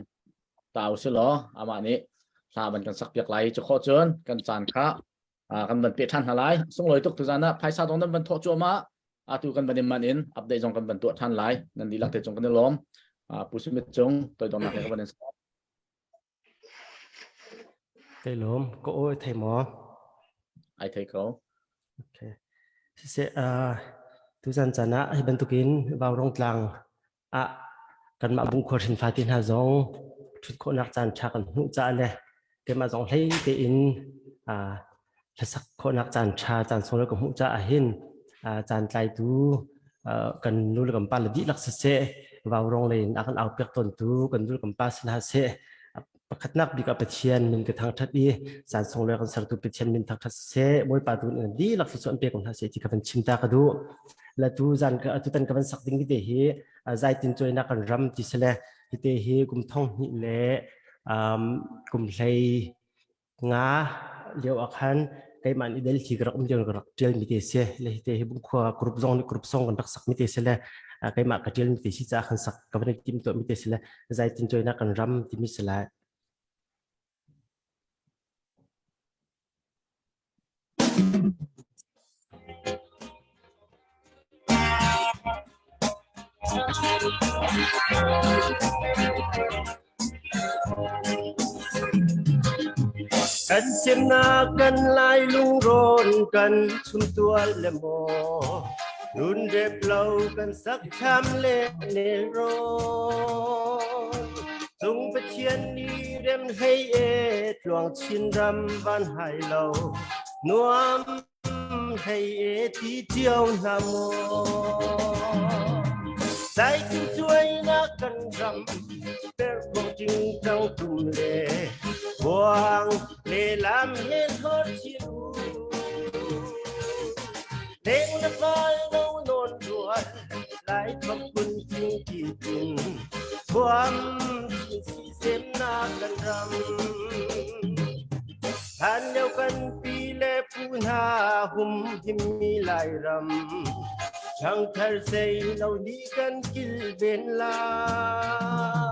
ta u si law amah nih hla van kan sak piak lai cu khawh cun kan caan kha kan van pe ṭhan hna lai. Sunglawi tuk tuzan ah phaisa dong nan van thawh cuahmah. Atu kan van in man in update zong kan van tuah ṭhan lai. Nan dihlak te cung kan i lawm. Pu Smith cung toidornak he ka van in sawm. Kai lawm. Ka aw i thei maw? Ai thei ko. Okay. Siseh, uh, tuzan caan ah hi bantukin Vaurong tlang ah kanmah Bungkhua hrinfa te hna zong ṭhut khawhnak caan ṭha kan hmuh caah le keimah zong hlei tein uh, hlasak khawhnak caan ṭha caan sunglawi ka hmuh caah hin uh, caan tlaitu uh, kan nu le kan pa le dihlak siseh Vaurong lei in a kan aupiak tawntu kan nu le kan pa si hna seh pakhatnak bik ah Pathian min ka thangṭhat i caan sunglawi kan sertu Pathian min thangṭhat siseh Bawipa tu in dihlak thluachuah an pek hna seh ti ka van chim ta ka duh la tu zan ka tu tan ka van sak ding te hi zaitin cuainak kan ram ti sele hi te hi kum thong hnih le um, kum hlei nga lio ah khan keimah nih Delhi ka rak um lio ka rak ṭial mi te si le hi te hi Bungkhua group zong nih group song kan rak sak mi te si le keimah ka ṭial mi te si caah kan sak ka van i tim tuah mi te si le zaitin cuainak kan ram timi si lai. Kan semnak kan lai lungrawn kan chumtual le maw Runrep lo kan sak ṭham le nelrawn Cung Pathian nih rem hlei e tluang chin ram van hai lo nuam hlei e ti cio hna maw Zeitin cuainak kan ram perhkhawh tingtang tum le buang le lam he thor chin u Leng le val no non rual lai thok kun ting ti tin thuam chin si semnak kan ram Hlan lio kan pi le pu hna hum himmi Lairam ṭhangthar sei lo nih kan kilven lai.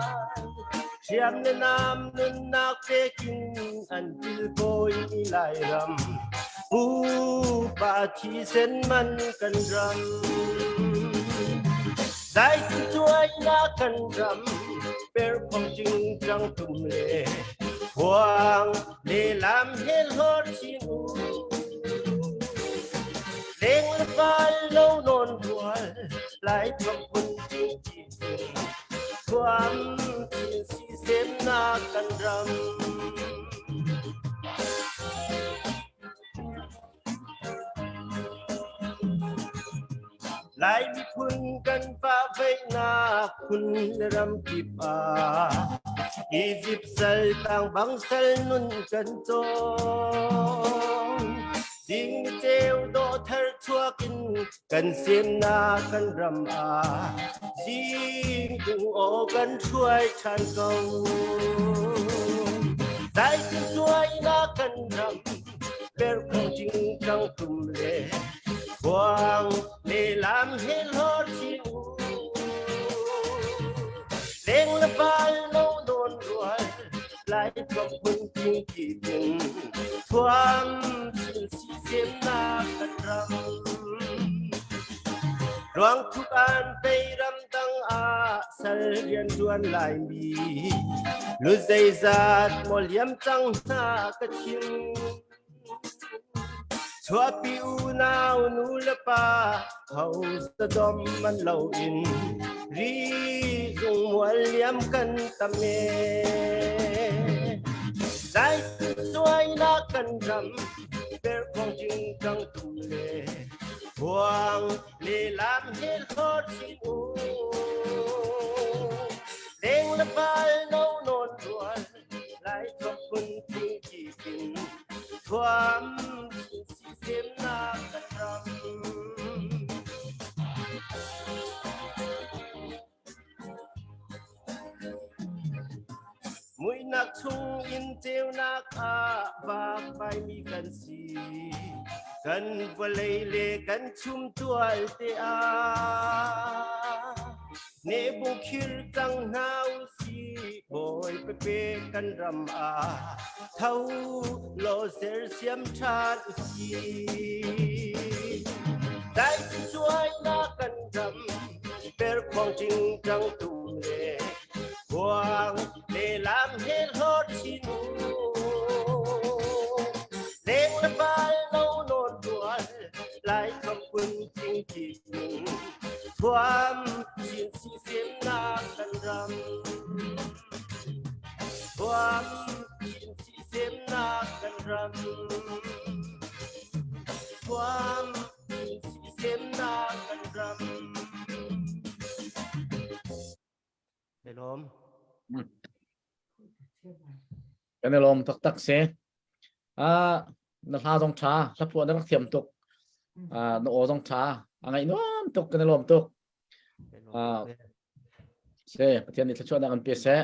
Hriam le nam nunnak pekin an kilkawi mi Lairam pupa thisen man kan ram. Dai cuainak kan ram perphong cingcang tum le Huang le lam he hlor chin u Leng le val lo non rual lai thok kun chin chin Thuam chin si sem na kan ram Lai miphun kan fahveihnak phun le ram kip ah Egypt sal tang bang sal nun kan cawng. Ding ceu dawh thar chuak in kan semnak kan ram ah zing tung aw kan hruai ṭhan ko. Zeitin cuainak kan ram perkhong cingcang tum le khuang le lam he hlor chin u leng le val no don rual lai thuak hun ting ki tin thuam chin si sem nak kan ram ruang thuk an pei ram dang ah sal rian tuan lai mi lu zeizat maw liam cang hna ka chim. Chuahpi unau nu le pa ho zadom man lo in ri zung mual liam kan tam e. Zai suai na kan ram ber kong jing tang tum le huang le lam he hlawt sin u. Leng le pal no non rual lai thok kun thing ki kin thuam si sem nak kan ram. Muihnak chung in ceunak ah vakvai mi kan si. Kan vawlei le kan chumtual te ah Nebu khir cang hna usih bawi pepe kan ram ah tho law sersiam ṭhan usih. Dai cuai na kan ram perkhuang ṭingṭang tum le kuang le lam he hlawt chin u. Leng le val lo nawn rual lai kham kun thing ki thuam chin si semnak kan ram. Thuam chin si semnak kan ram. Thuam Semnak kan ram. Lawm. Kan i lawm taktak si. Ah, na hla zong tha, hla phuah na rak thiam tuk. Ah, na aw zong tha. A ngaih nuam tuk, kan i lawm tuk. Ah, se, Pathian nih thluachuahnak an pe seh.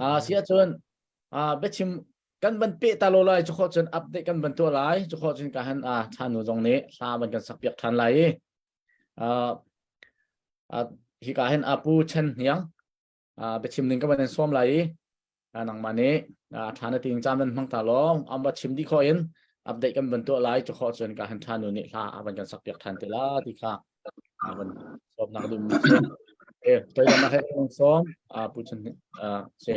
Ah, si ahcun, ah, biachim kan van peh ta lo lai cu khawh cun update kan van tuah lai cu khawh cun ka han a thanu zong nih hla van kan sak piak than lai i hi ka hin apu chen hniang biachim ning ka van in sawm lai i nangmah nih tha na ting caan van hmang ta law am va chim dih khawh in update kan van tuah lai cu khawh cun ka han thanu nih hla a van kan sak piak than te la ti kha van sawm nak dum mi si e toi dam he sawm pu chen se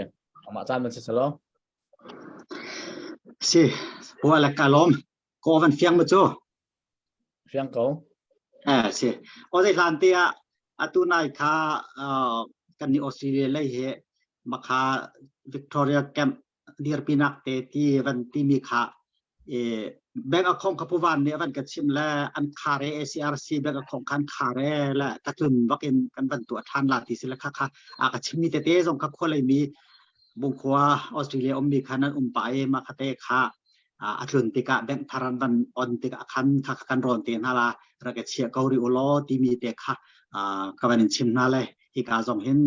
amah caan van si salo Si, wa le ka lawm. Ko van fiang ma cu? Fiang ko. Eh, si. O zei hlan te ah atu nai kha kan ni Australia lei he makha Victoria Camp dirpinak te ti van timi kha e bank account kha puvan nih van ka chim le an khare ACRC bank account khan khare le ka tlun bak in kan van tuah than la ti si le kha kha a ka chimmi tete zong kha khua lei mi Bungkhua Australia ummi khan an um pah i mah khate kha a tlun tikah bank thar an van on tikah khan kha kan rawn te hna la rak i chiah ko rih u law timi te kha ka van in chim hna le hika zong hin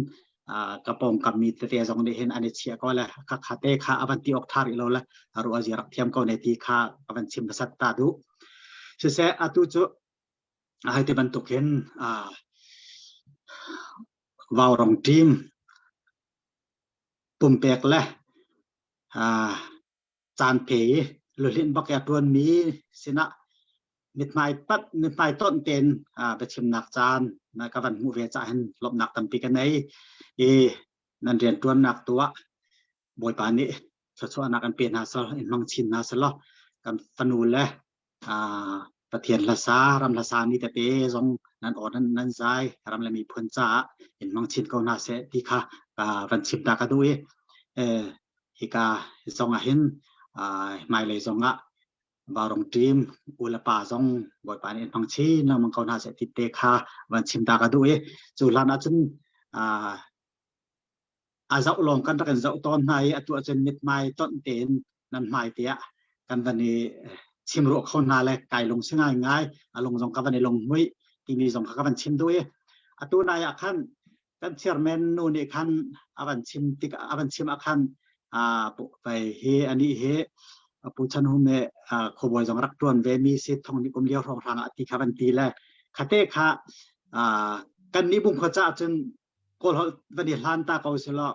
ka pawngkam mi tete zong nih hin an i chiah ko le kha kha te kha a van ti awk tha rih lo le ru a rak thiam ko ne ti kha ka van chim hmasat ta duh siseh atu cu hai ti bantuk hin Vaurong team pumpek le caan pe i luhlinh bak i a ṭuanmi sinah mithmai pat mithmai tonh tein biachimnak caan na ka van hmuh ve caah hin lawmhnak tampi ka nei i nan rianṭuannak tu ah Bawipa nih thluachuahnak an pe hna sal in hmang chin hna selaw kan fanu le Pathian hlasa ram hlasa mi tete zong nan aw nan nan zai ram le miphun caah in hmang chin ko hna seh ti kha van chim ta ka duh i hika zong ah hin hmailei zong ah Vaurong team u le pa zong Bawipa nih in hmang chin lengmang ko hna seh ti te kha van chim ta ka duh i cu hlan ah cun a zoh lawng kan rak in zoh tawn hna i atu ahcun mithmai tonh tein nan hmai te ah kan van i chim ruah kho hna le kai lung si ngai ngai a lung zong ka van i lung hmuih timi zong kha ka van chim duh i atu nai ah khan kan chairman nu nih khan a van chim tik a van chim ah khan a vai hi ani hi pu Chan Hum he khuabawi zong rak tuan ve mi si thong ni kum lio hrawng hrang ah ti kha van ti le khate kha kan nih bung khua ca cun Kawl holh van i hlan ta ko selaw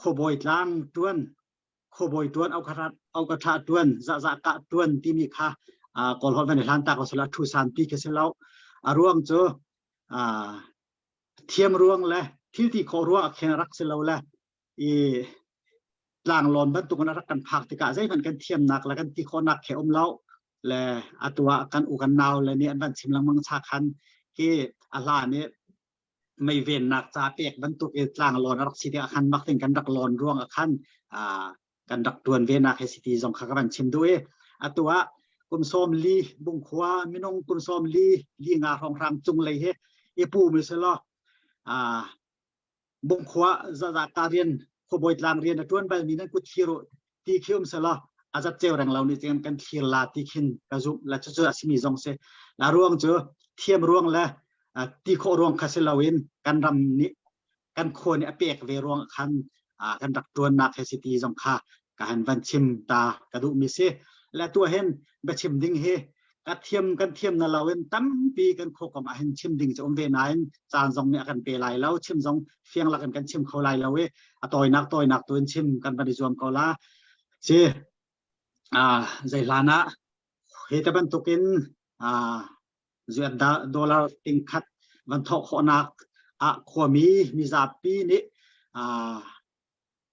khuabawi tlang tuan khuabawi tuan au ka tha tuan zahzah kah tuan timi kha Kawl holh van i hlan ta ko selaw thu san pi khi si lo. A ruang cu thiam ruang le thil ti khawh ruang ah khin rak si lo le i tlanglawn bantuk in a rak kan phak tikah zeihmanh kan thiamnak le kan ti khawhnak khi um lo. Le atu ah kan u kan nau le nih an van chim lengmang cha khan hi a hla nih mei vennak ca pek bantuk i tlang lawn a rak si tikah khan mak tin kan rak lawn ruang ah khan kan rak tuan ve nak he si ti zong kha ka van chim duh i atu ah kum sawm li bungkhua minung kum sawm li li nga hrawng hrang cung lei hi i pu mi se law Bungkhua zazaka rian khuabawi tlang rian a ṭuan balmi nan kut thlir u ti khi um selaw a zat ceu reng lo nih cun kan thlir la ti khin ka zumh la cucu a simi zong si la ruang cu thiam ruang le ti khawh ruang kha si loin kan ram nih kan khua nih a pek ve ruang khan kan rak ṭuannak he si ti zong kha ka han van chim ta ka duhmi si le tu hin biachim ding hi ka thiam kan thiam na loin tampi kan khuakom ah hin chim ding cu um ve nain caan zong nih a kan pe lai lo chim zong fiang lak in kan chim kho lai lo i a tawinak tawinak tu in chim kan van i zuam ko la si a zei hlan ah hi te bantukin a zuat dollar ting khat van thawh khawhnak ah khuami mizapi nih a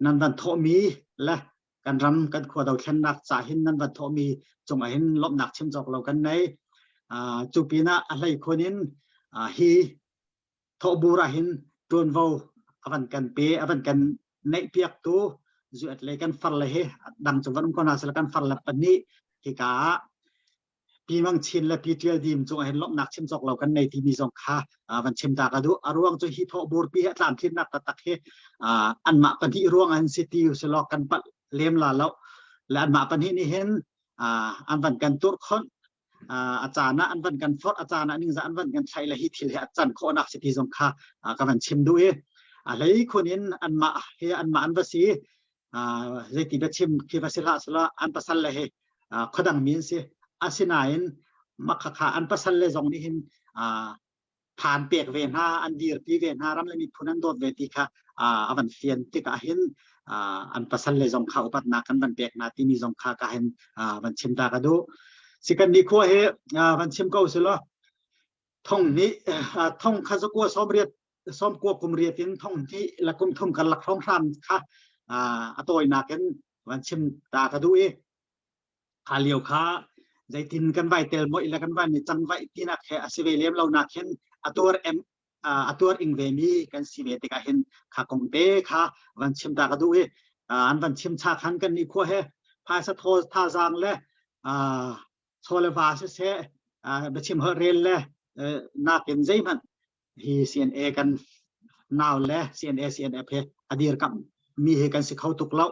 nan van thawhmi le kan ram kan khua dothlennak ca hin nan van thawhmi cungah hin lawmhnak chim cawk lo kan nei. Cu pinah a hlei khun in hi thawhbur ah hin tuanvo a van kan pe a van kan neih piaktu zuat le kan far le hi dang cu van um ko hna sila kan far le pahnih hika ah Pi Mang Chin le Pi Tial Dim cungah hin lawmhnak chim cawk lo kan nei timi zong kha van chim ta ka duh. A ruang cu hi thawh burpi hi a tlamtlinnak taktak hi anmah pahnih ruang an si ti usilaw kan palh lem la lo. Le anmah pahnih nih hin an van kan tur khonh a caan ah an van kan forh a caan ah ningzah an van kan thlaih le hi thil hi a can khawhnak si ti zong kha ka van chim duh i a hlei khun in anmah hi anmah an va si zeiti biachim khi va si hlah selaw an pasal le hi khuadang mi an si asinain makhakha an pasal le zong nih hin phan pek ve hna an dirpi ve hna ram le miphun an dawt ve ti kha a van fian tikah hin an pasal le zong kha upatnak kan van pek hna timi zong kha ka hin van chim ta ka duh si kan ni khua hi van chim ko selaw thong nih thong kha zakua sawmriat sawmkua kum riat in thong hnih le kum thum karlak hrawng kha a tawinak in van chim ta ka duh i kha lio kha zeitin kan vai tel moi le kan van ni cang vai tinak he a si ve lem lo nak hin a tuar em a tuar ing ve mi kan si ve tikah hin kha kong te kha van chim ta ka duh i an van chim cha khan kan ni khua he phaisa thaw thazaang le chaw le va siseh biachim holh rel le nakin zeihmanh hi CNA kan nau le CNA CNF he a dirkamh mi he kan si kho tuk lo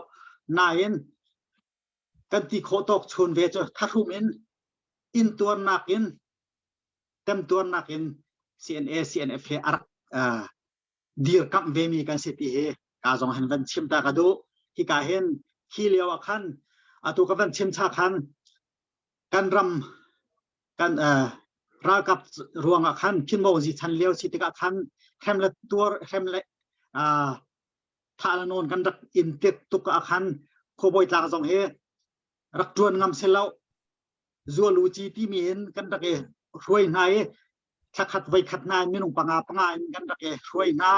nain kan ti khawh tawk chun ve cu thahrum in intuarnak in temtuarnak in CNA CNF he a rak dirkamh ve mi kan si ti hi ka zong han van chim ta ka duh hika hin hi lio ah khan atu ka van chim cha khan kan ram kan ralkap ruangah khan Khin chan lio si tikah khan hrem le tuar hrem le thah le nawn kan rak in tek tuk ah khan khuabawi tlang zong hi rak tuan ngam se lo zualu ci timi in kan rak i hruai hna i thlakhat voi khat hna in minung panga panga in kan rak i hruai hna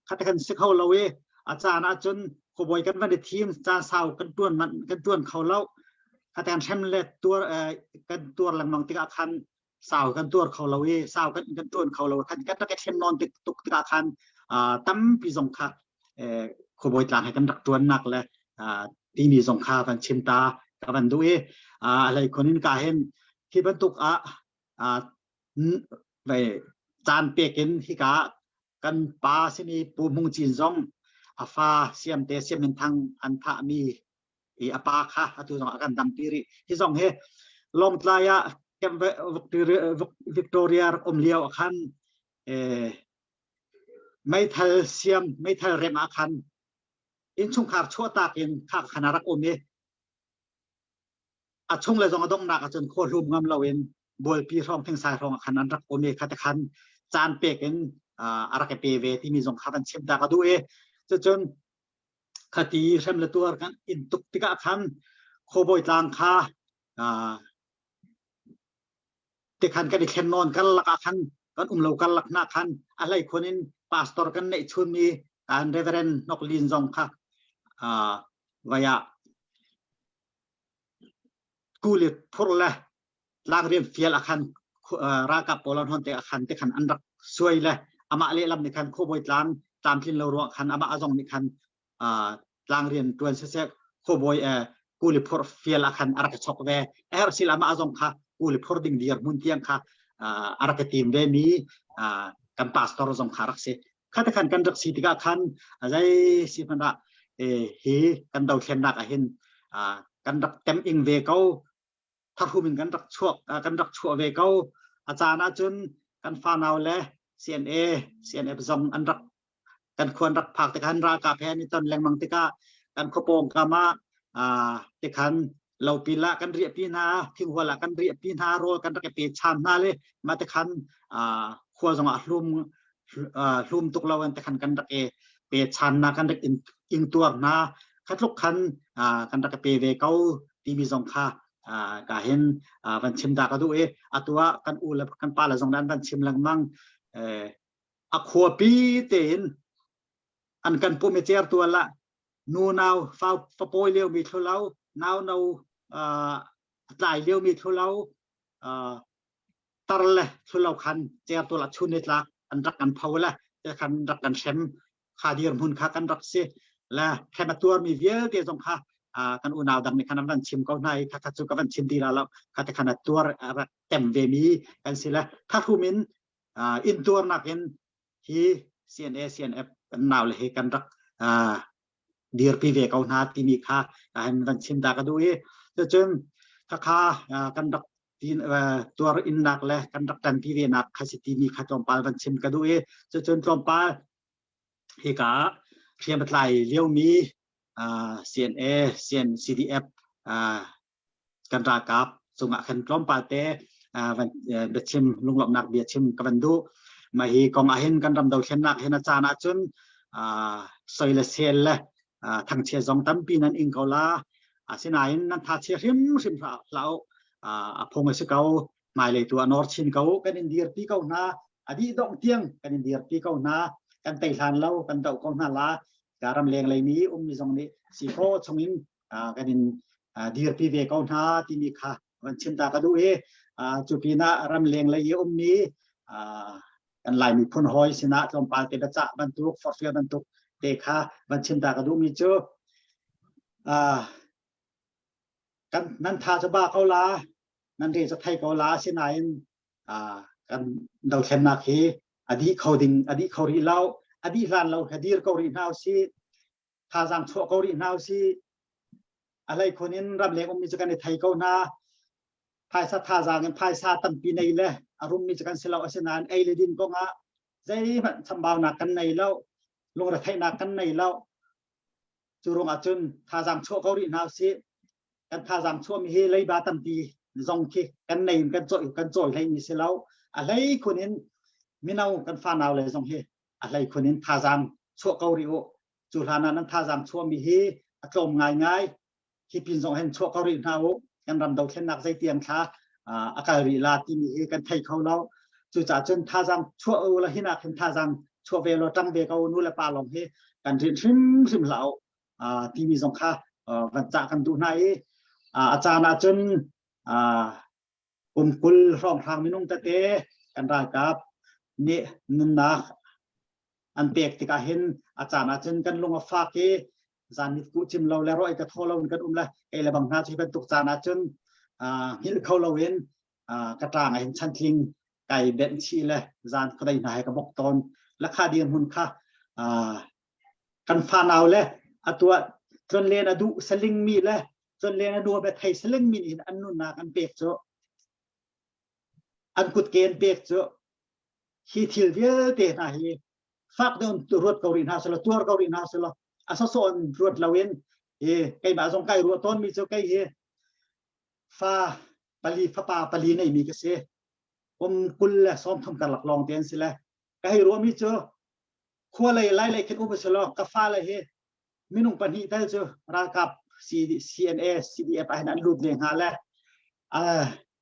khat kan si kho lo i a caan ah cun khuabawi kan van i thim caan sau kan tuan man kan tuan kho lo khaten hrem le tuar kan tuar lengmang tikah khan sau kan tuar kho lo i sau kan kan tuan kho lo khan kan rak i thlem nawn tik tuk tikah khan tampi zong kha khuabawi tlang he kan rak tuannak le timi zong kha van chim ta ka van duh i a hlei khun in ka hin hi bantuk ah vai caan pek in hika kan pa simi Pu Hmung Cin zong a fa Siamte Siamin Thang an thahmi i a pa kha atu zong a kan dampi rih. Hi zong hi Lawngtlai ah Camp Victoria rak um lio ah khan meithal siam meithal rem ah khan innchungkhar chuahtak in kha khan a rak um i a chung le zong a donghnak ahcun khua hlum ngam loin bualpi hrawng thingsai hrawng ah khan an rak um i kha te khan caan pek in a rak i pe ve timi zong kha van chim ta ka duh i cucun khati hrem le tuar kan in tuk tikah khan khuabawi tlang kha tikhan kan i thlen nawn kar lak ah khan kan um lo kar lak hna khan a hlei khun in pastor kan neih chunmi kan reverend Nok Lin zong kha vaya kulit phur le. Tlangrian fial ah khan ralkap pawl an hon te ah khan te khan an rak suai le amah lehlam nih khan khuabawi tlang tlamtlin lo ruang khan amah azong nih khan tlangrian tuan siseh khuabawi kuli phur fial ah khan a rak chok ve. A herh sil amah azong kha kuli phur ding dir hmun tiang kha a rak tim ve mi kan pastor zong kha rak si. Kha te khan kan rak si tikah khan zei si hmanh ah hi kan dothlennak ah hin kan rak tem ing ve ko. Tharhum in kan rak chuak kan rak chuah ve ko. A caan ahcun kan fanau le CNA CNF zong an rak kan khuan rak phak te khan ralkap he an i ton lengmang tikah kan khuapawng kam ah te khan lopil ah kan riahpi hna, thinghual ah kan riahpi hna, rawl kan rak i pe chan hna le mah te khan khua zong ah hlum hlum tuk lo an te khan kan rak i pe chan na kan rak ing tuar hna. Khatluk khan kan rak i pe ve ko timi zong kha ka hin van chim da ka duh i atu ah kan u le kan pa le zong an van chim lengmang. A khuapi tein an kan pum i cer tual ah nu nau fa fapawi lio mi thlulo, nau no tlai lio mi thlulo, tar le thlulo khan cer tual ah chun ni tlak an rak kan pho le te khan rak kan hrem kha dir hmun kha kan rak si le hrem a tuar mi vialte zong kha kan unau dang nih khan an van chim ko hna i kha kha cu ka van chim ti la lo. Kha te khan a tuar rak tem ve mi kan si le thahrum in in tuarnak in hi CNA CNF kan nau le hi kan rak dirpi ve ko hna timi kha han van chim ta ka duh i cucun khakha kan rak tuar innak le kan rak tanpi ve nak kha si timi kha tlawmpal van chim ka duh i cucun tlawmpal hika hriam tlai liomi CNA CN CDF kan ralkap cungah khan tlawmpal te van biachim lunglawmhnak bia chim ka van duh. Mah hi kong ah hin kan ram dothlennak hin a caan ahcun soi le sel le thangchia zong tampi nan ing ko la. Asinain nan tha chia hrimhrim hlah u. A phung a si ko. Hmailei tu a nor chin ko. Kan in dirpi ko hna. A dih dongh tiang kan in dirpi ko hna. Kan tei hlan lo kan doh ko hna la. Ka ram leng lei mi ummi zong nih si kho chungin kan in dirpi ve ko hna timi kha van chim ta ka duh i cu pinah ram leng lei i ummi kan Lai miphun hawi sinah tlawmpal te biacah bantuk forhfial bantuk te kha van chim ta ka duhmi cu kan nan tha cu ba ko la, nan re cu thei ko la, asinain kan dothlennak hi a dih kho ding a dih kho rih lo. A dih hlan lo he dir ko rih hna usih, thazaang chuah ko rih hna usih. A hlei khun in ramleng ummi cu kan i thei ko hna. Phaisa thazaang in phaisa tampi nei le a rummi cu kan si lo, asinain ei le din kong ah zeihmanh chambaunak kan nei lo, lungretheihnak kan nei lo. Cu ruangah cun thazaang chuah ko rih hna usih. Kan thazaang chuahmi hi leiba tampi zong khi kan nei in kan cawi kan cawi hlei mi si lo. A hlei khun in mino kan fanau le zong hi a hlei khun in thazaang chuah ko rih u. Cu hlan ah nan thazaang chuahmi hi a tlawm ngaingai. Hi pin zong hin chuah ko rih hna u. Kan ram dothlennak zeitiang thla a kal rih la timi hi kan thei kho lo. Cucaah cun thazaang chuah u la hinak hin thazaang chuah ve law ṭang ve ko nu le pa lawng hi kan rinh hrimhrim hlah u timi zong kha van cah kan duh hna i a caan ah cun kum 20 hrawnghrang minung tete kan ralkap nih nunnak an pek tikah hin a caan ah cun kan lung a fak i zan mit kuh cim lo le ro ka thaw lo in kan um le kei le bang hna cu hi bantuk caan ah cun hngilh kho lo in ka ṭang ah hin chantling kai benh chih le zan khuadei hna he ka bok tawn le kha dirhmun kha kan fanau le atuah tlonlen a duh saling mi le tlonlen a nuam le thei saling mi nih an nunnak an pek cu an kutke an pek cu hi thil vialte hna hi fak deuh ruat ko rih hna selaw tuar ko rih hna selaw a sawsawh in ruat loin hi keimah zong kai ruah tawn mi cu kei hi fa pali fapa pali nei mi ka si. Kum 20 le 30 karlak lawng te an si le ka hei ruah mi cu khua lei lai lei khin um selaw ka fa le hi minung pahnih tal cu ralkap CNA CDF ah hin an lut ve hnga le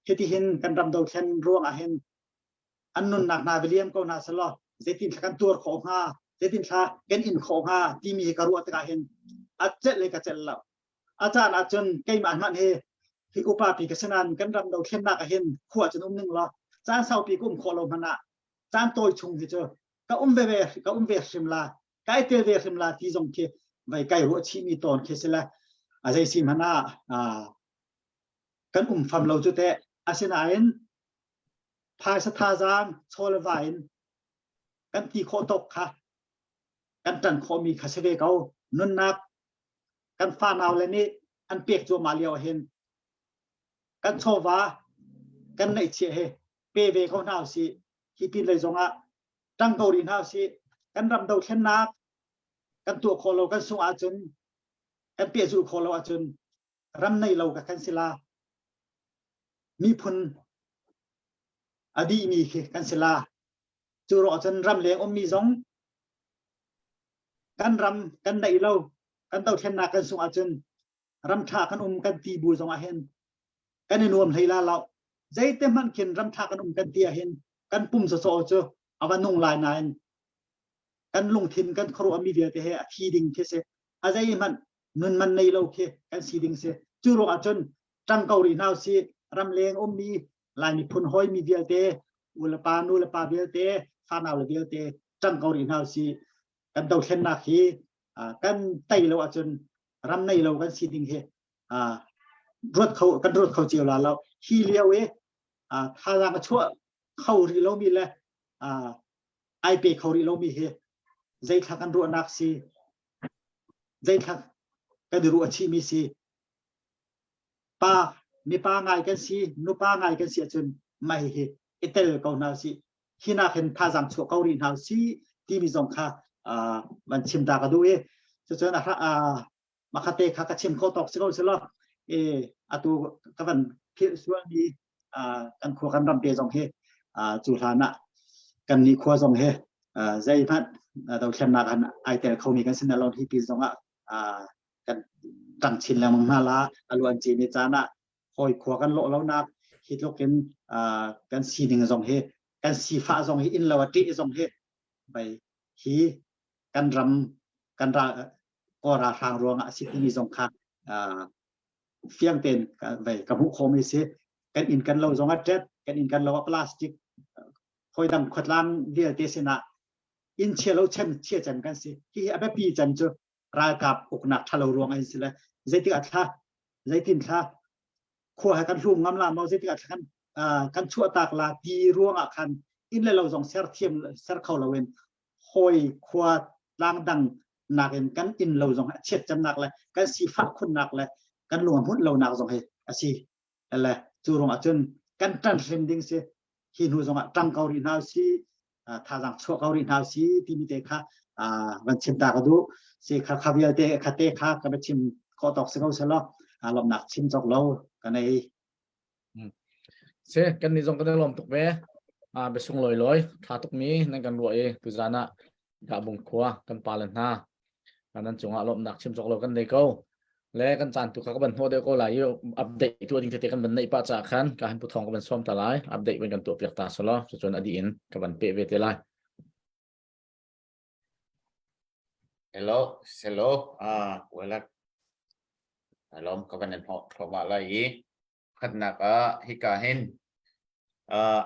hiti hin kan ram dothlen ruang ah hin an nunnak hna viliam ko hna selaw zeitin thla kan tuar khawh hnga, zeitin thla kan in khawh hnga timi hi ka ruah tikah hin a celh le ka celh lo. A caan ah cun keimah hmanh hi. Hi upa pi ka sinan kan ram do thlennak ah hin khua cun um ning law caan saupi ka um khawh lo hmanh ah caan tawi chung hi cu ka um ve ve ka um ve hrim la kai tel ve hrim la ti zong khi vai kai ruah chih mi tawn khi si le a zei si hmanh ah kan um fam lo cu teh. Asinain phaisa thazaang chaw le va in kan ti khawh tawk kha kan ṭan khawhmi kha si ve ko. Nunnak kan fanau le nih an pek cuahmah lio ah hin kan chawva kan neihchiah he pe ve ko hna usih. Hi pin lei zongah ṭang ko rih hna usih. Kan ram dothlennak kan tuah khawh lo kan sungh ahcun kan pehzulh khawh lo ahcun ram nei lo ka kan si la. Miphun a dihmi khi kan si la. Cu ruang ahcun ramleng ummi zong kan ram kan neih lo kan dothlennak kan sungh ahcun ram ṭha kan um kan ti bu zong ah hin kan i nuam hlei la lo. Zeite hmanh khin ram ṭha kan um kan ti ah hin kan pum sawsawh cu a va nung lai nain kan lungthin kan khuaruah mi vialte he a thi ding khi si. A zeihmanh nun man nei lo khi kan si ding si. Cu ruang ahcun ṭang ko rih hna usih. Ramleng ummi Lai miphun hawi mi vialte u le pa nu le pa vialte fanau le vialte ṭang ko rih hna usih. Kan dothlennak hi kan tei lo ahcun ram nei lo kan si ding hi ruat kho kan ruat kho cio la lo. Hi lio i thazaang a chuah kho rih lomi le ai pe kho rih lomi hi zeithla kan ruahnak si zeithla kan i ruah chihmi si pa mipa ngai kan si nupa ngai kan si ahcun mah hihi i tel ko hna usih hi nak hin thazaang chuah ko rih hna usih timi zong kha van chim ta ka duh i cucun makhate kha ka chim kho tawk si ko selaw e atu ka van philh sualmi kan khua kan ram te zong hi cu hlan ah kan nih khua zong hi zeihmanh dothlennak an ai tel khomi kan si na lo hi pi zong ah kan tang chin lengmang hna la. A luan ci ni caan ah hawi khua kan lawh lonak hi tluk in kan sining zong hi kan sifah zong hi inn lo a ṭih zong hi bai hi kan ram kan ra kaw ralhrang ruangah a si timi zong kha fiang tein vei ka hmuh khawhmi si. Kan inn kan lo zong a ṭet kan inn kan lo a plastic hawi dang khuatlang vialte sinah inn chia lo chem chia cem kan si. Hi a biapi cem cu ralkap uknak ṭhalo ruang in si le zeitik ah thla zeitin thla khua he kan hlum ngam la maw zeitik ah thla kan kan chuahtak la ti ruangah khan inn le lo zong ser thiam ser kho loin hawi khua tlang dang nakin kan inn lo zong a chiat cemnak le kan sifah khunnak le kan lung a hmunh lonak zong hi a si le cu ruang ah cun kan ṭan hrim ding si. Hi hnu zong ah ṭang ko rih hna si thazaang chuah ko rih hna si timi te kha van chim ta ka duh si. Kha kha vialte kha te kha ka va chim khawh tawk si ko selaw lawmhnak chim cawk lo ka nei. Se kan ni zong kan i lawm tuk ve. A biasung loi loi tha tuk mi nan kan ruah i tuzan ah Gahbung khua kan pa le hna nan cungah lawmhnak chim cawk lo kan nei ko. Le kan caan tu kha ka ban hnawh deuh ko lai i update tu ding tete kan van neih pa ca khan ka han pu thong ka van sawm ta lai. Update van kan tuah piak ta selo cucun adi in ka van pe ve te lai. Hello, hello. Ah, welak. Alom ka van in hnawh thluahmah lai i khatnak ah hika hin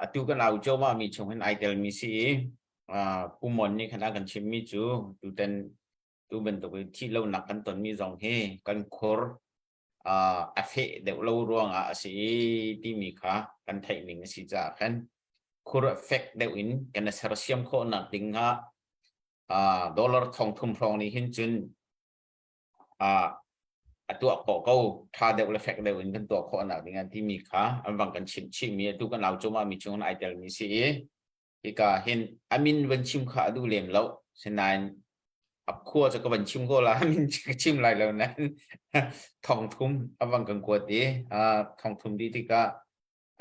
atu kan au coma mi chung hin ai tel mi si i pumon nih khan a kan chim mi cu tuten tu bantuk in thih lonak kan ton mi zong hi kan khur a feh deuh lo ruangah a si timi kha kan theih ning a si caah khan khur fek deuh in kan sersiam khawhnak ding ah dollar thong thum hrawng nih hin cun a tuah khawh ko tha deuh le fek deuh in kan tuah khawh nak ding an timi kha an vang kan chimh chih mi atu kan au cuma mi chung ai tel mi si i hika hin amin van chim kha a duh lem lo. Sinain a khua cu ka van chim ko la amin ka chim lai lo nan thong thum avang kan kuat i thong thum di tikah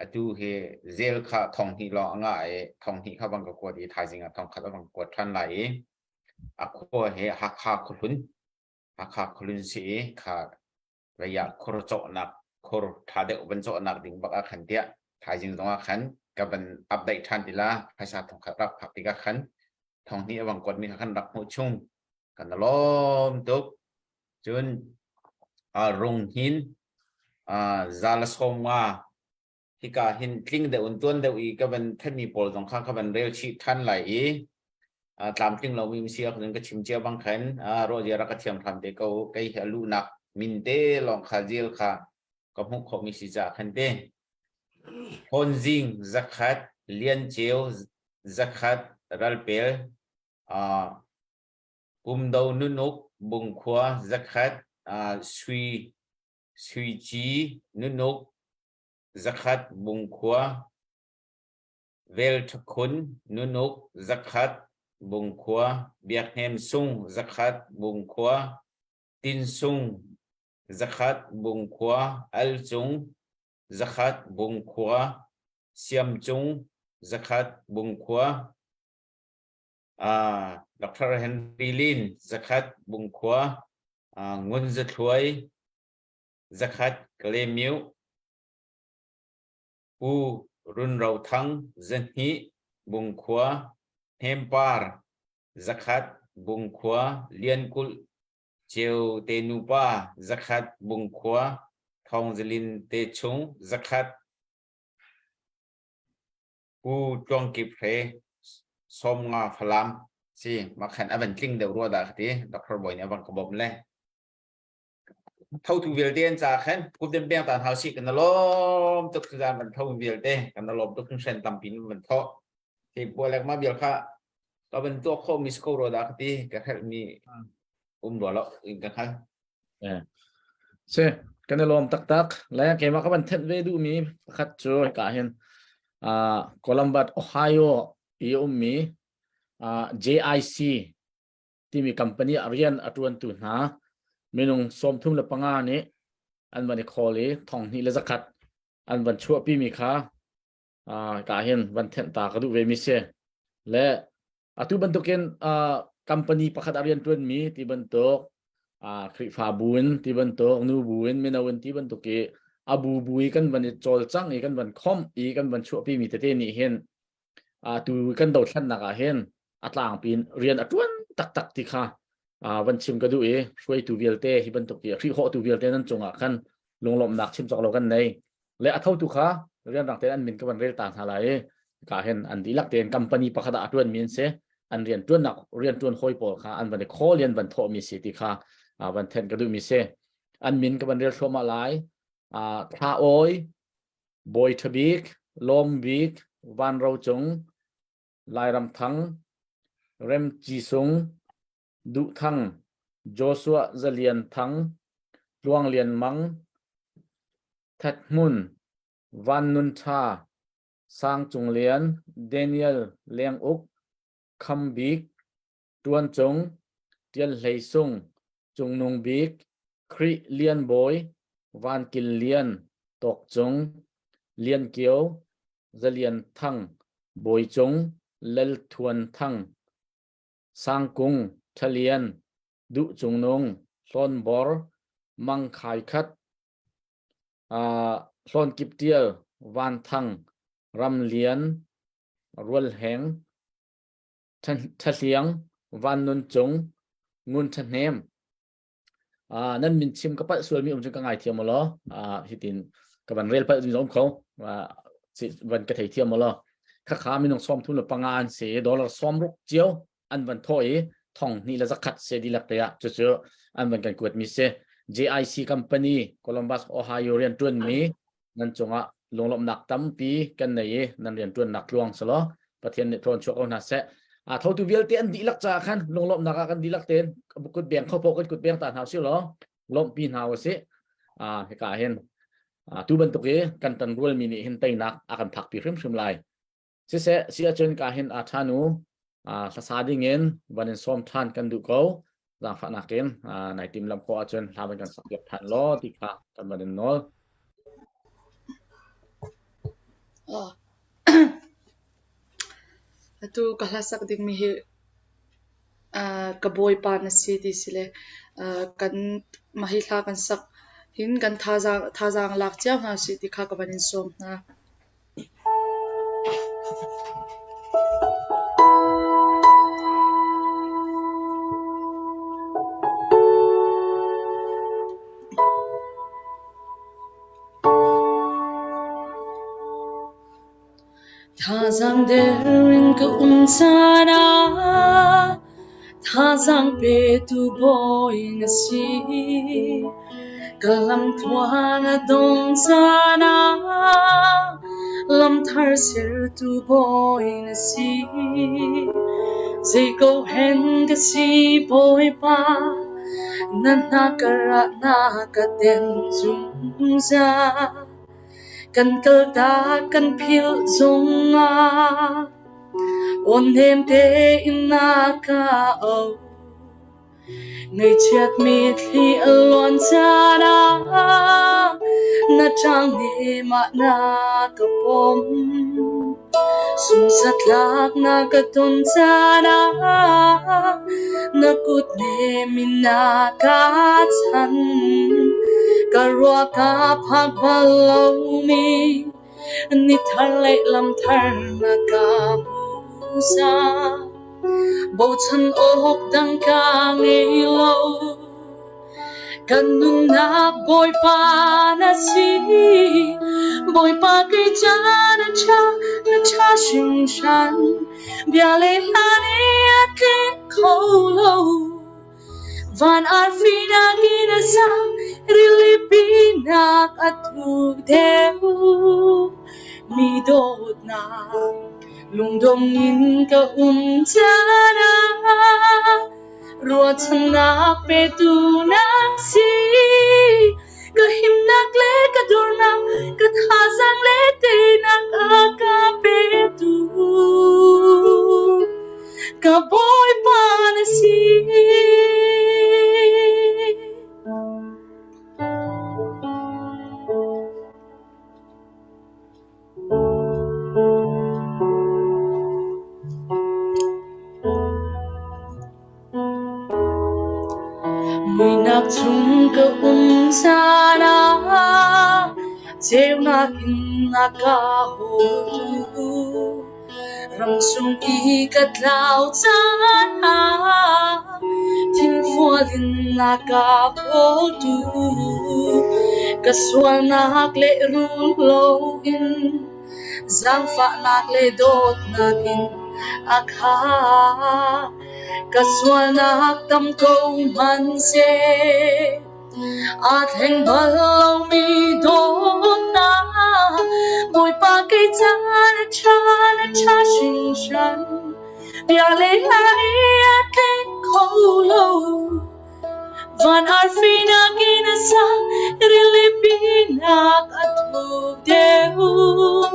atu hi zel kha thong hnih lawng a ngah i thong hnih kha bang ka kuat i thaizing ah thong khat a bang kuat ṭhan lai i a khua hi Hakha khuahlun Hakha khuahlun si i kha raya khur cawhnak khur ṭha deuh van cawhnak ding bak ah khan tiah thaizing zong ah khan ka van update ṭhan ti la. Phaisa thong khat rak phak tikah khan thong hnih a bang kuat mi kha khan rak hmuh chung kan lawm tuk. Cun rung hin. 150 hika hin tling deuh in tuan deuh i ka van thenmi pawl zong kha ka van rel chih than lai i tlamtling lomi si ahcun ka chim cia bang khan ruah zia rak ka thiam hram te ko kei hi a luhnak min te lawng kha zil kha ka hmuh khawhmi si caah khan te Hlawnzing zakhat Lian Ceu zakhat Ralpel Kumdo Nunuk Bungkhua zakhat Sui Sui Ci Nunuk zakhat Bungkhua Velṭhakhun Nunuk zakhat Bungkhua Biakhnem Sung zakhat Bungkhua Tinsung zakhat Bungkhua Alcung zakhat Bungkhua Siamcung zakhat Bungkhua Dr. Henry Lin zakhat Bungkhua Ngun Zathluai zakhat Kalaymyo Pu Run Ro Thang zahnih Bungkhua Hnempar zakhat Bungkhua Liankulh Ceu te nupa zakhat Bungkhua Thawngzalin te chung zakhat Pu Tluangkip Hre 50 Falam si makhan a van tling deuh rua dah ka ti Dr. Bawi nih a van ka bawmh le Thotu vialte an ca khan kutdem peng ta hna usih kan lawm tuk tuzan van tho vialte kan lawm tuk hringhran tampi in van thawh. Hi bualek ma vial kha ka van tuah khawh mi si ko rua dah ka ti ka hrelh mi um rua lo in ka hngal. Eh. Si, kan i lawm taktak. Le keimah ka van thenh ve duhmi pakhat cu hika hin uh, Columbus, Ohio i ummi uh, JIC timi company ah rian a ṭuantu hna minung 35 nih an van i khawl i 2100 an van chuahpimi kha ka hin van thenh ta ka duh ve mi si. Le atu bantukin company pakhat a rian ṭuanmi ti bantuk Khrihfabu in ti bantuk nubu in mino in ti bantuk i a bu bu i kan van i cawlcang i kan van khomh i kan van chuahpimi tete nih hin tu kan dothlennak ah hin a tlangpi in rian a ṭuan taktak ti kha van chim ka duh i hruaitu vialte hi bantuk i hrihhawhtu vialte nan cungah khan lunglawmhnak chim cawk lo kan nei le a thotu kha rianrang tein an min ka van rel ta hna lai i ka hin an dihlak tein company pakhat ah a ṭuan mi an si an rian ṭuannak rian ṭuan hawi pawl kha an van i call in van thawh mi si ti kha van thenh ka duh mi si an min ka van rel thluahmah lai Thla Awi Bawi Ṭha Bik Lawm Bik Van Ro Cung Lairam Thang, Rem Ci Sung, Duh Thang, Joshua Za Lian Thang, Tluang Lian Mang, That Hmun, Van Nun Tha, Sang Cung Lian, Daniel Leng Uk, Kham Bik, Tuan Cung, Tial Hlei Sung, Cung Nung Bik, Khrih Lian Bawi, Van Kil Lian, Tawk Cung, Lian Kio, Zalian Thang, Bawi Cung, Lal Thuan Thang, Sang Kung, Ṭhalian, Duh Cung Nung, Hlawn Bor, Mang Khai Khat, Hlawn Kip Ṭial, Van Thang, Ram Lian, Rual Heng, Ṭhahliang, Van Nun Cung, Ngun Ṭhahnem. Nan min chim ka palh sualmi um cu ka ngaithiam u law hitin ka van rel palh mi um kho van ka theithiam u law khakha minung 35 an si dollar 60 cio an van thawh i 2100 se dilak te ah cucu an van kan kuat mi si JIC company Columbus Ohio rian tuan mi nan cungah lunglawmhnak tampi kan nei i nan rianṭuannak tluang selaw Pathian nih thawn chuak ko hna seh. A thotu vialte an dihlak caah khan lunglawmhnak ah kan dihlak tein kut beng kho paoh kan kut beng ta hna usih law lawmhpi hna usih. Ah hika hin tu bantuk i kan tan rualmi nih hin teinak a kan phakpi hrimhrim lai. Siseh si ahcun ka hin a ṭhan u hlasa dingin van in sawm ṭhan kan duh ko. Zaangfahnak in nai timhlamh khawh ahcun hla van kan sakpiak ṭhan law ti kha kan van in nawl. Atu ka hlasak dingmi hi ka bawipa na si ti si le kan mah hi hla kan sak hin kan thazaang thazaang lak cio hna usih ti kha ka van in sawm hna. Thazaang der in ka um caan ah thazaang petu bawi na si. Ka lamtluan a dong caan ah lamthar sertu bawi na si. Zei ko hen ka si Bawipa, na hnakar ah na ka tenh zungzal. Kan kaltak kan philh zongah aw nem tein na ka auh. Ngaihchiat mitthli a luan caan ah na ṭang nem ah na ka pom. Sungsatlak na ka ton caan ah na kut nem in na ka chanh. Ka ruah ka phak bal lomi ni thar le lam thar na ka hmuhsak. Bochan awk dang ka ngei lo. Kan nunnak Bawipa na si. Bawipa kei ca na ṭha, na ṭha hringhran. Bia le hla nih a tling kho lo. Van arfi nakin a sang, rilipi nak a thuk deuh. Mi dawtnak lungdong in ka um caan ah ruahchannak petu na si. Ka himnak le ka dornak, ka thazaang le teinak a ka petu. Ka Bawipa na si. Muihnak chung ka um caan ah ceunak in a ka hawltu. Ramchung i ka tlau caan ah thinfual in a ka kawltu. Ka sualnak lehrul loin zaangfahnak le dawtnak in a khah. Ka sualnak tam ko hmanhseh aa thleng bal lomi dawtnak Bawipa kei ca na ṭha na ṭha hringhran. Bia le hla nih a thleng kho lo. Van arfi nakin a sang, rilipi nak a thuk deuh.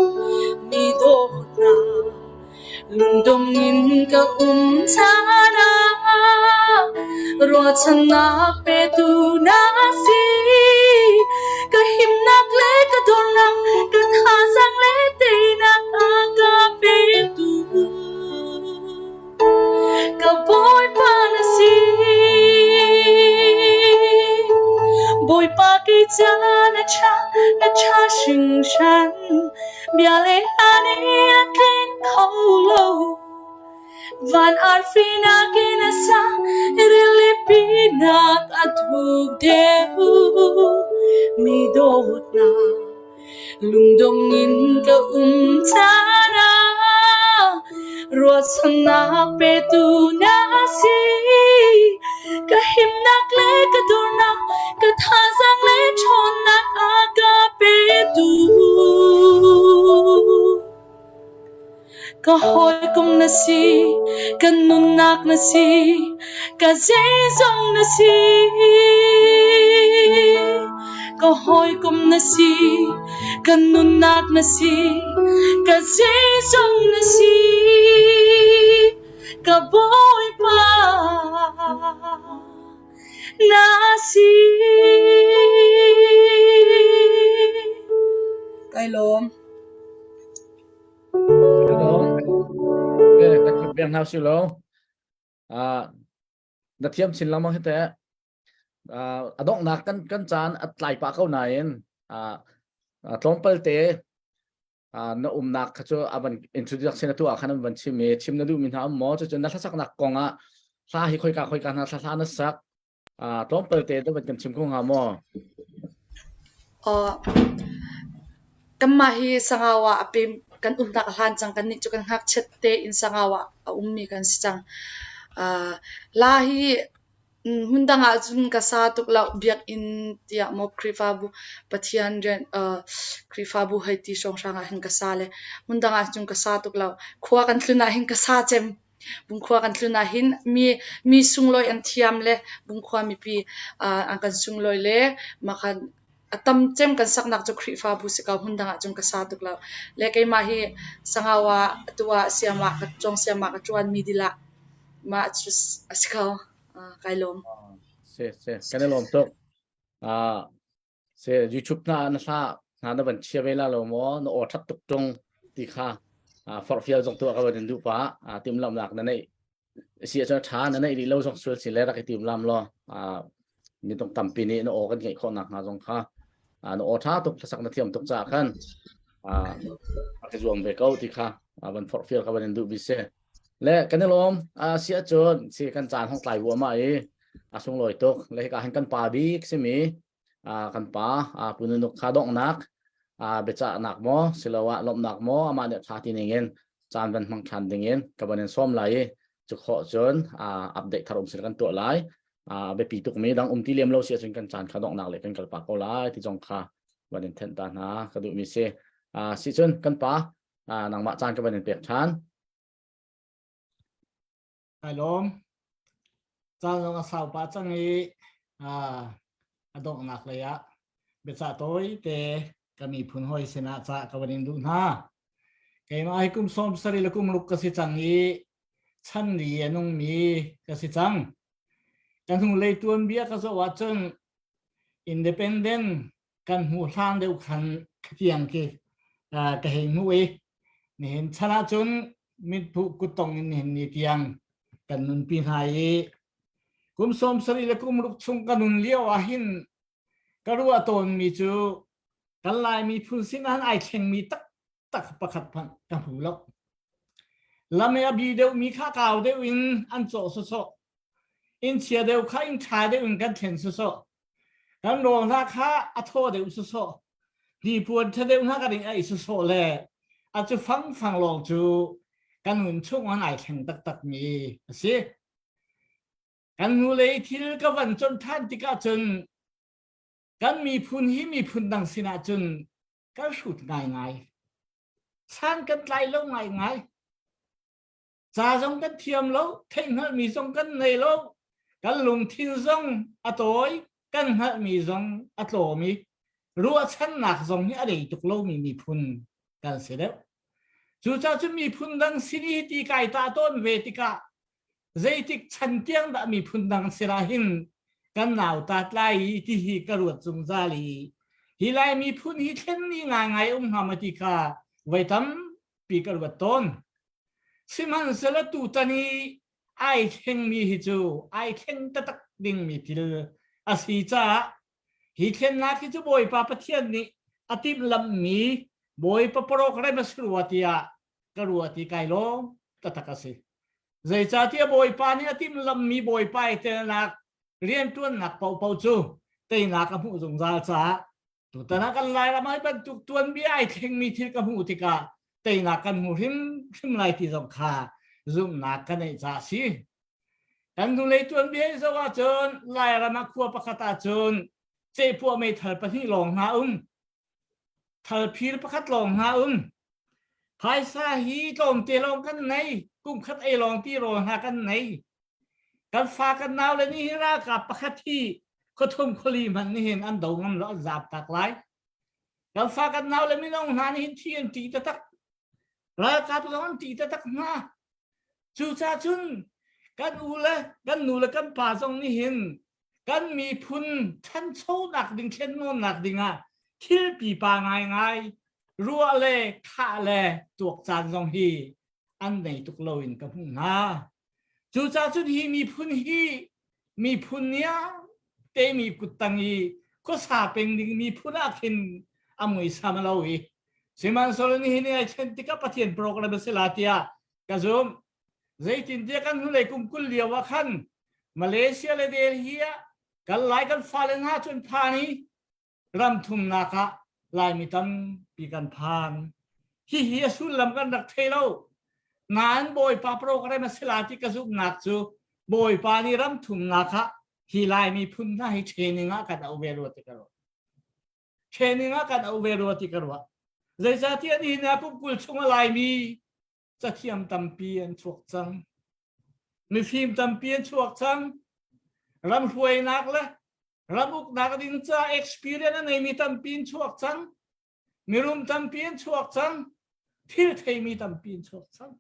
Mi dawtnak lungdong in ka um caan ah ruahchannak petu na si. Ka himnak le ka dornak, ka thazaang le teinak a ka petu. Ka Bawipa na si. Bawipa kei ca na ṭha, na ṭha hringhran. Bia le hla nih a tling kho lo. Van arfi nakin a sang, rilipi nak a thuk deuh. Mi dawtnak Lungdong in ka um caan ah ruahchannak petu na si. Ka himnak le ka dornak, ka thazaang le ṭhawnnak a ka petu. Ka hawikom na si, ka nunnak na si, ka zeizong na si. Ka hawikom na si, ka nunnak na si, ka zeizong na si. Ka Bawipa na si. Kai lawm. Kan kut beng hna si lo. Na thiam chin lengmang hi teh. A donghnak kan kan caan a tlai pah ko nain tlawmpal te na umnak kha cu a van introduction na tuah khan an van chim i chim na duhmi hna um maw cucun na hlasaknak kong ah hla hi khoika khoika hna hla hla na sak tlawmpal te na van kan chim kho hnga maw? Kanmah hi Sangau ah a pem. Kan umnak a hlan cang. Kannih cu kan ngakchiat tein Sangau ah a ummi kan si cang. La hi hmundang ah cun ka sa tuk lo. Biakinn tiah maw Khrihfabu Pathian rian Khrihfabu hei ti hrawnghrang ah hin ka sa le hmundang ah cun ka sa tuk lo. Khua kan tlun ah hin ka sa cem. Bungkhua kan tlun ah hin mi mi sunglawi an thiam le Bungkhua mipi an kan sunglawi le mah a tam cem kan saknak cu Khrihfabu si ko hmun dang ah cun ka sa tuk lo. Le keimah hi Sangau ah atu ah siamah ka cawng siamah ka ṭuan mi dilah mah cu a si ko. Kai lawm. Si si kan i lawm tuk. Si YouTube na na hla hna na van chia ve la lo maw na aw ṭhat tuk ṭung ti kha forhfial zong tuah ka van in duh pah timhlamhnak na neih si ahcun ṭha na neih rih lo zong sual si le rak i timlam law mi tong tampi nih na aw kan ngeih khawh nak hnga zong kha na aw ṭha tuk hlasak na thiam tuk caah khan rak i zuam ve ko ti kha van forhfial ka van in duh bi si. Le kan i lawm. Si ahcun si kan caan hong tlai vuah ma i a sunglawi tuk. Le hika hin kan pa bik simi kan pa pununuk kha donghnak biachahnak maw siloah lawmhnak maw amah nih tha ti ning in caan van hmang ṭhan ding in ka van in sawm lai i cu khawh cun update thar um sin kan tuah lai. Biapi tukmi dang um ti lem lo si ahcun kan caan kha donghnak le kan kal pa ko lai ti zong kha van in thenh ta hna ka duhmi si. Si cun kan pa nangmah caan ka van in pek ṭhan. Kai lawm. Caan zong a sau pah cang i a donghnak lei ah biacah tawi te ka miphun hawi sinah ca ka van in duh hna. Keimah hi kum sawm sarih le kum ruk ka si cang i chan ri a nungmi ka si cang. Ka hnulei tuanbia ka zoh ahcun independent kan hmuh hlan deuh khan khatiang khi ka hei hmuh i nihin chan ahcun mitphu kuttong in nihin ni tiang kan nunpi hna i kum 70 le kum ruk chung ka nun lio ah hin ka ruah tawnmi cu kan Lai miphun sin ah ai thlengmi taktak pakhat hmanh ka hmu lo. Lam i a bi deuhmi kha kau deuh in an cawh sawsawh. Inn chia deuh kha inn ṭha deuh in kan thlen sawsawh. Kan rawl hna kha a thaw deuh sawsawh. Hnipuan ṭha deuh hna kan in ei sawsawh le a cu fangfang lawng cu kan nun chung an ai thleng taktakmi a si. Kan hnulei thil ka van conh ṭhan tikah cun kan miphun hi miphun dang sinah cun kan hrut ngaingai. San kan tlai lo ngaingai. Ca zong kan thiam lo, theihhngalhmi zong kan nei lo, kan lungthin zong a tawi, kan hngalhmi zong a tlawm i ruahchannak zong hi a rei tuk lomi miphun kan si deuh. Cucaah cun miphun dang sin i ti kai ta tawn ve tikah zeitik chan tiang dah miphun dang sinah hin kan nautat lai i ti hi ka ruat zungzal i hi Lai miphun hi thlen ni ngaingai um hnga ma ti kha voi tampi ka ruat tawn. Sihmanhsehlaw tutan i ai thlengmi hi cu ai thleng taktak dingmi thil a si caah hi thlennak hi cu Bawipa Pathian nih a timhlamhmi Bawipa program a si rua tiah ka ruat i kai lawm taktak a si. Zeicahtiah Bawipa nih a timhlamhmi Bawipa i telnak rianṭuannak paohpaoh cu teinak a hmuh zungzal caah Tutan ah kan Lairam ah hi bantuk tuanbia ai thlengmi thil ka hmuh tikah teinak kan hmu hrimhrim lai ti zong kha zumhnak ka neih caah a si. Kan hnulei tuanbia hi zoh ahcun Lairam ah khua pakhat ahcun cehpuah meithal pahnih lawng hna um. Thalphir pakhat lawng hna um. Phaisa hi tlawmte lawng kan nei. Kum khat ei lawng ti rawl hna kan nei. Kan fa kan nau le nih hi ralkap pakhat hi khuathum khuali hmanh nihin an do ngam lo an zaap tak lai. Kan fa kan nau le minung hna nih hin thi an ṭih taktak. Ralkap zong an ṭih taktak hna. Cucaah cun kan u le kan nu le kan pa zong nih hin kan miphun ṭhanchonak ding thlennawnnak dingah thil pipa ngaingai ruah le khah le tuak caan zong hi an nei tuk loin ka hmuh hna. Cucaah cun hi miphun hi miphun niam te mi kuttang i khuasa peng ding miphun ah khin a muisam lo i sihmanhsehlaw nihin i ai thlen tikah Pathian program a si la tiah ka zumh. Zeitintiah kan hnulei kum 20 lio ah khan Malaysia le Delhi ah kan Lai kan fale hna cu an phan i ram thumnak ah Laimi tampi kan phan. Hihi a sullam kan rak thei lo. Nain Bawipa program a si la ti ka zumhnak cu Bawipa nih ram thumnak ah hi Lai miphun hna hi training ah kan auh ve rua ti ka ruah. Training ah kan auh ve rua ti ka ruah. Zeicahtiah nihin ah kum 20 chung a Laimi cathiam tampi an chuak cang. Mifim tampi an chuak cang. Ram hruainak le ram uknak ding ca experience a neimi tampi an chuak cang. Mirum tampi an chuak cang. Thil theimi tampi an chuak cang.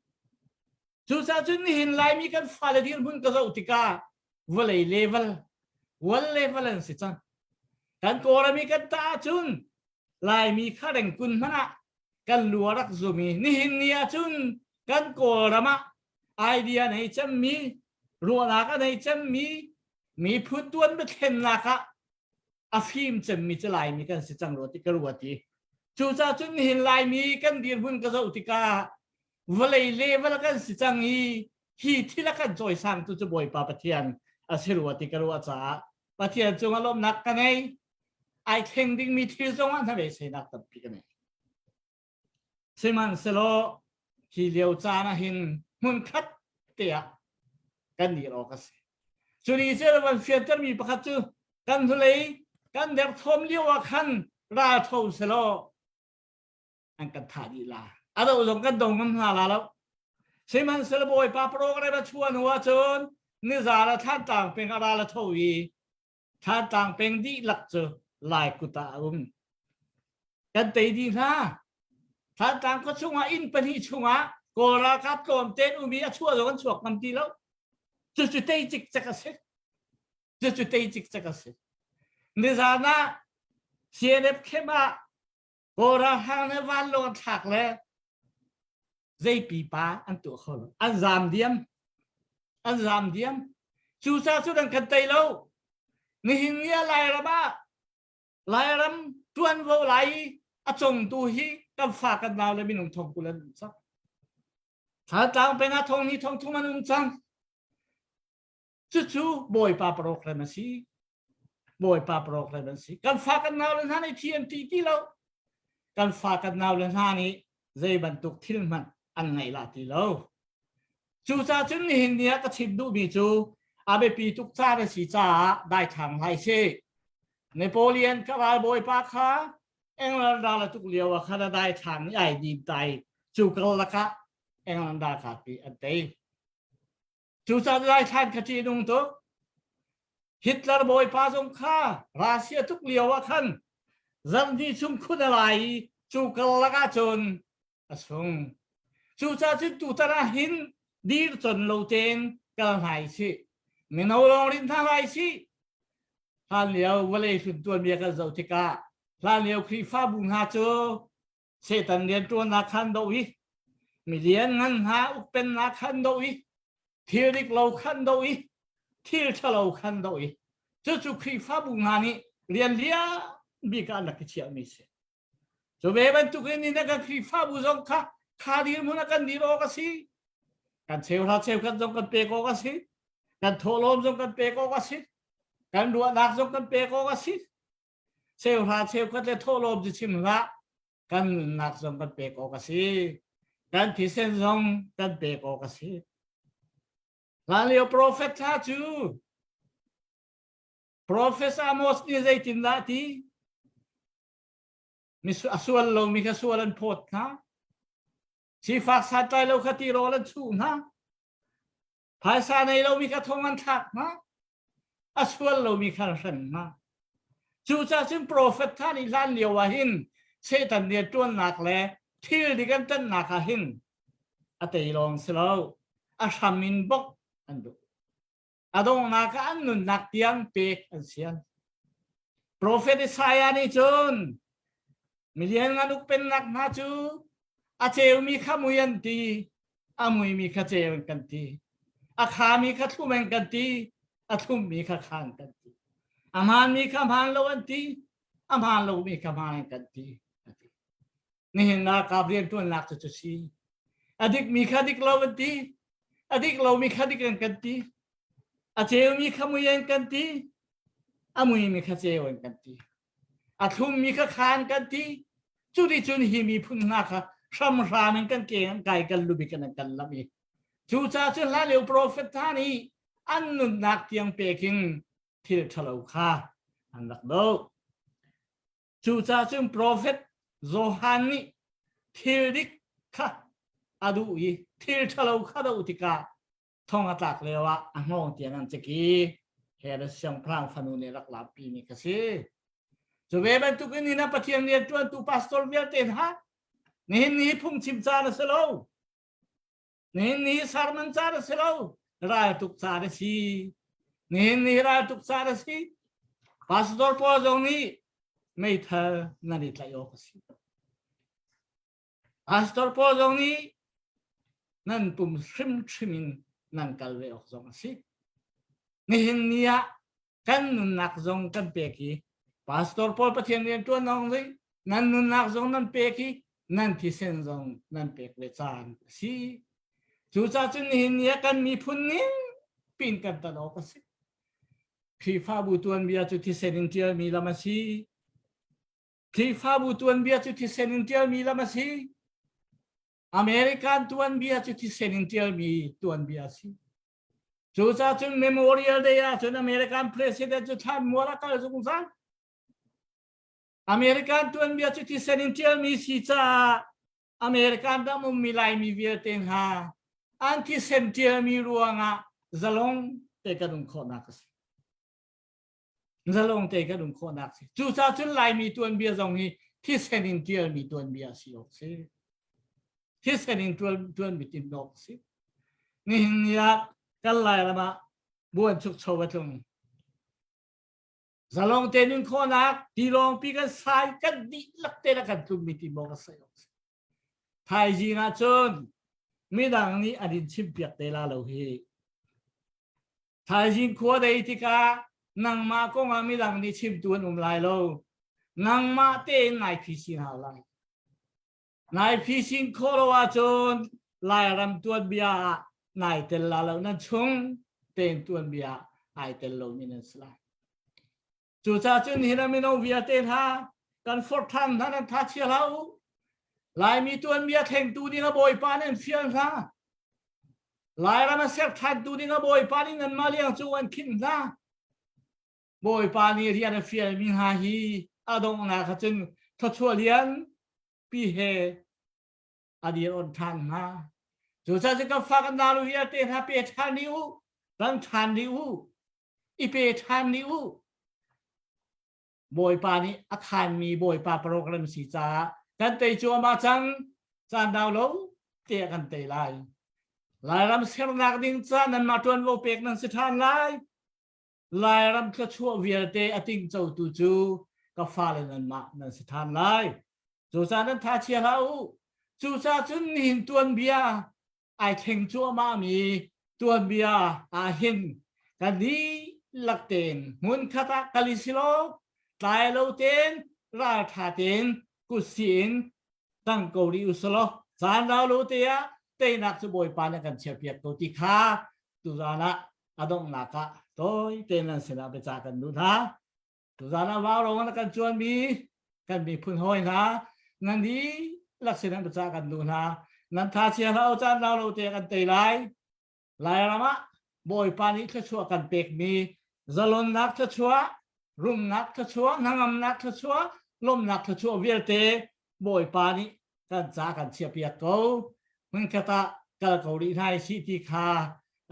Cucaah cun nihin Laimi kan fale dirhmun ka zoh tikah vawlei level, world level an si cang. Kan Kawlram i kan tah ahcun Laimi kha rengkun hmanh ah kan lu a rak zum i nihin ni ahcun kan Kawlram ah idea nei cemmi, ruahnak a nei cemmi, miphun tuan biathlennak ah a fim cemmi cu Laimi kan si cang rua ti ka ruat i cucaah cun nihin Laimi kan dirhmun ka zoh tikah vawlei level kan si cang i hi thil a kan cawisangtu cu Bawipa Pathian a si rua ti ka ruah caah Pathian cungah lawmhnak ka ngei ai thleng dingmi thil zongah hnabeiseinak tampi ka ngei. Sihmanhsehlaw hi lio caan ah hin hmunkhat te ah kan dir awk a si. Cu ni cu van fiantermi pakhat cu kan hnulei kan derthawm lio ah khan ral tho selaw an kan thah dih la. A do zong kan do ngam hna la lo. Sihmanhsehlaw Bawipa program a chuah hnu ahcun nizan ah Thlantlang peng a ral a tho i Thlantlang peng dihlak cu Lai kut ah a um. Kan tei dih hna. Thlantlang khua chungah inn pahnih chungah Kawl ralkap tlawmte um i a chuah zong an chuak ngam ti lo. Cucu tei cikcek a si. Cucu tei cikcek a si. Nizan ah CNF camp ah Kawl ralhrang nih vanlawng an thlak le zei pipa an tuah kho lo. An zaam diam. An zaam diam. Cucaah cu an kan tei lo. Nihin ni ah Lairam ah Lairam tuanvo lai a congtu hi kan fa kan nau le minung thong 20 an um cang. Thlantlang peng ah thong ni thong thum an um cang. Cucu Bawipa program a si. Bawipa program an si. Kan fa kan nau le hna nih thi an ti ti lo. Kan fa kan nau le hna nih zei bantuk thil hmanh an ngaih la ti lo. Cucaah cun nihin ni ah ka chim duhmi cu a biapi tuk caan a si caah daithlang hlai sih. Napoleon ka ralbawipa kha England ral a tuk lio ah khan a daithlang i ai dim tai cu karlak ah England ralkap nih an tei. Cucaah daithlan kha ṭihnung tuk. Hitler bawipa zong kha Russia tuk lio ah khan zarhni chung khun a lai i cu karlak ah cun a sung. Cucaah cun tutan ah hin dir con lo tein kal hna i sih. Mino lawng rin hna lai sih. Hlan lio vawlei hlun tuanbia kan zoh tikah hlan lio Khrihfabu hna cu Satan rianṭuannak khan doh i milian ngan hna ukpennak khan doh i thil dik lo khan doh i thil ṭhalo khan doh i cucu Khrihfabu hna nih rian lian bik ah an rak i chiahmi si. Cu ve bantukin ni na kan Khrihfabu zong kha kha dirhmun ah kan dir awk a si. Kan cheuhra cheukhat zong kan pek awk a si. Kan thawhlawm zong kan pek awk a si. Kan ruahnak zong kan pek awk a si. Cheuhra cheukhat le thawhlawm cu chim hlah. Kan nunnak zong kan pek awk a si. Kan thisen zong kan pek awk a si. Hlanlio profet hna cu Professor Amos nih zeitindah a ti? Mi a sual lomi kha sual an phawt hna. Sifak santlai lo kha tirawl an chuh hna. Phaisa nei lomi kha thong an thlak hna. A sual lomi kha an hrem hna. Cucaah cun profet hna nih hlan lio ah hin Satan nih a ṭuannak le thil dik an ṭannak ah hin a tei lawng si lo, a hram in bok an duh. A donghnak ah an nunnak tiang pek an sian. Profet Isaiah nih cun milian ngan ukpennak hna cu a ceumi kha mui an ti, a muimi kha ceu an kan ti, a khami kha thlum an kan ti, a thlummi kha khan kan ti, a hmaanmi kha hmaan lo an ti, a hmaan lomi kha hmaan an kan ti. Nihin ralkap rianṭuannak cu cu si. A dikmi kha dik lo an ti. A dik lomi kha dik an kan ti. A ceumi kha mui an kan ti. A muimi kha ceu an kan ti. A thlummi kha kha an kan ti. Cu nih cun hi miphun hna kha Hramhram in kan ke an kai kan lubik in an kan lamh i cucaah cun hlan lio profet hna nih an nunnak tiang pek in thil ṭhalo kha an rak doh. Cucaah cun profet Johan nih thil dik kha a duh i thil ṭhalo kha doh tikah thong a tlak lio ah a hngawng tiang an cik i Herod siangpahrang fanu nih rak lapi mi kha si. Cu ve bantukin hin a Pathian rian ṭuantu pastor vialte hna nihin ni phungchim caan a si lo. Nihin ni sermon caan a si lo. Raltuk caan a si. Nihin ni raltuk caan a si. Pastor pawl zong nih meithal nan i tlaih awk a si. Pastor pawl zong nih nan pum hrimhrim in nan kal ve awk zong a si. Nihin ni ah kan nunnak zong kan pek i pastor pawl Pathian rian ṭuan awk nih nan nunnak zong nan pek i nan thisen zong nan pek ve caan a si. Cucaah cun nihin ni ah kan miphun ning pin kan tan awk a si. Khrihfabu tuanbia cu thisen in ṭialmi lam a si. Khrihfabu tuanbia cu thisen in ṭialmi lam a si. American tuanbia cu thisen in ṭialmi tuanbia a si. Cucaah cun Memorial Day ah cun American President cu thlanmual a kal zungzal. American tuanbia cu thisen in ṭialmi si caah American ram ummi Laimi vialte hna an thisen ṭialmi ruangah zalong te kan um khawhnak a si. Zalong te kan um khawhnak a si. Cucaah cun Laimi tuanbia zong hi thisen in ṭialmi tuanbia a si awk si. Thisen in ṭuan, tin awk a si. Nihin ni ah kan Lairam ah buan chukcho a tlung. Zalong te nun khawhnak tilawngpi kan sai kan dihlak te na kan tlummi ti maw ka sai awk si. Thaizing ah cun midang nih an in chimpiak te la lo hi. Thaizing khua dei tikah nangmah kong ah midang nih chimtu an um lai lo. Nangmah tein nai phi hau lai. Nai phisin khawh lo ahcun Lairam tuanbia ah nai tel la lo nan chung tein tuanbia ai tel lomi nan si lai. Cucaah cun hi na mino vialte hna kan forh ṭhan hna nan tha chia hlah u. Laimi tuanbia thlengtu ding a Bawipa nan fial hna. Lairam a ser ṭhantu ding a Bawipa nih nanmah liang cu an khinh hna. Bawipa nih rian a fialmi hna hi a donghnak ah cun thluachuah lian pi he a dir on ṭhan hna. Cucaah cun kan fa kan nalu vialte hna pe ṭhan dih u, kan ṭhan dih u, i pe ṭhan dih u. Bawipa nih a khanmi Bawipa program si caah kan tei cuahmah cang, caan dau lo te ah kan tei lai. Lairam sernak ding ca nanmah ṭuanvo pek nan si ṭhan lai. Lairam thluachuah vialte a tingcotu cu ka fale nanmah nan si ṭhan lai. Cucaah nan tha chia hlah u. Cucaah cun nihin tuanbia ai thleng cuahmahmi tuanbia ah hin kan dihlak tein hmunkhat ah kal i si law tlai lo tein ralṭha tein kutsi in tang ko rih u selaw caan rau lo te ah teinak cu Bawipa nih kan chiahpiak ko ti kha tuzaan ah a donghnak ah tawi tein nan sinah biaca kan duh hna. Tuzaan ah vaurawng na kan cuanmi kan miphun hawi hna nan dihlak sinah biaca kan duh hna. Nan tha chia hlah u caan rau lo te kan tei lai. Lairam ah Bawipa nih thluachuah kan pekmi zalonnak thluachuah, rumnak thluachuah, hnangamnak thluachuah, lawmnak thluachuah vialte Bawipa nih kan ca kan chiahpiak ko. Hmunkhat ah kal ko rih hna sih ti kha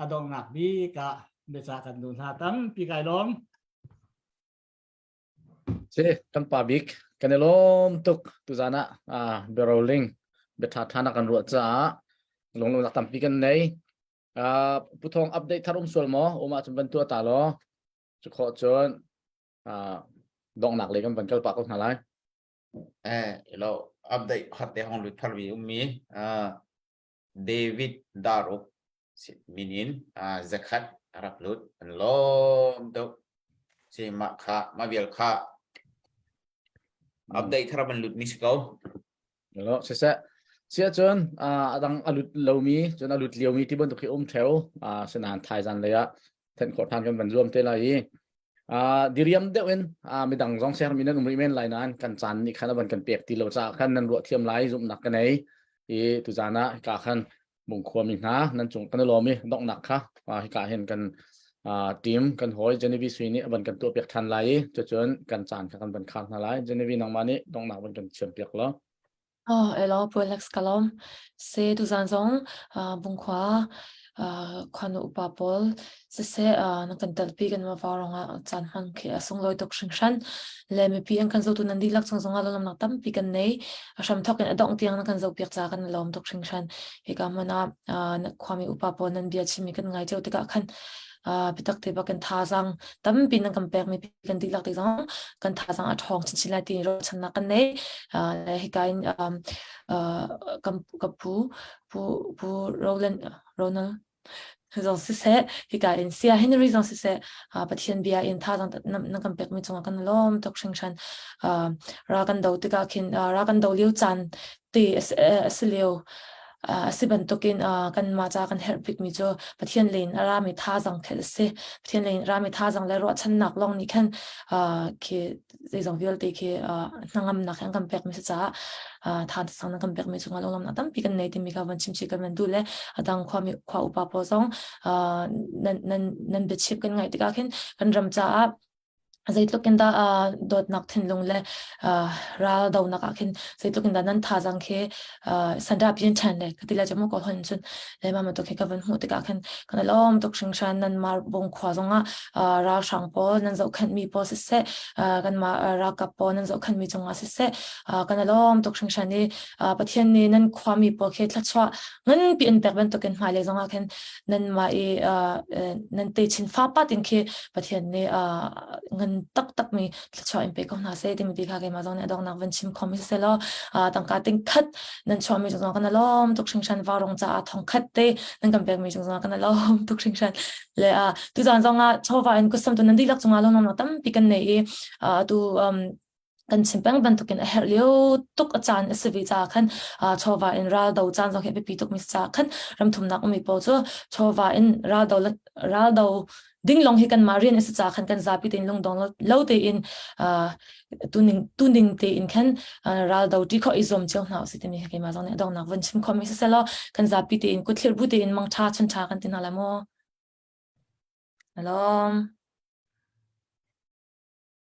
a donghnak bik ah biaca kan duh hna tampi kai lawm. Si, kan pa bik kan i lawm tuk tuzan ah ah biaroling biaṭha ṭha na kan ruah caah lunglawmnak tampi kan nei. Uh, Pu Thawng update thar um sual maw? Um ahcun van tuah ta law. Cu khawh cun uh, donghnak lei kan van kal pah ko hna lai. Eh, lo update khat te hong lut thar mi ummi uh, David Daruk min in uh, zakhat rak lut an lawm deuh si ma kha ma vial kha update thar ban lut mi si ko Lo siseh sia cun adang alut lomi cun alut liomi ti bantuk hi um theo senan thaizan lei ah then khawh than kan van zuam te lai i diriam deuh in midang zong ser mi nan um rih men lai nain kan caan nih khan a van kan pek ti lo caah khan nan ruah thiam lai zumhnak ka nei. I tuzan ah hika khan Bungkhua mi hna nan cung kan i lawm i donghnak kha hika hin kan team kan hawi Genevieve Sui nih a van kan tuahpiak ṭhan lai i cucun kan caan kha kan van khar hna lai. Genevieve nangmah nih donghnak van kan chiampiak law. Oh, elo Pu Alex ka lawm. Se tuzan zong Bungkhua khuanu upa pawl siseh nan kan telpi kan ma vau ah caan hman khi a sunglawi tuk hringhran. Le mipi an kan zotu nan dihlak chung zongah lawmnak tampi kan nei. A hram thawk in a dongh tiang nan kan zopiak ca kan lawm tuk hringhran. Hika hmun ah khuami upa pawl nan bia chimmi kan ngai cio tikah khan biatak te bak in thazaang tampi nan kan pekmi kan dihlak te zong kan thazaang a ṭhawng chinchin lai ti ruahchannak kan nei. Hika in kan ka pu pu pu Roland Ronald zong siseh hika in Sia Henry zong siseh Pathian bia in thazaang nan kan pekmi cungah kan lawm tuk hringhran. Ra kan do tikah khin ra kan do lio caan te a si lio a si bantukin kanmah ca kan herh bikmi cu Pathian lei in a rami thazaang khi a si. Pathian lei in rami thazaang le ruahchannak lawng nih khan khi zeizong vialte khi hnangamnak an kan pekmi si caah thazaang nan kan pekmi cungah lunglawmhnak tampi kan nei timi kha van chimchih kan van duh le a dang khuami khua upa pawl zong nan nan nan biachim kan ngaih tikah khin kan ram caah zeitluk in dah dawtnak thinlung le ral donak ah khin zeitluk in dah nan thazaang khi sanda pian ṭhan le ka ti lai cu ko hon cun le ma tuk hi ka van hmuh tikah khin kan lawm tuk hringhran nan mar bung khua zongah ralhrang pawl nan zohkhenh mi pawl siseh kan mah ralkap pawl nan zohkhenh mi cungah siseh kan lawm tuk hringhran i Pathian nih nan khuami pawl khi thluachuah nganpi in pek bantukin hmailei zongah khin nanmah i nan techin fapa tin khi Pathian nih ngan taktak mi thluachuah in pe ko hna seh timi ti kha keimah zong nih a donghnak van chim khomi si selaw tangka ting khat nan chuahmi zong kan lawm tuk hringhran varong caah thong khat te nan kan pekmi zong kan lawm tuk hringhran le tuzan zong ah chawva in kusam tu nan dihlak cungah lawmnak tampi kan nei i tu kan chim peng bantukin a herh lio tuk a caan a si ve caah khan chawva in ral do caan zong hi a biapi tukmi caah khan ramthumnak ummi pawl cu chawva in ral do ral do ding lawng hi kanmah rian a si caah khan kan zapi tein lungdong lo tein tuning tuning tein khan ral do ṭi khawh i zuam cio hna usih timi hi keimah zong nih a donghnak van chim khawhmi si selaw kan zapi tein kutthlir bu tein mangṭha chunṭha kan ti hna lai maw? Alawm.